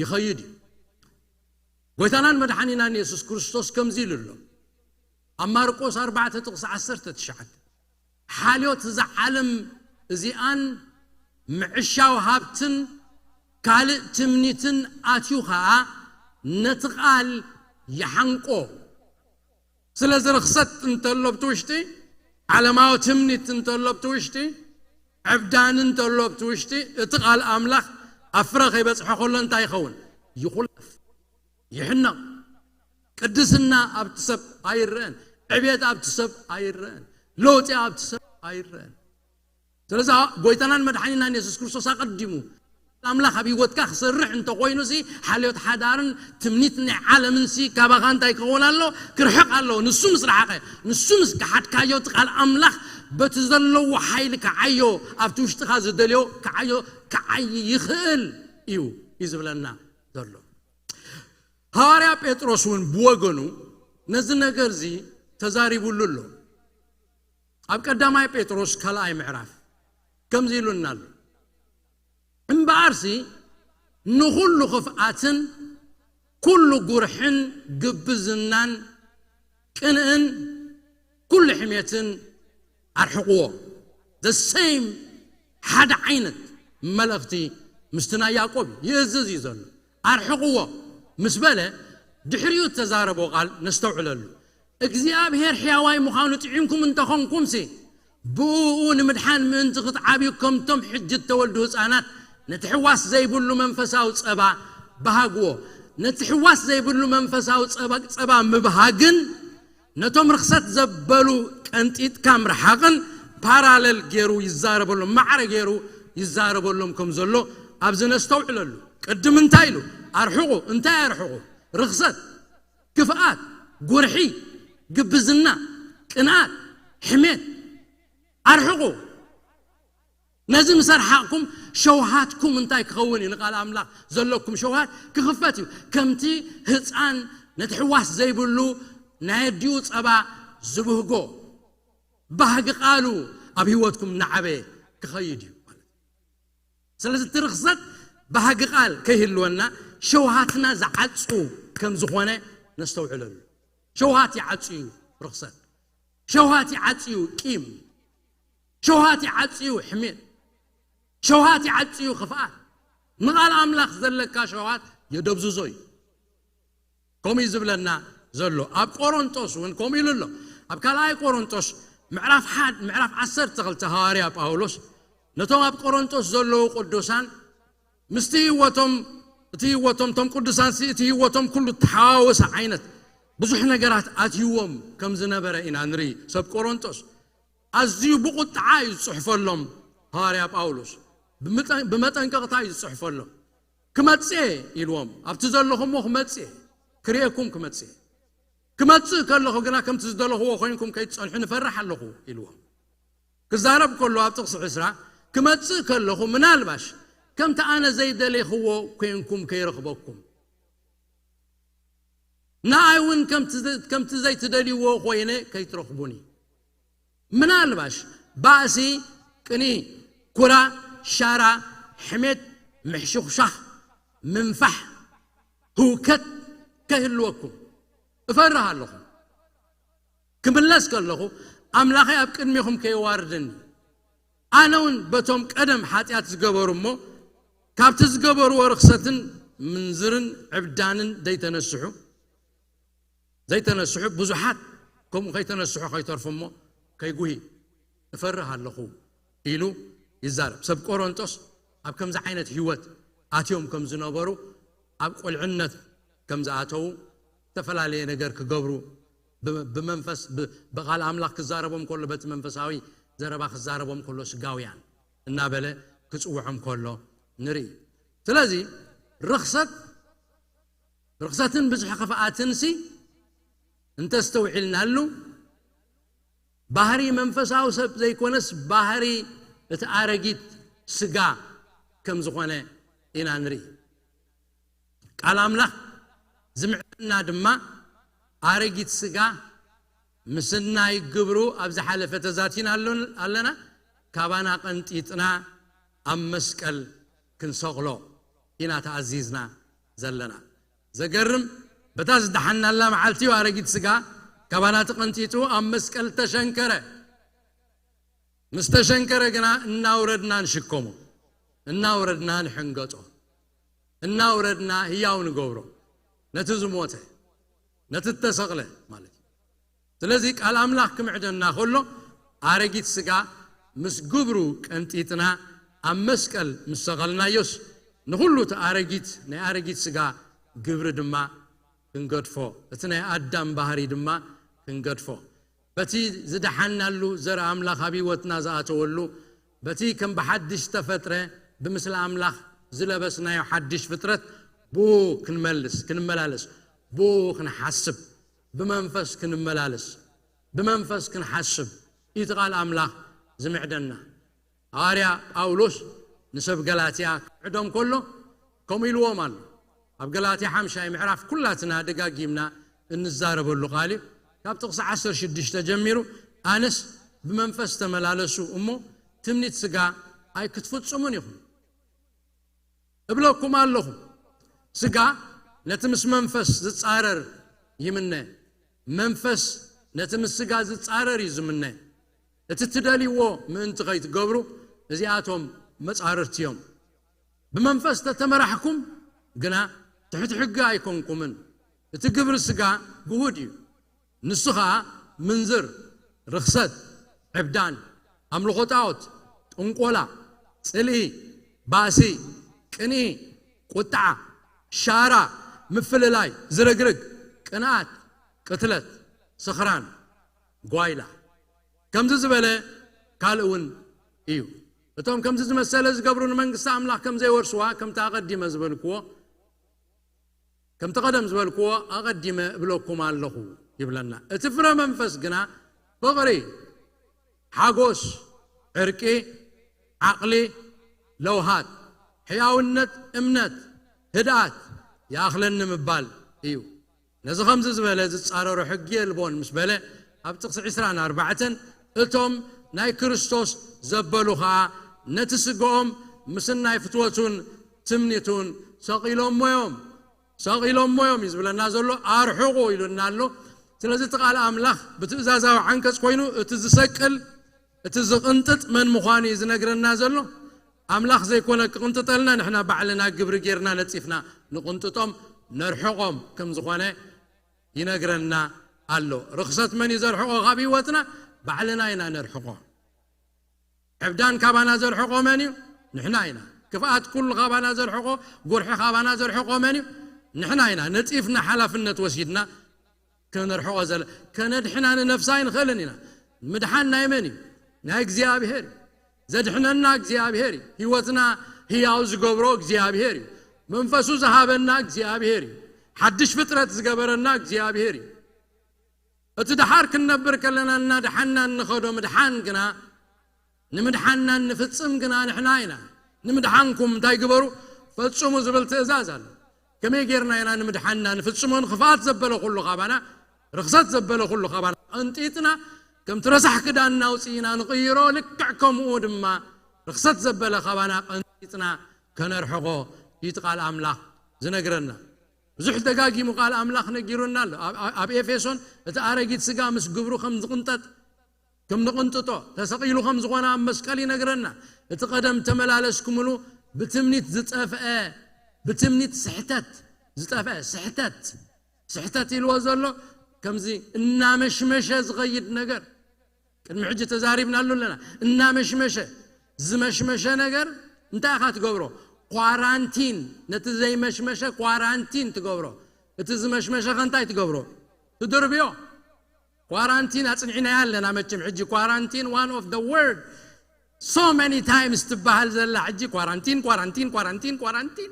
ይኸይድ እዩ። ጎይታናን መድሓኒናን የሱስ ክርስቶስ ከምዚ ኢሉ ኣሎ ኣብ ማርቆስ ኣርባዕተ ጥቕሲ ዓሰርተ ትሽዓተ ሓልዮት እዛ ዓለም እዚኣን ምዕሻው ሃብትን ካልእ ትምኒትን ኣትዩ ኸዓ ነቲ ቃል ይሓንቆ። ስለዚ ርኽሰት እንተሎ ኣብቲ ውሽጢ ዓለማዊ ትምኒት እንተሎ ኣብቲ ውሽጢ ዕብዳን እንተሎ ኣብቲ ውሽጢ እቲ ቃል ኣምላኽ ኣብ ፍረ ከይበፅሐ ከሎ እንታይ ይኸውን? ይኹለፍ፣ ይሕነቕ። ቅድስና ኣብቲ ሰብ ኣይረአን፣ ዕቤት ኣብቲ ሰብ ኣይረአን፣ ለውጢ ኣብቲ ሰብ ኣይረአን። ስለዚ ጎይታናን መድሓኒናን የሱስ ክርስቶስ ኣቐዲሙ ኣምላኽ ኣብ ህይወትካ ክሰርሕ እንተኮይኑ ሲ ሓልዮት ሓዳርን ትምኒት ናይ ዓለምን ሲ ካባኻ እንታይ ክኸውን ኣሎ? ክርሕቕ ኣሎ። ንሱ ምስ ረሓቐ፣ ንሱ ምስ ከሓድካዮ እቲ ቃል ኣምላኽ በቲ ዘለዎ ሓይሊ ክዓዮ ኣብቲ ውሽጥኻ ዝደልዮ ክዓዮ ክዓይ ይኽእል እዩ እዩ ዝብለና ዘሎ። ሃዋርያ ጴጥሮስ እውን ብወገኑ ነዚ ነገር እዚ ተዛሪቡሉ ኣሎ። ኣብ ቀዳማይ ጴጥሮስ ካልኣይ ምዕራፍ ከምዚ ኢሉና ኣሎ። እምበኣርሲ ንኹሉ ክፍኣትን ኩሉ ጉርሕን ግብዝናን ቅንእን ኩሉ ሕሜትን ኣርሕቕዎ። The same ሓደ ዓይነት መልእኽቲ ምስቲ ናይ ያዕቆብ ይእዝዝ እዩ ዘሎ። ኣርሕቕዎ ምስ በለ ድሕሪኡ እተዛረቦ ቃል ነስተውዕለሉ። እግዚኣብሔር ሕያዋይ ምዃኑ ጥዒምኩም እንተኾንኩምሲ፣ ብእኡ ንምድሓን ምእንቲ ክትዓብዩ፣ ከምቶም ሕጂ እተወልዱ ህፃናት፣ ነቲ ሕዋስ ዘይብሉ መንፈሳዊ ጸባ በሃግዎ። ነቲ ሕዋስ ዘይብሉ መንፈሳዊ ጸባ፣ ጸባ ምብሃግን ነቶም ርኽሰት ዘበሉ ቀንጢጥካ ምርሓቕን ፓራለል ገይሩ ይዛረበሎም፣ ማዕረ ገይሩ ይዛረበሎም ከም ዘሎ ኣብዚ ነስተውዕለሉ። ቅድም እንታይ ኢሉ? ኣርሕቑ። እንታይ ኣርሕቑ? ርኽሰት፣ ክፍኣት፣ ጉርሒ፣ ግብዝና፣ ቅንኣት፣ ሕሜት ኣርሕቑ። ነዚ ምስ ኣርሓቕኩም ሸውሃትኩም እንታይ ክኸውን እዩ? ንቃል ኣምላኽ ዘለኩም ሸውሃት ክኽፈት እዩ። ከምቲ ህፃን ነቲ ሕዋስ ዘይብሉ ናይ ኣዲኡ ጸባ ዝብህጎ፣ ባህጊ ቃሉ ኣብ ህይወትኩም እናዓበየ ክኸይድ እዩ ማለት እዩ። ስለዚ እቲ ርኽሰት ባህጊ ቃል ከይህልወና ሸውሃትና ዝዓጹ ከም ዝኾነ ነስተውዕለሉ። ሸውሃት ይዓጹ እዩ ርኽሰት። ሸውሃት ይዓጹ እዩ ቂም። ሸውሃት ይዓጹ እዩ ሕሜት። ሸውሃት ይዓጹ እዩ ክፍኣት። ንቓል ኣምላኽ ዘለካ ሸውሃት የደብዝዞ እዩ። ከምኡ እዩ ዝብለና ዘሎ። ኣብ ቆሮንጦስ እውን ከምኡ ኢሉ ኣሎ። ኣብ ካልኣይ ቆሮንጦስ ምዕራፍ ሓድ፣ ምዕራፍ ዓሰርተ ክልተ ሃዋርያ ጳውሎስ ነቶም ኣብ ቆሮንጦስ ዘለዉ ቅዱሳን ምስቲ ህይወቶም፣ እቲ ህይወቶም፣ እቶም ቅዱሳንሲ እቲ ህይወቶም ኩሉ ተሓዋወሰ ዓይነት ብዙሕ ነገራት ኣትይዎም ከም ዝነበረ ኢና ንርኢ። ሰብ ቆሮንጦስ ኣዝዩ ብቑጥዓ እዩ ዝጽሕፈሎም ሃዋርያ ጳውሎስ። ብምጠ-፣ ብመጠንቀቕታ እዩ ዝጽሕፈሎም። ክመጽእ እየ ኢልዎም። ኣብቲ ዘለኹሞ ክመጽእ እየ፣ ክርእየኩም ክመጽእ እየ። ክመጽእ ከለኹ ግና ከምቲ ዝደለኽዎ ኮይንኩም ከይትጸንሑ ንፈርሕ ኣለኹ ኢልዎም። ክዛረብ ከሎ ኣብ ጥቕሲ ዕስራ፣ ክመጽእ ከለኹ ምናልባሽ ከምቲ ኣነ ዘይደሌኽዎ ኮይንኩም ከይረኽበኩም፣ ንኣይ እውን ከምቲ ዘ-፣ ከምቲ ዘይትደልይዎ ኮይነ ከይትረኽቡኒ። ምናልባሽ ባእሲ፣ ቅኒ፣ ኩራ፣ ሻራ፣ ሕሜት፣ ምሕሽኹሻኽ፣ ምንፋሕ፣ ህውከት ከይህልወኩም እፈርህ ኣለኹ። ክምለስ ከለኹ ኣምላኸይ ኣብ ቅድሜኹም ከየዋርደኒ፣ ኣነ እውን በቶም ቀደም ሓጢኣት ዝገበሩ እሞ ካብቲ ዝገበርዎ ርኽሰትን ምንዝርን ዕብዳንን ዘይተነስሑ፣ ዘይተነስሑ ብዙሓት ከምኡ ከይተነስሑ ከይተርፉ እሞ ከይጉሂ እፈርህ ኣለኹ ኢሉ ይዛረብ። ሰብ ቆሮንጦስ ኣብ ከምዚ ዓይነት ህይወት ኣትዮም ከም ዝነበሩ፣ ኣብ ቁልዕነት ከም ዝኣተዉ፣ ዝተፈላለየ ነገር ክገብሩ ብ-፣ ብመንፈስ ብ-፣ ብቓል ኣምላኽ ክዛረቦም ከሎ፣ በቲ መንፈሳዊ ዘረባ ክዛረቦም ከሎ ስጋውያን እናበለ ክጽውዖም ከሎ ንርኢ። ስለዚ ርኽሰት፣ ርኽሰትን ብዝሒ ክፍኣትንሲ እንተስተውዒልናሉ፣ ባህሪ መንፈሳዊ ሰብ ዘይኮነስ ባህሪ እቲ ኣረጊት ስጋ ከም ዝኾነ ኢና ንርኢ። ቃል ኣምላኽ ዝምዕደና ድማ ኣረጊት ስጋ ምስናይ ግብሩ ኣብ ዝሓለፈ ተዛቲና ኣሎ-፣ ኣለና። ካባና ቀንጢጥና ኣብ መስቀል ክንሰቕሎ ኢና ተኣዚዝና ዘለና። ዘገርም፣ በታ ዝደሓናላ መዓልቲ እዩ ኣረጊት ስጋ ካባና ተቐንጢጡ ኣብ መስቀል ተሸንከረ። ምስ ተሸንከረ ግና እናውረድና ንሽከሞ፣ እናውረድና ንሕንገጦ፣ እናውረድና ህያው ንገብሮ፣ ነቲ ዝሞተ፣ ነቲ እተሰቕለ ማለት እዩ። ስለዚ ቃል ኣምላኽ ክምዕደና ከሎ ኣረጊት ስጋ ምስ ግብሩ ቀንጢጥና ኣብ መስቀል ምስ ሰቐልናዮስ፣ ንኹሉ እቲ ኣረጊት፣ ናይ ኣረጊት ስጋ ግብሪ ድማ ክንገድፎ፣ እቲ ናይ ኣዳም ባህሪ ድማ ክንገድፎ፣ በቲ ዝደሓናሉ ዘርኢ ኣምላኽ ኣብ ህይወትና ዝኣተወሉ፣ በቲ ከም ብሓድሽ ዝተፈጥረ ብምስሊ ኣምላኽ ዝለበስናዮ ሓድሽ ፍጥረት ብኡ ክንመልስ፣ ክንመላለስ፣ ብኡ ክንሓስብ፣ ብመንፈስ ክንመላለስ፣ ብመንፈስ ክንሓስብ እዩ እቲ ቃል ኣምላኽ ዝምዕደና። ሃዋርያ ጳውሎስ ንሰብ ገላትያ ክምዕዶም ከሎ ከምኡ ኢልዎም ኣሎ። ኣብ ገላትያ ሓምሻይ ምዕራፍ ኩላትና ደጋጊምና እንዛረበሉ ቃል እዩ። ካብ ጥቕሲ ዓሰርተ ሽዱሽተ ጀሚሩ፣ ኣነስ ብመንፈስ ተመላለሱ እሞ ትምኒት ስጋ ኣይክትፍጽሙን ኢኹም። እብለኩም ኣለኹ፣ ስጋ ነቲ ምስ መንፈስ ዝጻረር ይምነ፣ መንፈስ ነቲ ምስ ስጋ ዝጻረር እዩ ዝምነ። እቲ ትደልይዎ ምእንቲ ከይትገብሩ እዚኣቶም መጻርርቲ እዮም። ብመንፈስ ተተመራሕኩም ግና ትሕቲ ሕጊ ኣይኮንኩምን። እቲ ግብሪ ስጋ ግሁድ እዩ። ንሱ ኸኣ ምንዝር፣ ርኽሰት፣ ዕብዳን፣ ኣምልኾ ጣዖት፣ ጥንቆላ፣ ጽልኢ፣ ባእሲ፣ ቅንኢ፣ ቁጥዓ፣ ሻራ፣ ምፍልላይ፣ ዝርግርግ፣ ቅንኣት፣ ቅትለት፣ ስኽራን፣ ጓይላ፣ ከምዚ ዝበለ ካልእ እውን እዩ። እቶም ከምዚ ዝመሰለ ዝገብሩ ንመንግስቲ ኣምላኽ ከም ዘይወርስዋ፣ ከምቲ ኣቐዲመ ዝበልክዎ፣ ከምቲ ቀደም ዝበልክዎ ኣቐዲመ እብለኩም ኣለኹ ይብለና። እቲ ፍረ መንፈስ ግና ፍቕሪ፣ ሓጎስ፣ ዕርቂ፣ ዓቕሊ፣ ለውሃት፣ ሕያውነት፣ እምነት፣ ህድኣት፣ ይኣኽለኒ ምባል እዩ። ነዚ ከምዚ ዝበለ ዝጻረሮ ሕጊ የልቦን ምስ በለ፣ ኣብ ጥቕሲ ዕስራን ኣርባዕተን እቶም ናይ ክርስቶስ ዘበሉ ኸኣ ነቲ ስጋኦም ምስናይ ፍትወቱን ትምኒቱን ሰቒሎሞ እዮም። ሰቒሎሞ እዮም እዩ ዝብለና ዘሎ። ኣርሕቑ ኢሉና ኣሎ። ስለዚ እቲ ቃል ኣምላኽ ብትእዛዛዊ ዓንቀጽ ኮይኑ፣ እቲ ዝሰቅል፣ እቲ ዝቕንጥጥ መን ምዃኑ እዩ ዝነግረና ዘሎ። ኣምላኽ ዘይኮነ ክቕንጥጠልና፣ ንሕና ባዕልና ግብሪ ጌርና ነጺፍና ንቕንጥጦም፣ ነርሕቖም ከም ዝኾነ ይነግረና ኣሎ። ርኽሰት መን እዩ ዘርሕቖ ካብ ህይወትና? ባዕልና ኢና ነርሕቖ። ዕብዳን ካባና ዘርሕቖ መን እዩ? ንሕና ኢና። ክፍኣት ኩሉ ካባና ዘርሕቖ፣ ጉርሒ ካባና ዘርሕቖ መን እዩ? ንሕና ኢና። ነጺፍና ሓላፍነት ወሲድና ከነርሕቖ ዘለ-፣ ከነድሕና ንነፍሲ ኣይንኽእልን ኢና። ምድሓን ናይ መን እዩ? ናይ እግዚኣብሔር እዩ። ዘድሕነና እግዚኣብሔር እዩ። ህይወትና ህያው ዝገብሮ እግዚኣብሔር እዩ። መንፈሱ ዝሃበና እግዚኣብሔር እዩ። ሓድሽ ፍጥረት ዝገበረና እግዚኣብሔር እዩ። እቲ ደሓር ክንነብር ከለና እናደሓና እንኸዶ ምድሓን ግና፣ ንምድሓንና እንፍጽም ግና ንሕና ኢና። ንምድሓንኩም እንታይ ግበሩ? ፈጽሙ ዝብል ትእዛዝ ኣሎ። ከመይ ጌርና ኢና ንምድሓንና ንፍጽሞ? ንኽፍኣት ዘበለ ኩሉ ካባና፣ ርኽሰት ዘበለ ኩሉ ካባና ቀንጢጥና፣ ከምቲ ረሳሕ ክዳንና ኣውጺእና ንቕይሮ፣ ልክዕ ከምኡ ድማ ርኽሰት ዘበለ ካባና ቀንጢጥና ከነርሕቖ እዩ እቲ ቃል ኣምላኽ ዝነግረና። ብዙሕ ደጋጊሙ ቃል ኣምላኽ ነጊሩና ኣሎ። ኣብ፣ ኣብ፣ ኣብ ኤፌሶን እቲ ኣረጊት ስጋ ምስ ግብሩ ከም ዝቕንጠጥ፣ ከም ንቕንጥጦ፣ ተሰቒሉ ከም ዝኾነ ኣብ መስቀል ይነግረና። እቲ ቀደም ተመላለስኩምሉ ብትምኒት ዝጠፍአ፣ ብትምኒት ስሕተት ዝጠፍአ፣ ስሕተት፣ ስሕተት ኢልዎ ዘሎ ከምዚ እናመሽመሸ ዝኸይድ ነገር። ቅድሚ ሕጂ ተዛሪብናሉ ኣለና። እናመሽመሸ፣ ዝመሽመሸ ነገር እንታይ ኢኻ ትገብሮ? ኳራንቲን፣ ነቲ ዘይመሽመሸ ኳራንቲን ትገብሮ። እቲ ዝመሽመሸ ከ እንታይ ትገብሮ? ትድርብዮ። ኳራንቲን ኣጽኒዕናያ ኣለና መቸም። ሕጂ ኳራንቲን፣ one of the word፣ so many times ትበሃል ዘላ ሕጂ። ኳራንቲን፣ ኳራንቲን፣ ኳራንቲን፣ ኳራንቲን፣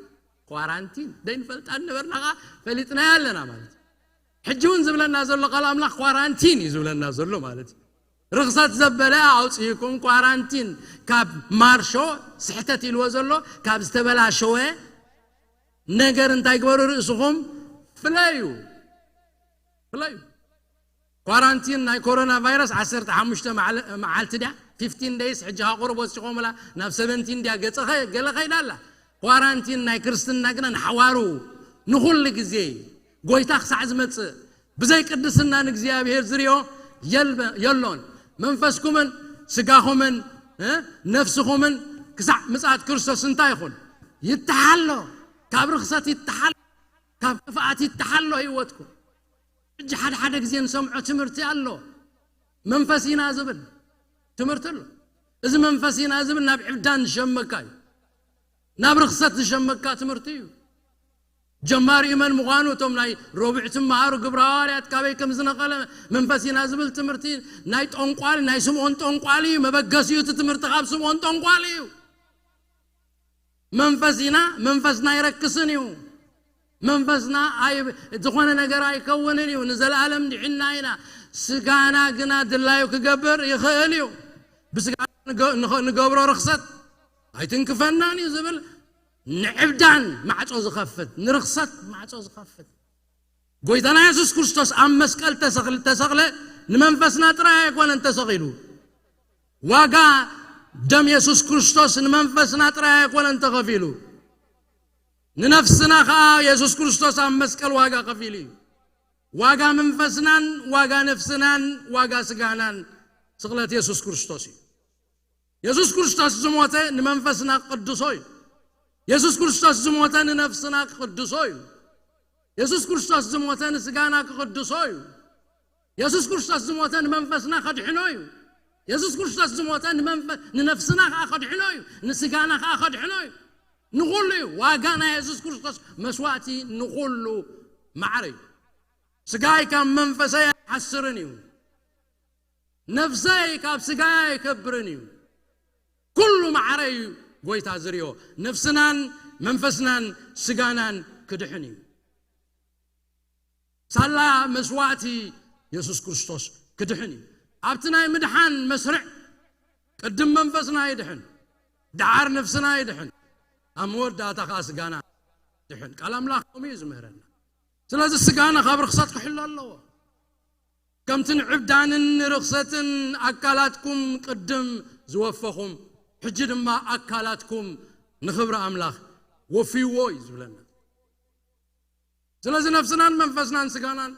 ኳራንቲን። ደይንፈልጣ ነበርና ኸዓ ፈሊጥናያ ኣለና ማለት እዩ። ሕጂ እውን ዝብለና ዘሎ ቃል ኣምላኽ ኳራንቲን እዩ ዝብለና ዘሎ ማለት እዩ። ርኽሰት ዘበለ ኣውፅእኩም ኳራንቲን፣ ካብ ማርሾ፣ ስሕተት ኢልዎ ዘሎ፣ ካብ ዝተበላሸወ ነገር እንታይ ግበሩ? ርእስኹም ፍለዩ፣ ፍለዩ። ኳራንቲን ናይ ኮሮና ቫይረስ ዓሰርተ ሓሙሽተ መዓል-፣ መዓልቲ ድያ? fifteen days፣ ሕጂ ካብ ቁሩብ ወሲኾምላ ናብ seventeen ድያ? ገጸ ኸ-፣ ገለ ኸይዳ ኣላ። ኳራንቲን ናይ ክርስትና ግና ንሓዋሩ ንኹሉ ግዜ፣ ጎይታ ክሳዕ ዝመጽእ፣ ብዘይ ቅድስና ንእግዚኣብሔር ዝርዮ የልበ-፣ የሎን። መንፈስኩምን ስጋኹምን፣ እ፣ ነፍስኹምን ክሳዕ ምጽኣት ክርስቶስ እንታይ ይኹን? ይተሓሎ። ካብ ርኽሰት ይተሓሎ። ካብ ክፍኣት ይተሓሎ ህይወትኩም። ሕጂ ሓደ ሓደ ግዜ ንሰምዖ ትምህርቲ ኣሎ። መንፈስ ኢና ዝብል ትምህርቲ ኣሎ። እዚ መንፈስ ኢና ዝብል ናብ ዕብዳን ዝሸመካ እዩ። ናብ ርኽሰት ዝሸመካ ትምህርቲ እዩ። ጀማሪኡ መን ምዃኑ፣ እቶም ናይ ረቡዕ ትመሃሩ ግብረ ሃዋርያት ካበይ ከም ዝነቐለ መንፈስ ኢና ዝብል ትምህርቲ ናይ ጠንቋሊ፣ ናይ ስምዖን ጠንቋሊ እዩ። መበገሲኡ እቲ ትምህርቲ ካብ ስምዖን ጠንቋሊ እዩ። መንፈስ ኢና፣ መንፈስና ኣይረክስን እዩ። መንፈስና ኣይ-፣ ዝኾነ ነገር ኣይከውንን እዩ። ንዘለኣለም ድሒንና ኢና። ስጋና ግና ድላዩ ክገብር ይኽእል እዩ። ብስጋ ንገ-፣ ንኸ-፣ ንገብሮ ርኽሰት ኣይትንክፈናን እዩ ዝብል ንዕብዳን ማዕጾ ዝኸፍት፣ ንርኽሰት ማዕጾ ዝኸፍት። ጎይታና የሱስ ክርስቶስ ኣብ መስቀል ተሰኽል-፣ ተሰቕለ፣ ንመንፈስና ጥራይ ኣይኮነን ተሰቒሉ። ዋጋ ደም የሱስ ክርስቶስ ንመንፈስና ጥራይ ኣይኮነን ተኸፊሉ። ንነፍስና ኸኣ የሱስ ክርስቶስ ኣብ መስቀል ዋጋ ከፊሉ እዩ። ዋጋ መንፈስናን ዋጋ ነፍስናን ዋጋ ስጋናን ስቕለት የሱስ ክርስቶስ እዩ። የሱስ ክርስቶስ ዝሞተ ንመንፈስና ክቕድሶ እዩ። የሱስ ክርስቶስ ዝሞተ ንነፍስና ክቕድሶ እዩ። የሱስ ክርስቶስ ዝሞተ ንስጋና ክቕድሶ እዩ። የሱስ ክርስቶስ ዝሞተ ንመንፈስና ከድሕኖ እዩ። የሱስ ክርስቶስ ዝሞተ ንመንፈ- ንነፍስና ከዓ ከድሕኖ እዩ። ንስጋና ከዓ ከድሕኖ እዩ። ንኹሉ እዩ። ዋጋ ናይ የሱስ ክርስቶስ መስዋእቲ ንኹሉ ማዕረ እዩ። ስጋይ ካብ መንፈሰይ ኣይሓስርን እዩ። ነፍሰይ ካብ ስጋይ ኣይከብርን እዩ። ኩሉ ማዕረ እዩ። ጎይታ ዝርዮ ነፍስናን መንፈስናን ስጋናን ክድሕን እዩ። ሳላ መስዋእቲ የሱስ ክርስቶስ ክድሕን እዩ። ኣብቲ ናይ ምድሓን መስርዕ ቅድም መንፈስና ይድሕን፣ ደሓር ነፍስና ይድሕን፣ ኣብ መወዳእታ ከዓ ስጋና ይድሕን። ቃል ኣምላኽ ከምኡ እዩ ዝምህረና። ስለዚ ስጋና ካብ ርኽሰት ክሕሎ ኣለዎ። ከምቲ ንዕብዳንን ንርኽሰትን ኣካላትኩም ቅድም ዝወፈኹም፣ ሕጂ ድማ ኣካላትኩም ንኽብሪ ኣምላኽ ወፍይዎ እዩ ዝብለና። ስለዚ ነፍስናን መንፈስናን ስጋናን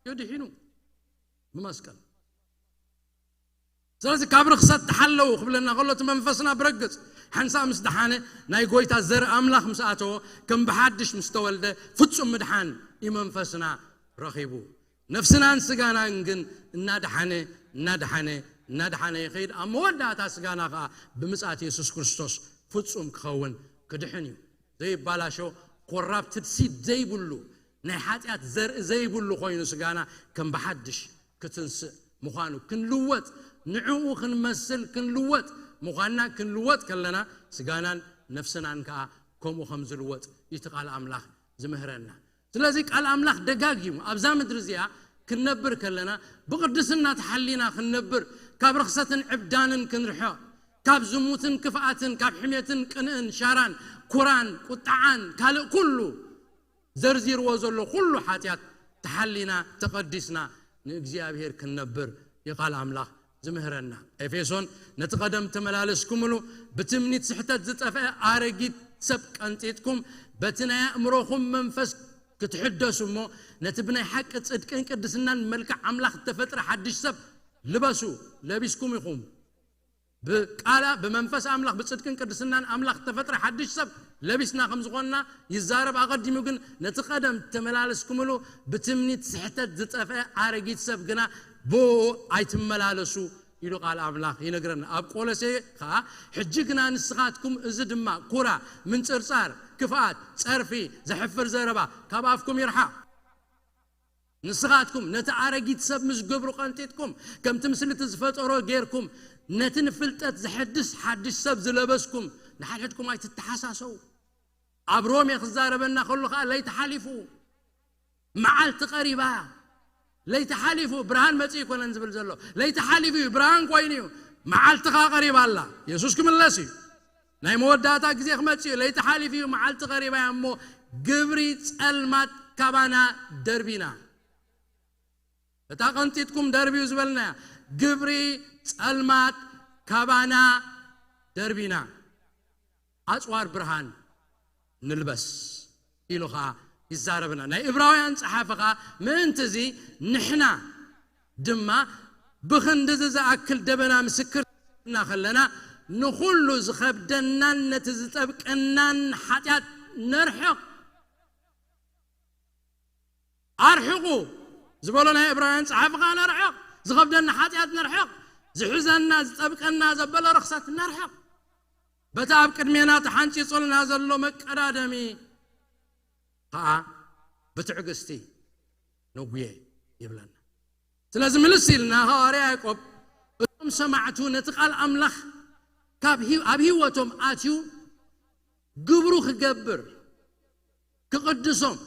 የድሒኑ ብመስቀል። ስለዚ ካብ ርኽሰት ተሓለዉ ክብለና ከሎ እቲ መንፈስና ብረግጽ ሓንሳእ ምስ ደሓነ፣ ናይ ጎይታ ዘር ኣምላኽ ምስ ኣተዎ፣ ከም ብሓድሽ ምስ ተወልደ፣ ፍጹም ምድሓን እዩ መንፈስና ረኺቡ። ነፍስናን ስጋናን ግን እናደሓነ እናደሓነ እናደሓነ ይኸይድ። ኣብ መወዳእታ ስጋና ከዓ ብምጽኣት የሱስ ክርስቶስ ፍጹም ክኸውን ክድሕን እዩ። ዘይባላሾ ኮራፕትድ ሲድ ዘይብሉ፣ ናይ ሓጢኣት ዘርኢ ዘይብሉ ኮይኑ ስጋና ከም ብሓድሽ ክትንስእ ምዃኑ፣ ክንልወጥ፣ ንዕኡ ክንመስል ክንልወጥ ምዃንና፣ ክንልወጥ ከለና ስጋናን ነፍስናን ከዓ ከምኡ ከም ዝልወጥ እቲ ቃል ኣምላኽ ዝምህረና። ስለዚ ቃል ኣምላኽ ደጋጊሙ ኣብዛ ምድሪ እዚኣ ክንነብር ከለና ብቕድስና ተሓሊና ክንነብር፣ ካብ ርኽሰትን ዕብዳንን ክንርሕቕ፣ ካብ ዝሙትን ክፍኣትን፣ ካብ ሕሜትን ቅንእን ሻራን ኩራን ቁጣዓን ካልእ ኩሉ ዘርዚርዎ ዘሎ ኩሉ ሓጢኣት ተሓሊና ተቐዲስና ንእግዚኣብሔር ክንነብር ይቃል ኣምላኽ ዝምህረና። ኤፌሶን ነቲ ቀደም ተመላለስኩምሉ ብትምኒት ስሕተት ዝጠፍአ ኣረጊት ሰብ ቀንጢጥኩም በቲ ናይ ኣእምሮኹም መንፈስ ክትሕደሱ እሞ ነቲ ብናይ ሓቂ ጽድቅን ቅድስናን መልክዕ ኣምላኽ እተፈጥረ ሓድሽ ሰብ ልበሱ። ለቢስኩም ኢኹም። ብቃላ ብመንፈስ ኣምላኽ ብጽድቅን ቅድስናን ኣምላኽ እተፈጥረ ሓድሽ ሰብ ለቢስና ከም ዝኾንና ይዛረብ። ኣቐዲሙ ግን ነቲ ቀደም ተመላለስኩምሉ ብትምኒት ስሕተት ዝጠፍአ ኣረጊት ሰብ ግና ብኡ ኣይትመላለሱ ኢሉ ቃል ኣምላኽ ይነግረና። ኣብ ቆሎሴ ኸዓ ሕጂ ግና ንስኻትኩም እዚ ድማ ኩራ፣ ምንጽርጻር፣ ክፍኣት፣ ጸርፊ፣ ዘሕፍር ዘረባ ካብ ኣፍኩም ይርሓቕ። ንስኻትኩም ነቲ ኣረጊት ሰብ ምስ ግብሩ ቀንጢጥኩም ከምቲ ምስልቲ ዝፈጠሮ ጌርኩም ነቲ ንፍልጠት ዘሐድስ ሓድሽ ሰብ ዝለበስኩም ንሓድሕድኩም ኣይትተሓሳሰው። ኣብ ሮሜ ክዛረበና ከሎ ከዓ ለይቲ ሓሊፉ መዓልቲ ቀሪባ። ለይቲ ሓሊፉ ብርሃን መፂኡ ይኮነን ዝብል ዘሎ ለይቲ ሓሊፉ እዩ። ብርሃን ኮይኑ እዩ። መዓልቲ ከዓ ቀሪባ ኣላ። የሱስ ክምለስ እዩ። ናይ መወዳእታ ግዜ ክመፅእ እዩ። ለይቲ ሓሊፉ እዩ፣ መዓልቲ ቀሪባ እያ እሞ ግብሪ ጸልማት ካባና ደርቢና። እታ ቀንጢጥኩም ደርብዩ ዝበልናያ ግብሪ ጸልማት ካባና ደርቢና ኣጽዋር ብርሃን ንልበስ ኢሉ ኸዓ ይዛረብና። ናይ እብራውያን ጸሓፊ ኸዓ ምእንቲ እዚ ንሕና ድማ ብኽንድዚ ዝኣክል ደበና ምስክር እና ከለና ንኹሉ ዝኸብደናን ነቲ ዝጠብቀናን ሓጢኣት ነርሕቕ። ኣርሕቑ ዝበሎ ናይ እብራውያን ጸሓፊ ኸዓ ነርሕቕ። ዝኸብደና ሓጢኣት ነርሕቕ። ዝሕዘና ዝጠብቀና ዘበለ ርኽሰት ነርሕቕ። በቲ ኣብ ቅድሜና ተሓንጺጹልና ዘሎ መቀዳደሚ ኸዓ ብትዕግስቲ ነጉየ ይብለና። ስለዚ ምልስ ኢልና ሃዋርያ ያዕቆብ እቶም ሰማዕቱ ነቲ ቃል ኣምላኽ ካብ ህይ- ኣብ ህይወቶም ኣትዩ ግብሩ ክገብር ክቕድሶም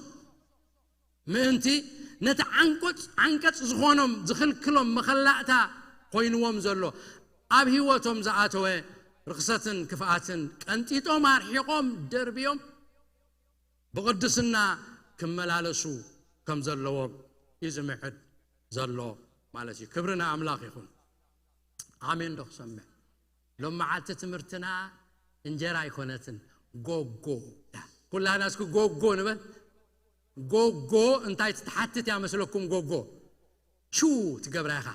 ምእንቲ ነቲ ዓንቆጽ ዓንቀጽ ዝኾኖም ዝኽልክሎም መኸላእታ ኮይንዎም ዘሎ ኣብ ህይወቶም ዝኣተወ ርኽሰትን ክፍኣትን ቀንጢጦም ኣርሒቖም ደርብዮም ብቕድስና ክመላለሱ ከም ዘለዎም እዩ ዝምዕድ ዘሎ ማለት እዩ። ክብሪ ንኣምላኽ ይኹን። ኣሜን ዶ ክሰምዕ? ሎም መዓልቲ ትምህርትና እንጀራ ኣይኮነትን፣ ጎጎ እያ። ኩላና እስኪ ጎጎ ንበል። ጎጎ እንታይ ትሓትት እያ መስለኩም? ጎጎ ሽው ትገብራ ኢኻ።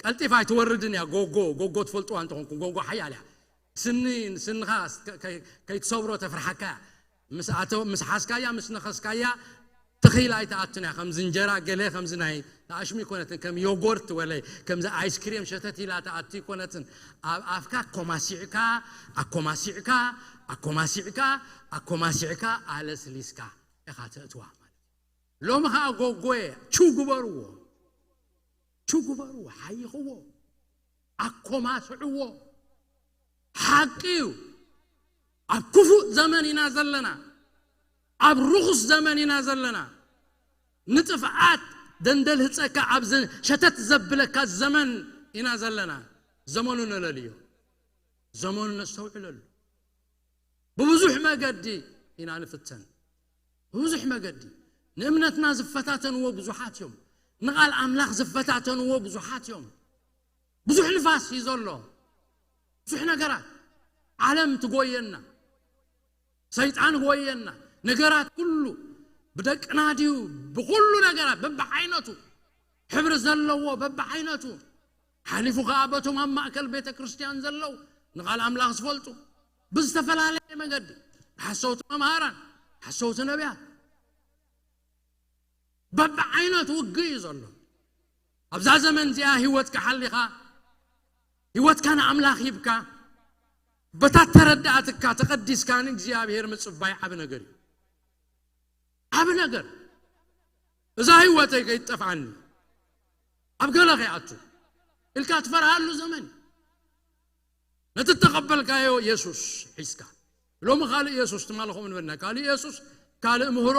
ቀልጢፋ ኣይትወርድን እያ። ጎጎ ጎጎ ትፈልጥዋ እንተኾንኩም ጎጎ ሓያል እያ። ስኒ ስንኻ ከይትሰብሮ ተፍርሓካ እያ። ምስ ኣተ ምስ ሓዝካያ ምስ ነኸስካያ ብኺል ኣይትኣቱን እያ። ከምዚ እንጀራ ገለ ከምዚ ናይ ተኣሽሙ ኣይኮነትን፣ ከም ዮጎርት ወለ ከምዚ ኣይስክሬም ሸተት ኢላ ትኣቱ ኣይኮነትን። ኣብ ኣፍካ ኣኮማሲዕካ፣ ኣኮማሲዕካ፣ ኣኮማሲዕካ፣ ኣኮማሲዕካ፣ ኣለስሊስካ ኢኻ ተእትዋ ማለት እዩ። ሎሚ ኸኣ ጎጎየ፣ ችው ግበርዎ፣ ችው ግበርዎ፣ ሓይኽዎ፣ ኣኮማስዕዎ። ሓቂ እዩ። ኣብ ክፉእ ዘመን ኢና ዘለና። ኣብ ርኹስ ዘመን ኢና ዘለና። ንጥፍኣት ደንደልህጸካ፣ ኣብ ዘ-፣ ሸተት ዘብለካ ዘመን ኢና ዘለና። ዘመኑ ነለልዮ። ዘመኑ ነስተውዕለሉ። ብብዙሕ መገዲ ኢና ንፍተን። ብብዙሕ መገዲ። ንእምነትና ዝፈታተንዎ ብዙሓት እዮም። ንቓል ኣምላኽ ዝፈታተንዎ ብዙሓት እዮም። ብዙሕ ንፋስ እዩ ዘሎ። ብዙሕ ነገራት። ዓለም ትጎየና። ሰይጣን ጎየና። ነገራት ኩሉ ብደቅና ድዩ፣ ብኹሉ ነገራት በብዓይነቱ፣ ሕብሪ ዘለዎ በብዓይነቱ። ሓሊፉ ኸኣ በቶም ኣብ ማእከል ቤተ ክርስቲያን ዘለዉ ንቓል ኣምላኽ ዝፈልጡ ብዝተፈላለየ መገዲ፣ ሓሰውቲ መምሃራን፣ ሓሰውቲ ነቢያት፣ በብዓይነቱ ውግእ እዩ ዘሎ። ኣብዛ ዘመን እዚኣ ህይወትካ ሓሊኻ፣ ህይወትካ ንኣምላኽ ሂብካ፣ በታ ተረዳእትካ ተቐዲስካ ንእግዚኣብሔር ምጽባይ ዓቢ ነገር እዩ። ዓቢ ነገር። እዛ ህይወተይ ከይትጠፍኣኒ፣ ኣብ ገለ ከይኣቱ ኢልካ ትፈርሃሉ ዘመን። ነቲ እተቐበልካዮ የሱስ ሒዝካ። ሎሚ ካልእ የሱስ ትማሊ ከምኡ ንበልና። ካልእ የሱስ፣ ካልእ ምህሮ፣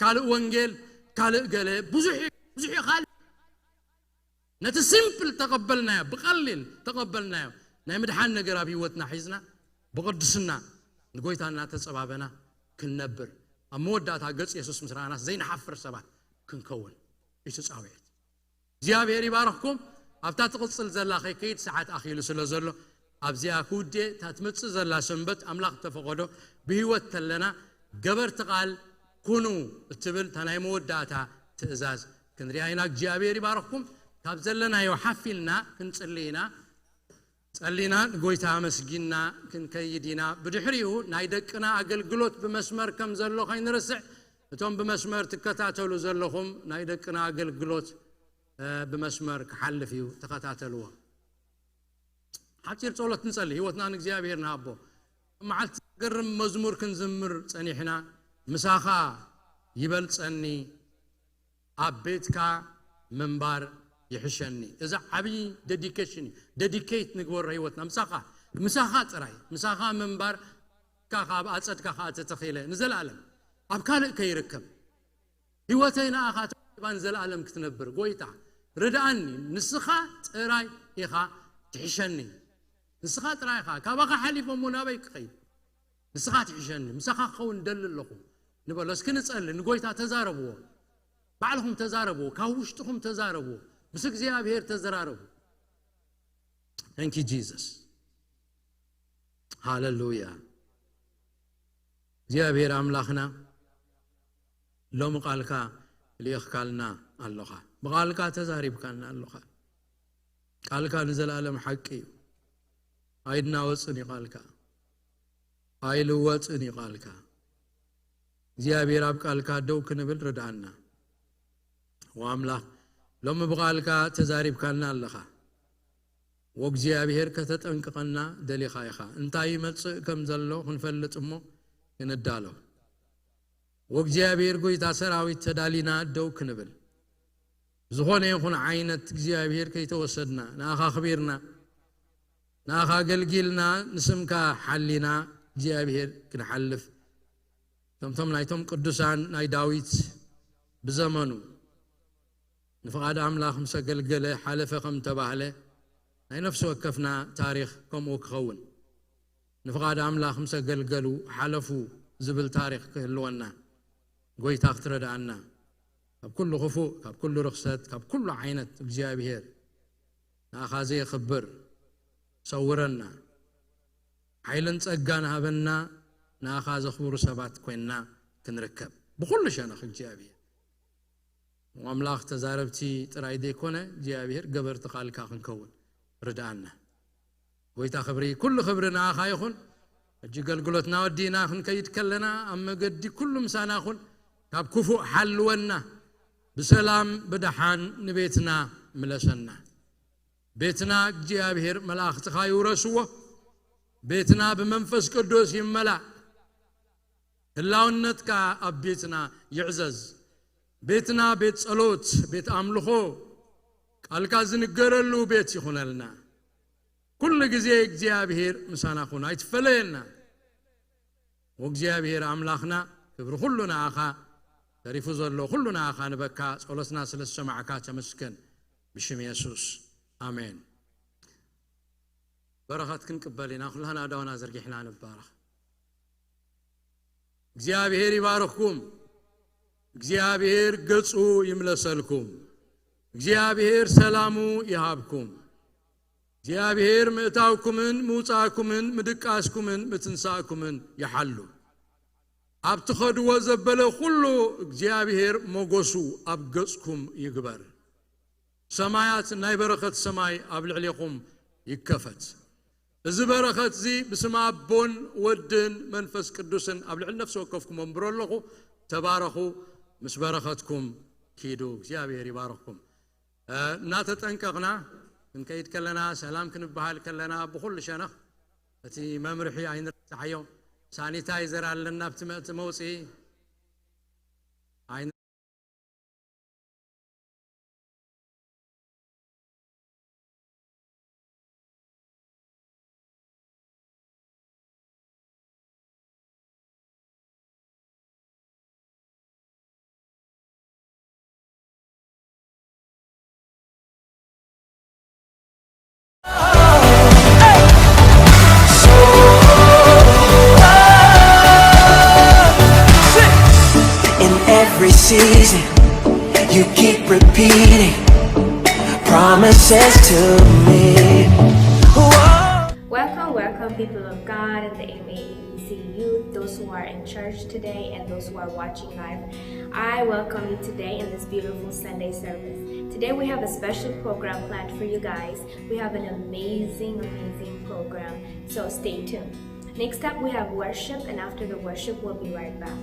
ካልእ ወንጌል፣ ካልእ ገለ፣ ብዙሕ እዩ፣ ብዙሕ እዩ ካልእ። ነቲ ሲምፕል ተቐበልናዮ፣ ብቐሊል ተቐበልናዮ። ናይ ምድሓን ነገር ኣብ ህይወትና ሒዝና፣ ብቕድስና ንጎይታ እናተጸባበና ክንነብር፣ ኣብ መወዳእታ ገጽ የሱስ ምስ ረኣናስ ዘይንሓፍር ሰባት ክንከውን እዩ እቲ ጻውዒት። እግዚኣብሔር ይባርኽኩም። ኣብታ ትቕጽል ዘላ ከይከይድ ሰዓት ኣኺሉ ስለ ዘሎ፣ ኣብዚኣ ክውድኤ። እታ ትመጽእ ዘላ ሰንበት ኣምላኽ እተፈቐዶ ብህይወት ተለና፣ ገበርቲ ቃል ኩኑ እትብል እታ ናይ መወዳእታ ትእዛዝ ክንሪኣ ኢና። እግዚኣብሔር ይባርኽኩም። ካብ ዘለናዮ ሓፍ ኢልና ክንጽሊ ኢና። ጸሊና ንጎይታ ኣመስጊንና ክንከይድ ኢና። ብድሕሪኡ ናይ ደቅና ኣገልግሎት ብመስመር ከም ዘሎ ከይንርስዕ፣ እቶም ብመስመር ትከታተሉ ዘለኹም ናይ ደቅና ኣገልግሎት፣ እ፣ ብመስመር ክሓልፍ እዩ፣ ተኸታተልዎ። ሓጺር ጸሎት ንጸሊ፣ ህይወትና ንእግዚኣብሔር ንሃቦ። መዓልቲ ዘገርም መዝሙር ክንዝምር ጸኒሕና፣ ምሳኻ ይበልጸኒ፣ ኣብ ቤትካ ምንባር ይሕሸኒ። እዚ ዓብዪ ዴዲኬሽን እዩ። ዴዲኬት ንግበሮ ህይወትና። ምሳኻ፣ ምሳኻ ጥራይ፣ ምሳኻ ምንባር፣ ካብ ኣጸድካ ከኣ ተተኺለ ንዘለኣለም ኣብ ካልእ ከይርከብ። ህይወተይ ንኣኻ ተዋሂባ ንዘለኣለም ክትነብር። ጎይታ፣ ርድኣኒ፣ ንስኻ ጥራይ ኢኻ ትሕሸኒ። ንስኻ ጥራይ ኢኻ። ካባኻ ሓሊፈ እሞ ናበይ ክኸይድ? ንስኻ ትሕሸኒ፣ ምሳኻ ክኸውን እደሊ ኣለኹ። ንበሎ። እስኪ ንጸሊ፣ ንጎይታ ተዛረብዎ። ባዕልኹም ተዛረብዎ፣ ካብ ውሽጥኹም ተዛረብዎ። ምስ እግዚኣብሔር ተዘራረቡ። Thank you Jesus. ሃሌሉያ። እግዚኣብሔር ኣምላኽና፣ ሎሚ ቃልካ ልኢኽካልና ኣለኻ። ብቃልካ ተዛሪብካና ኣለኻ። ቃልካ ንዘለኣለም ሓቂ እዩ። ኣይናወጽን እዩ ቃልካ። ኣይልወጽን እዩ ቃልካ። እግዚኣብሔር ኣብ ቃልካ ደው ክንብል ርድኣና። ወኣምላኽ፣ ሎሚ ብቃልካ ተዛሪብካና ኣለኻ። ወእግዚኣብሔር ከተጠንቅቐና ደሊኻ ኢኻ። እንታይ ይመጽእ ከም ዘሎ ክንፈልጥ እሞ ክንዳሎ። ወእግዚኣብሔር ጎይታ ሰራዊት ተዳሊና ደው ክንብል። ዝኾነ ይኹን ዓይነት እግዚኣብሔር ከይተወሰድና፣ ንኣኻ ኣኽቢርና፣ ንኣኻ ኣገልጊልና፣ ንስምካ ሓሊና እግዚኣብሔር ክንሓልፍ። ከምቶም ናይቶም ቅዱሳን ናይ ዳዊት ብዘመኑ ንፍቓድ ኣምላኽ ምስ ኣገልገለ ሓለፈ ከም ተባህለ፣ ናይ ነፍሲ ወከፍና ታሪኽ ከምኡ ክኸውን፣ ንፍቓድ ኣምላኽ ምስ ኣገልገሉ ሓለፉ ዝብል ታሪኽ ክህልወና፣ ጎይታ ክትረድኣና፣ ካብ ኩሉ ክፉእ፣ ካብ ኩሉ ርኽሰት፣ ካብ ኩሉ ዓይነት እግዚኣብሔር ንኣኻ ዘየኽብር ሰውረና። ሓይልን ጸጋን ሃበና፣ ንኣኻ ዘኽብሩ ሰባት ኮይንና ክንርከብ። ብኹሉ ሸነኽ እግዚኣብሔር። ኣምላኽ ተዛረብቲ ጥራይ ዘይኮነ፣ እግዚኣብሔር ገበርቲ ቃልካ ክንከውን ርድኣና። ጎይታ ክብሪ፣ ኩሉ ክብሪ ንኣኻ ይኹን። ሕጂ ኣገልግሎትና ወዲእና ክንከይድ ከለና፣ ኣብ መገዲ ኩሉ ምሳና ኩን። ካብ ክፉእ ሓልወና፣ ብሰላም ብደሓን ንቤትና ምለሰና። ቤትና እግዚኣብሔር መላእኽትኻ ይውረስዎ። ቤትና ብመንፈስ ቅዱስ ይመላእ። ህላውነትካ ኣብ ቤትና ይዕዘዝ። ቤትና ቤት ጸሎት፣ ቤት ኣምልኾ፣ ቃልካ ዝንገረሉ ቤት ይኹነልና። ኩሉ ግዜ እግዚኣብሔር ምሳና ኩን፣ ኣይትፈለየና። ወእግዚኣብሔር ኣምላኽና፣ ክብሪ ኩሉ ንኣኻ፣ ተሪፉ ዘሎ ኩሉ ንኣኻ ንበካ። ጸሎትና ስለ ዝሰማዕካ ተመስገን፣ ብሽም የሱስ፣ ኣሜን። በረኸት ክንቅበል ኢና። ኩላህና ኣእዳውና ዘርጊሕና ንባረኽ። እግዚኣብሔር ይባርኽኩም። እግዚኣብሔር ገጹ ይምለሰልኩም። እግዚኣብሔር ሰላሙ ይሃብኩም። እግዚኣብሔር ምእታውኩምን ምውጻእኩምን ምድቃስኩምን ምትንሳእኩምን ይሓሉ። ኣብ ትኸድዎ ዘበለ ኩሉ እግዚኣብሔር ሞገሱ ኣብ ገጽኩም ይግበር። ሰማያት ናይ በረኸት ሰማይ ኣብ ልዕሌኹም ይከፈት። እዚ በረኸት እዚ ብስም ኣቦን ወድን መንፈስ ቅዱስን ኣብ ልዕሊ ነፍሲ ወከፍኩም ኣንብሮ ኣለኹ። ተባረኹ፣ ምስ በረኸትኩም ኪዱ። እግዚኣብሔር ይባርኽኩም። እ፣ እናተጠንቀቕና ክንከይድ ከለና፣ ሰላም ክንበሃል ከለና፣ ብኹሉ ሸነኽ እቲ መምርሒ ኣይንረሳዓዮ። ሳኒታይዘር ኣለና ኣብቲ መእቲ መውፅኢ። ኣይን- In every season, you keep repeating promises to me. Whoa. Welcome, welcome, people of God and the M A E C youth, those who are in church today and those who are watching live. I welcome you today in this beautiful Sunday service. Today we have a special program planned for you guys. We have an amazing, amazing program, so stay tuned. Next up, we have worship, and after the worship, we'll be right back.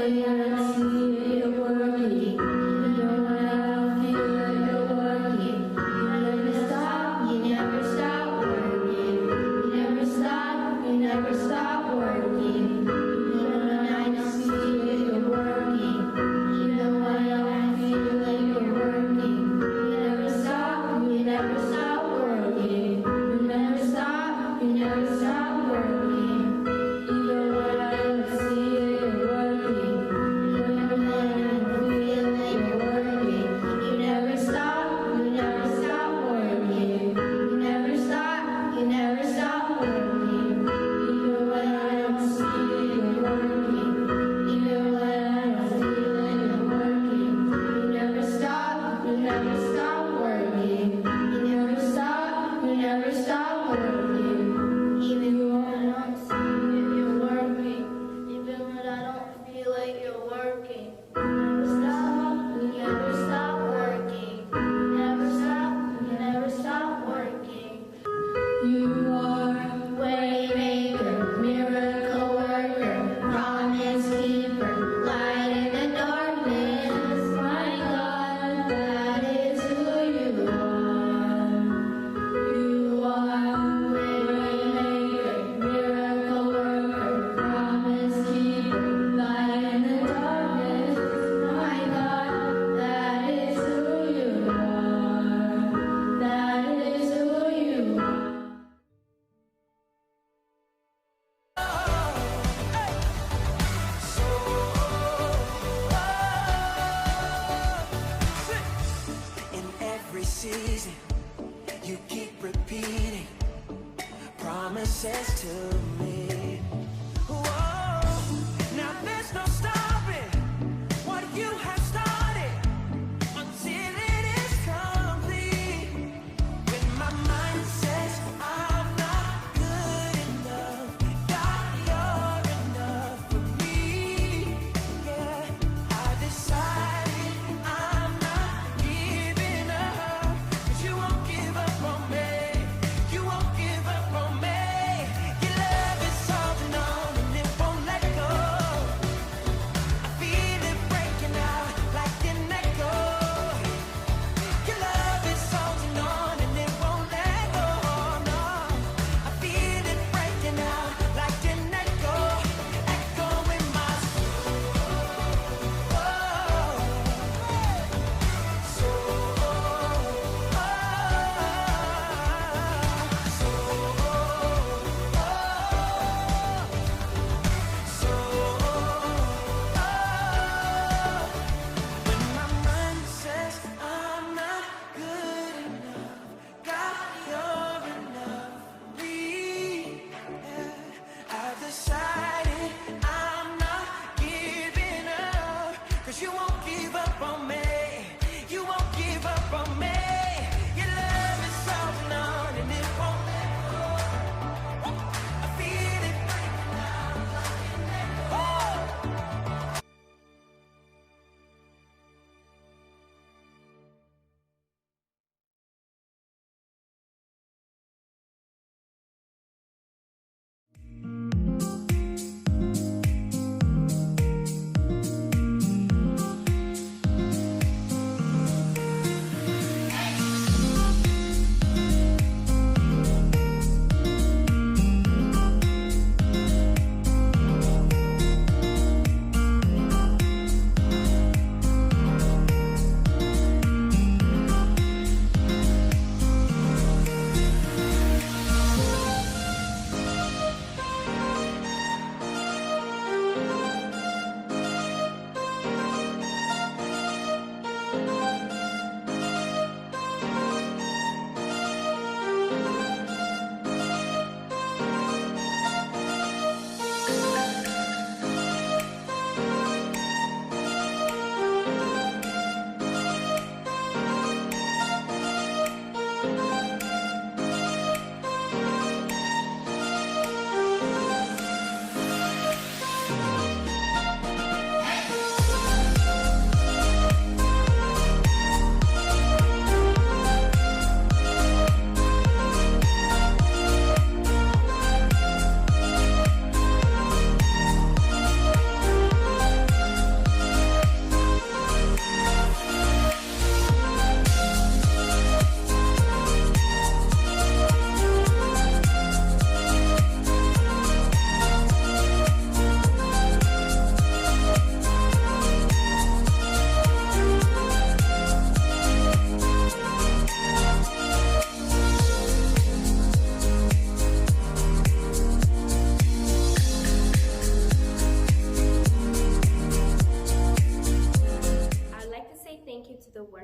I see it working. You know what, I feel it working. You never stop, you never stop working. You never stop, you never stop working. You know what, I see it working. You know what, I feel it working. You never stop, you never stop working. You never stop, you never stop working. You know what, I see it working.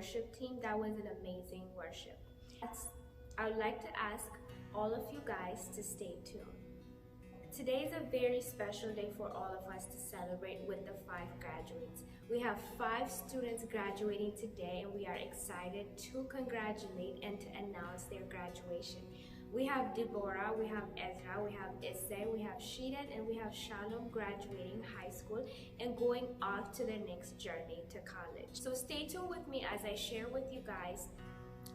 worship team. That was an amazing worship. That's, I would like to ask all of you guys to stay tuned. Today is a very special day for all of us to celebrate with the five graduates. We have five students graduating today, and we are excited to congratulate and to announce their graduation. We have Deborah, we have Ezra, we have Issei, we have Sheedan, and we have Shalom graduating high school and going off to their next journey to college. So stay tuned with me as I share with you guys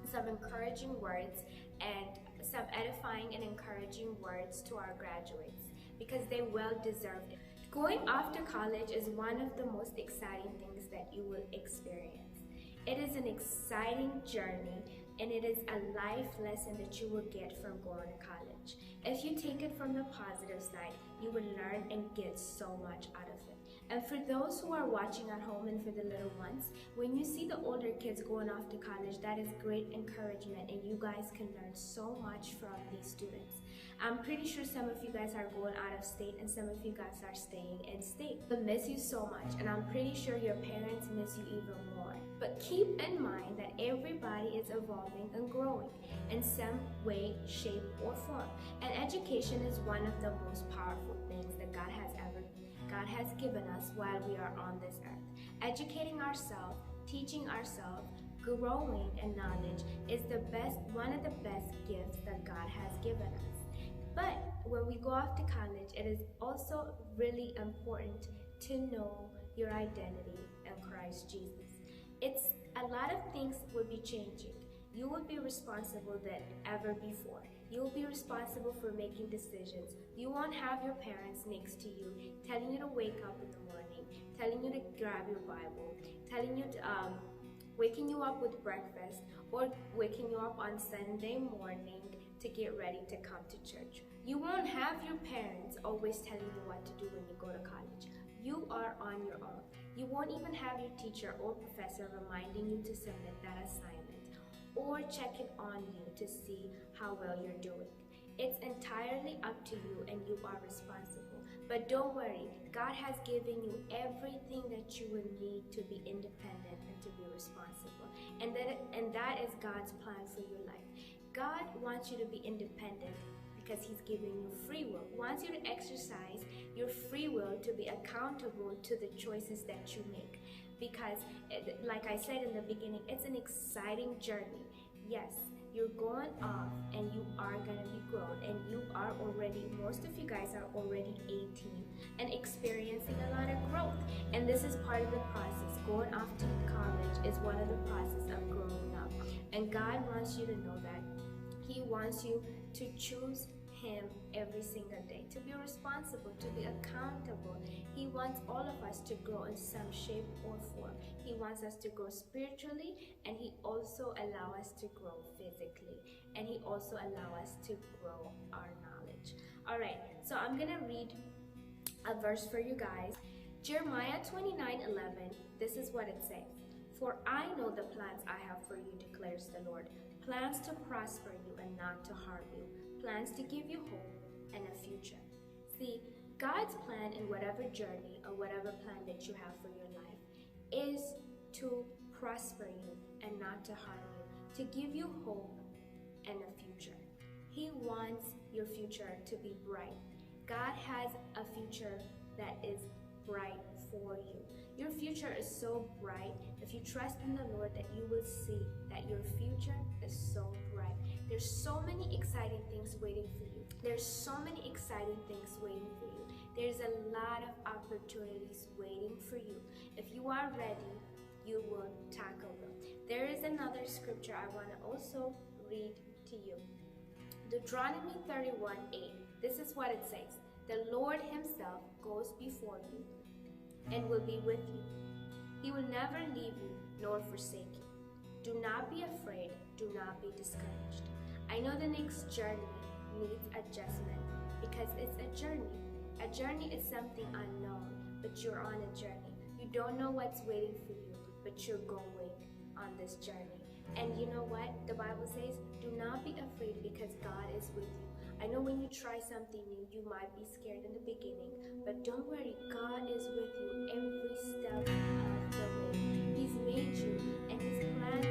some encouraging words and some edifying and encouraging words to our graduates, because they well deserve it. Going off to college is one of the most exciting things that you will experience. It is an exciting journey, and it is a life lesson that you will get from going to college. If you take it from the positive side, you will learn and get so much out of it. And for those who are watching at home and for the little ones, when you see the older kids going off to college, that is great encouragement, and you guys can learn so much from these students. I'm pretty sure some of you guys are going out of state and some of you guys are staying in state. We miss you so much, and I'm pretty sure your parents miss you even more. But keep in mind that everybody is evolving and growing in some way, shape, or form. And education is one of the most powerful things that God has ever God has given us while we are on this earth. Educating ourselves, teaching ourselves, growing in knowledge is the best, one of the best gifts that God has given us. But when we go off to college, it is also really important to know your identity in Christ Jesus. It's a lot of things will be changing. You will be responsible than ever before. You will be responsible for making decisions. You won't have your parents next to you telling you to wake up in the morning, telling you to grab your Bible, telling you to, um, waking you up with breakfast, or waking you up on Sunday morning to get ready to come to church. You won't have your parents always telling you what to do when you go to college. You are on your own. You won't even have your teacher or professor reminding you to submit that assignment or checking on you to see how well you're doing. It's entirely up to you and you are responsible. But don't worry, God has given you everything that you will need to be independent and to be responsible. And that, and that is God's plan for your life. God wants you to be independent because he's giving you free will. He wants you to exercise your free will to be accountable to the choices that you make. Because, eh, like I said in the beginning, it's an exciting journey. Yes, you're going off and you are going to be grown, and you are already, most of you guys are already eighteen and experiencing a lot of growth. And this is part of the process. Going off to college is one of the process of growing up. And God wants you to know that he wants you to choose him every single day, to be responsible, to be accountable. He wants all of us to grow in some shape or form. He wants us to grow spiritually, and he also allow us to grow physically, and he also allow us to grow our knowledge. All right, so I'm gonna read a verse for you guys. Jeremiah twenty-nine eleven, this is what it says. "For I know the plans I have for you, declares the Lord, plans to prosper you and not to harm you, plans to give you hope and a future." See, God's plan in whatever journey or whatever plan that you have for your life is to prosper you and not to harm you, to give you hope and a future. He wants your future to be bright. God has a future that is bright for you. Your future is so bright. If you trust in the Lord, that you will see that your future is so bright. There's so many exciting things waiting for you. There's so many exciting things waiting for you. There's a lot of opportunities waiting for you. If you are ready, you will tackle them. There is another scripture I want to also read to you. Deuteronomy thirty-one eight. This is what it says. "The Lord himself goes before you and will be with you. He will never leave you nor forsake you. Do not be afraid. Do not be discouraged." I know the next journey needs adjustment because it's a journey. A journey is something unknown, but you're on a journey. You don't know what's waiting for you, but you're going on this journey. And you know what? The Bible says, "Do not be afraid because God is with you." I know when you try something new, you might be scared in the beginning, but don't worry, God is with you every step of the way. He's made you, and his plan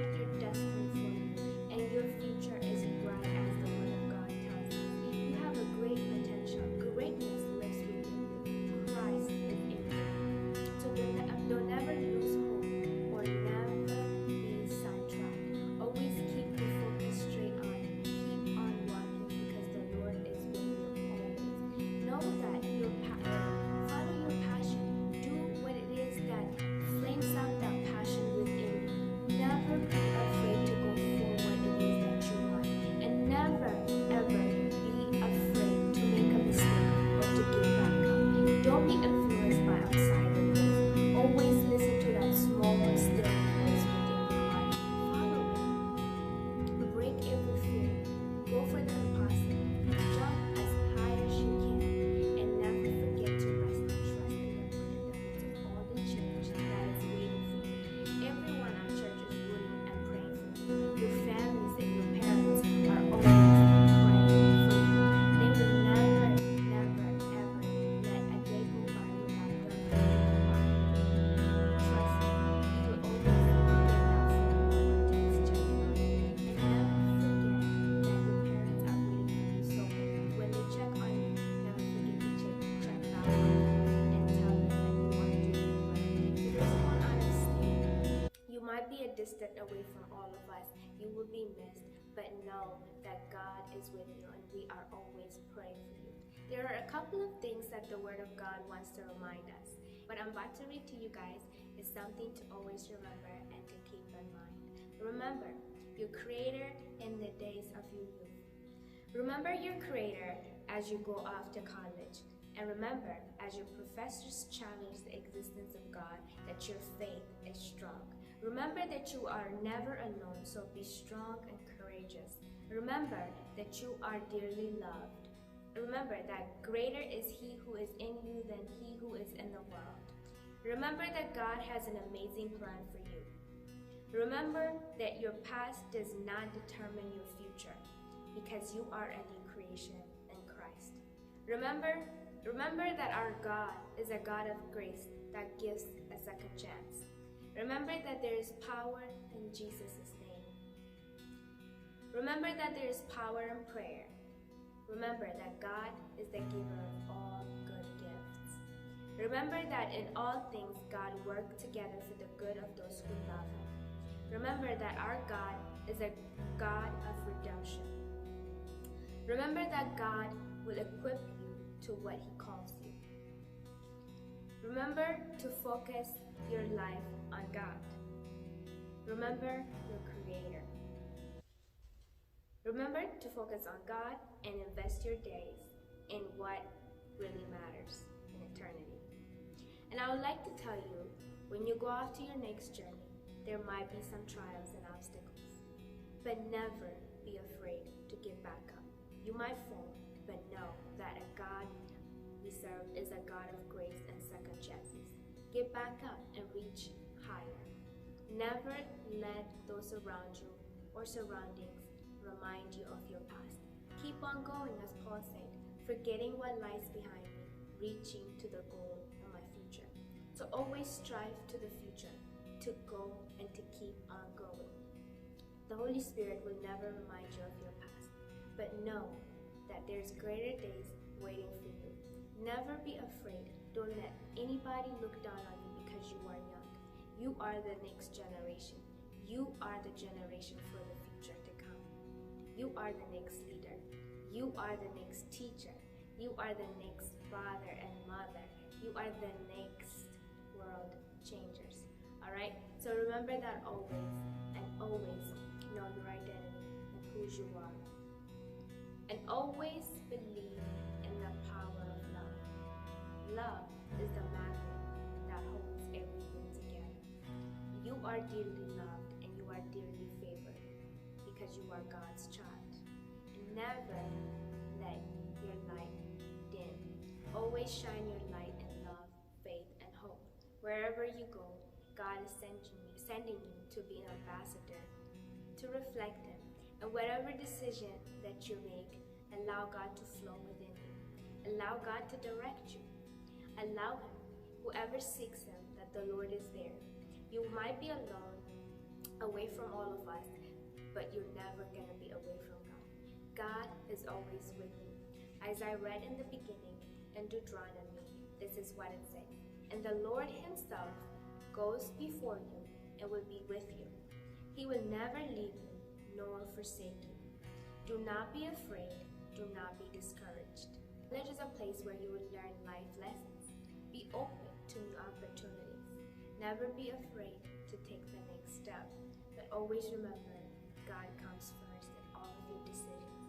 get distant away from all of us. You will be missed, but know that God is with you and we are always praying for you. There are a couple of things that the Word of God wants to remind us. What I'm about to read to you guys is something to always remember and to keep in mind. Remember your Creator in the days of your youth. Remember your Creator as you go off to college. And remember, as your professors challenge the existence of God, that your faith is strong. Remember that you are never alone, so be strong and courageous. Remember that you are dearly loved. Remember that greater is He who is in you than He who is in the world. Remember that God has an amazing plan for you. Remember that your past does not determine your future, because you are a new creation in Christ. Remember, remember that our God is a God of grace that gives a second chance. Remember that there is power in Jesus' name. Remember that there is power in prayer. Remember that God is the giver of all good gifts. Remember that in all things God worked together for the good of those who love Him. Remember that our God is a God of redemption. Remember that God will equip you to what He calls you. Remember to focus your life on God. Remember your Creator. Remember to focus on God and invest your days in what really matters in eternity. And I would like to tell you, when you go off to your next journey, there might be some trials and obstacles, but never be afraid to get back up. You might fall, but know that a God we serve is a God of grace and second chances. Get back up and reach higher. Never let those around you or surroundings remind you of your past. Keep on going, as Paul said, forgetting what lies behind me, reaching to the goal of my future. So always strive to the future, to go and to keep on going. The Holy Spirit will never remind you of your past, but know that there's greater days waiting for you. Never be afraid. Don't let anybody look down on you because you are young. You are the next generation. You are the generation for the future to come. You are the next leader. You are the next teacher. You are the next father and mother. You are the next world changers. All right? So remember that always, and always know your identity and who you are. And always believe in the power of love. Love is the magnet that holds everything together. You are dearly loved and you are dearly favored because you are God's child. Never let your light dim. Always shine your light in love, faith, and hope. Wherever you go, God is sending you, sending you to be an ambassador, to reflect Him. And whatever decision that you make, allow God to flow within you. Allow God to direct you. Allow Him. Whoever seeks Him, that the Lord is there. You might be alone, away from all of us, but you're never going to be away from God. God is always with you. As I read in the beginning in Deuteronomy, this is what it says. And the Lord Himself goes before you and will be with you. He will never leave you nor forsake you. Do not be afraid. Do not be discouraged. College is a place where you will learn life lessons. Be open to new opportunities. Never be afraid to take the next step. But always remember, God comes first in all of your decisions.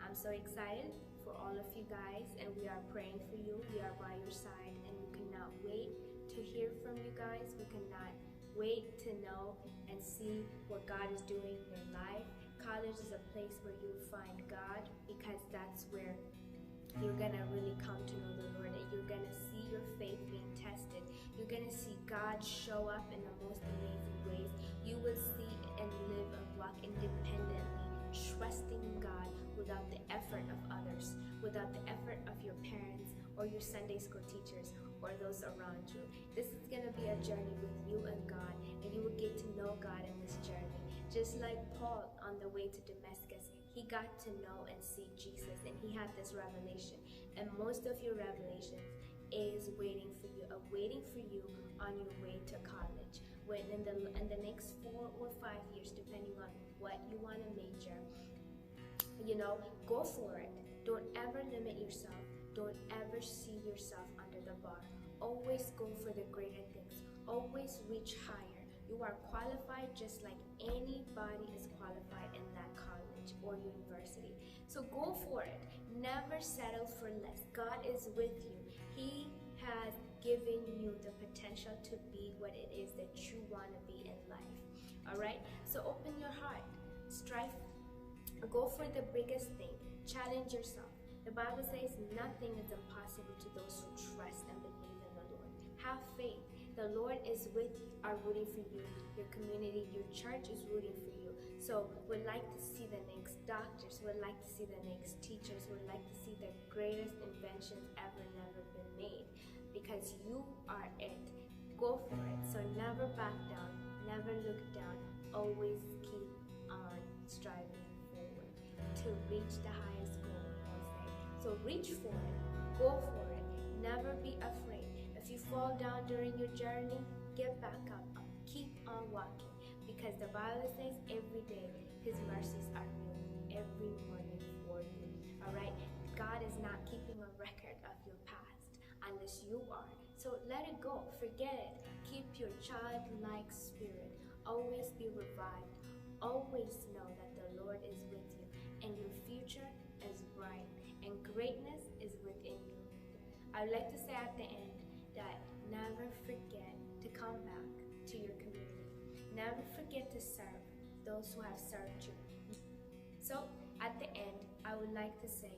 I'm so excited for all of you guys, and we are praying for you. We are by your side, and we cannot wait to hear from you guys. We cannot wait to know and see what God is doing in your life. College is a place where you'll find God, because that's where you're gonna really come to know the Lord, and you're gonna see your faith being tested. You're gonna see God show up in the most amazing ways. You will see and live and walk independently, trusting in God without the effort of others, without the effort of your parents or your Sunday school teachers or those around you. This is gonna be a journey with you and God, and you will get to know God in this journey. Just like Paul on the way to Damascus, he got to know and see Jesus, and he had this revelation. And most of your revelations is waiting for you, uh, waiting for you on your way to college. in the, in the next four or five years, depending on what you want to major. You know, go for it. Don't ever limit yourself. Don't ever see yourself under the bar. Always go for the greater things. Always reach higher. You are qualified just like anybody is qualified in that college or university. So go for it. Never settle for less. God is with you. He has given you the potential to be what it is that you want to be in life. All right? So open your heart. Strive. Go for the biggest thing. Challenge yourself. The Bible says nothing is impossible to those who trust and believe in the Lord. Have faith. The Lord is with you, are rooting for you. Your community, your church is rooting for you. So we'd like to see the next doctors. We'd like to see the next teachers. We'd like to see the greatest inventions ever never been made, because you are it. Go for it. So never back down. Never look down. Always keep on striving forward to reach the highest goal, I'll say. So reach for it, go for it, never be afraid. If you fall down during your journey, get back up, keep on walking, because the Bible says every day His mercies are new every morning for you. All right? God is not keeping a record of your past unless you are. So let it go, forget it. Keep your childlike spirit. Always be revived. Always know that the Lord is with you and your future is bright and greatness is within you. I would like to say at the end that never forget to come back to your community. Never forget to serve those who have served you. So at the end, I would like to say,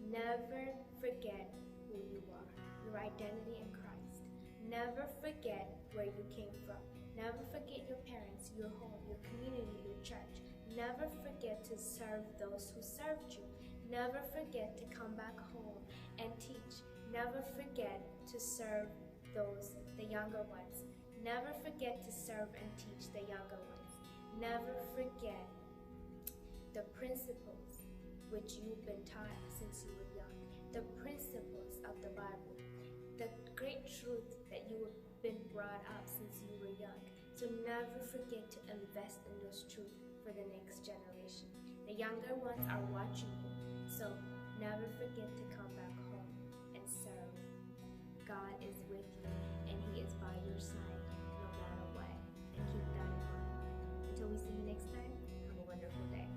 never forget who you are, your identity in Christ. Never forget where you came from. Never forget your parents, your home, your community, your church. Never forget to serve those who served you. Never forget to come back home and teach. Never forget to serve those, the younger ones. Never forget to serve and teach the younger ones. Never forget the principles which you've been taught since you were young, the principles of the Bible, the great truth that you have been brought up since you were young. So never forget to invest in those truths for the next generation. The younger ones are watching you, so never forget to come back home and serve. God is with you, and He is by your side no matter what. And keep that in mind. Until we see you next time, have a wonderful day.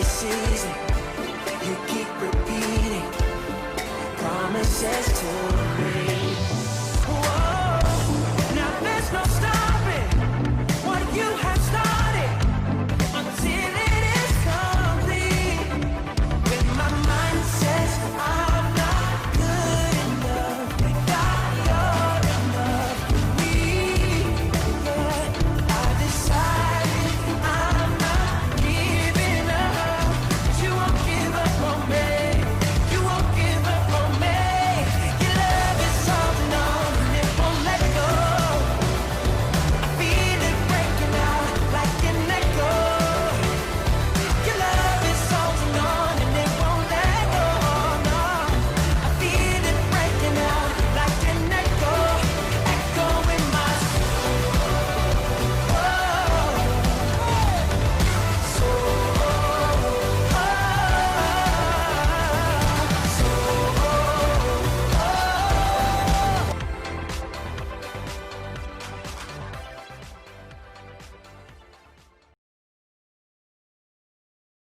Season, you keep repeating promises to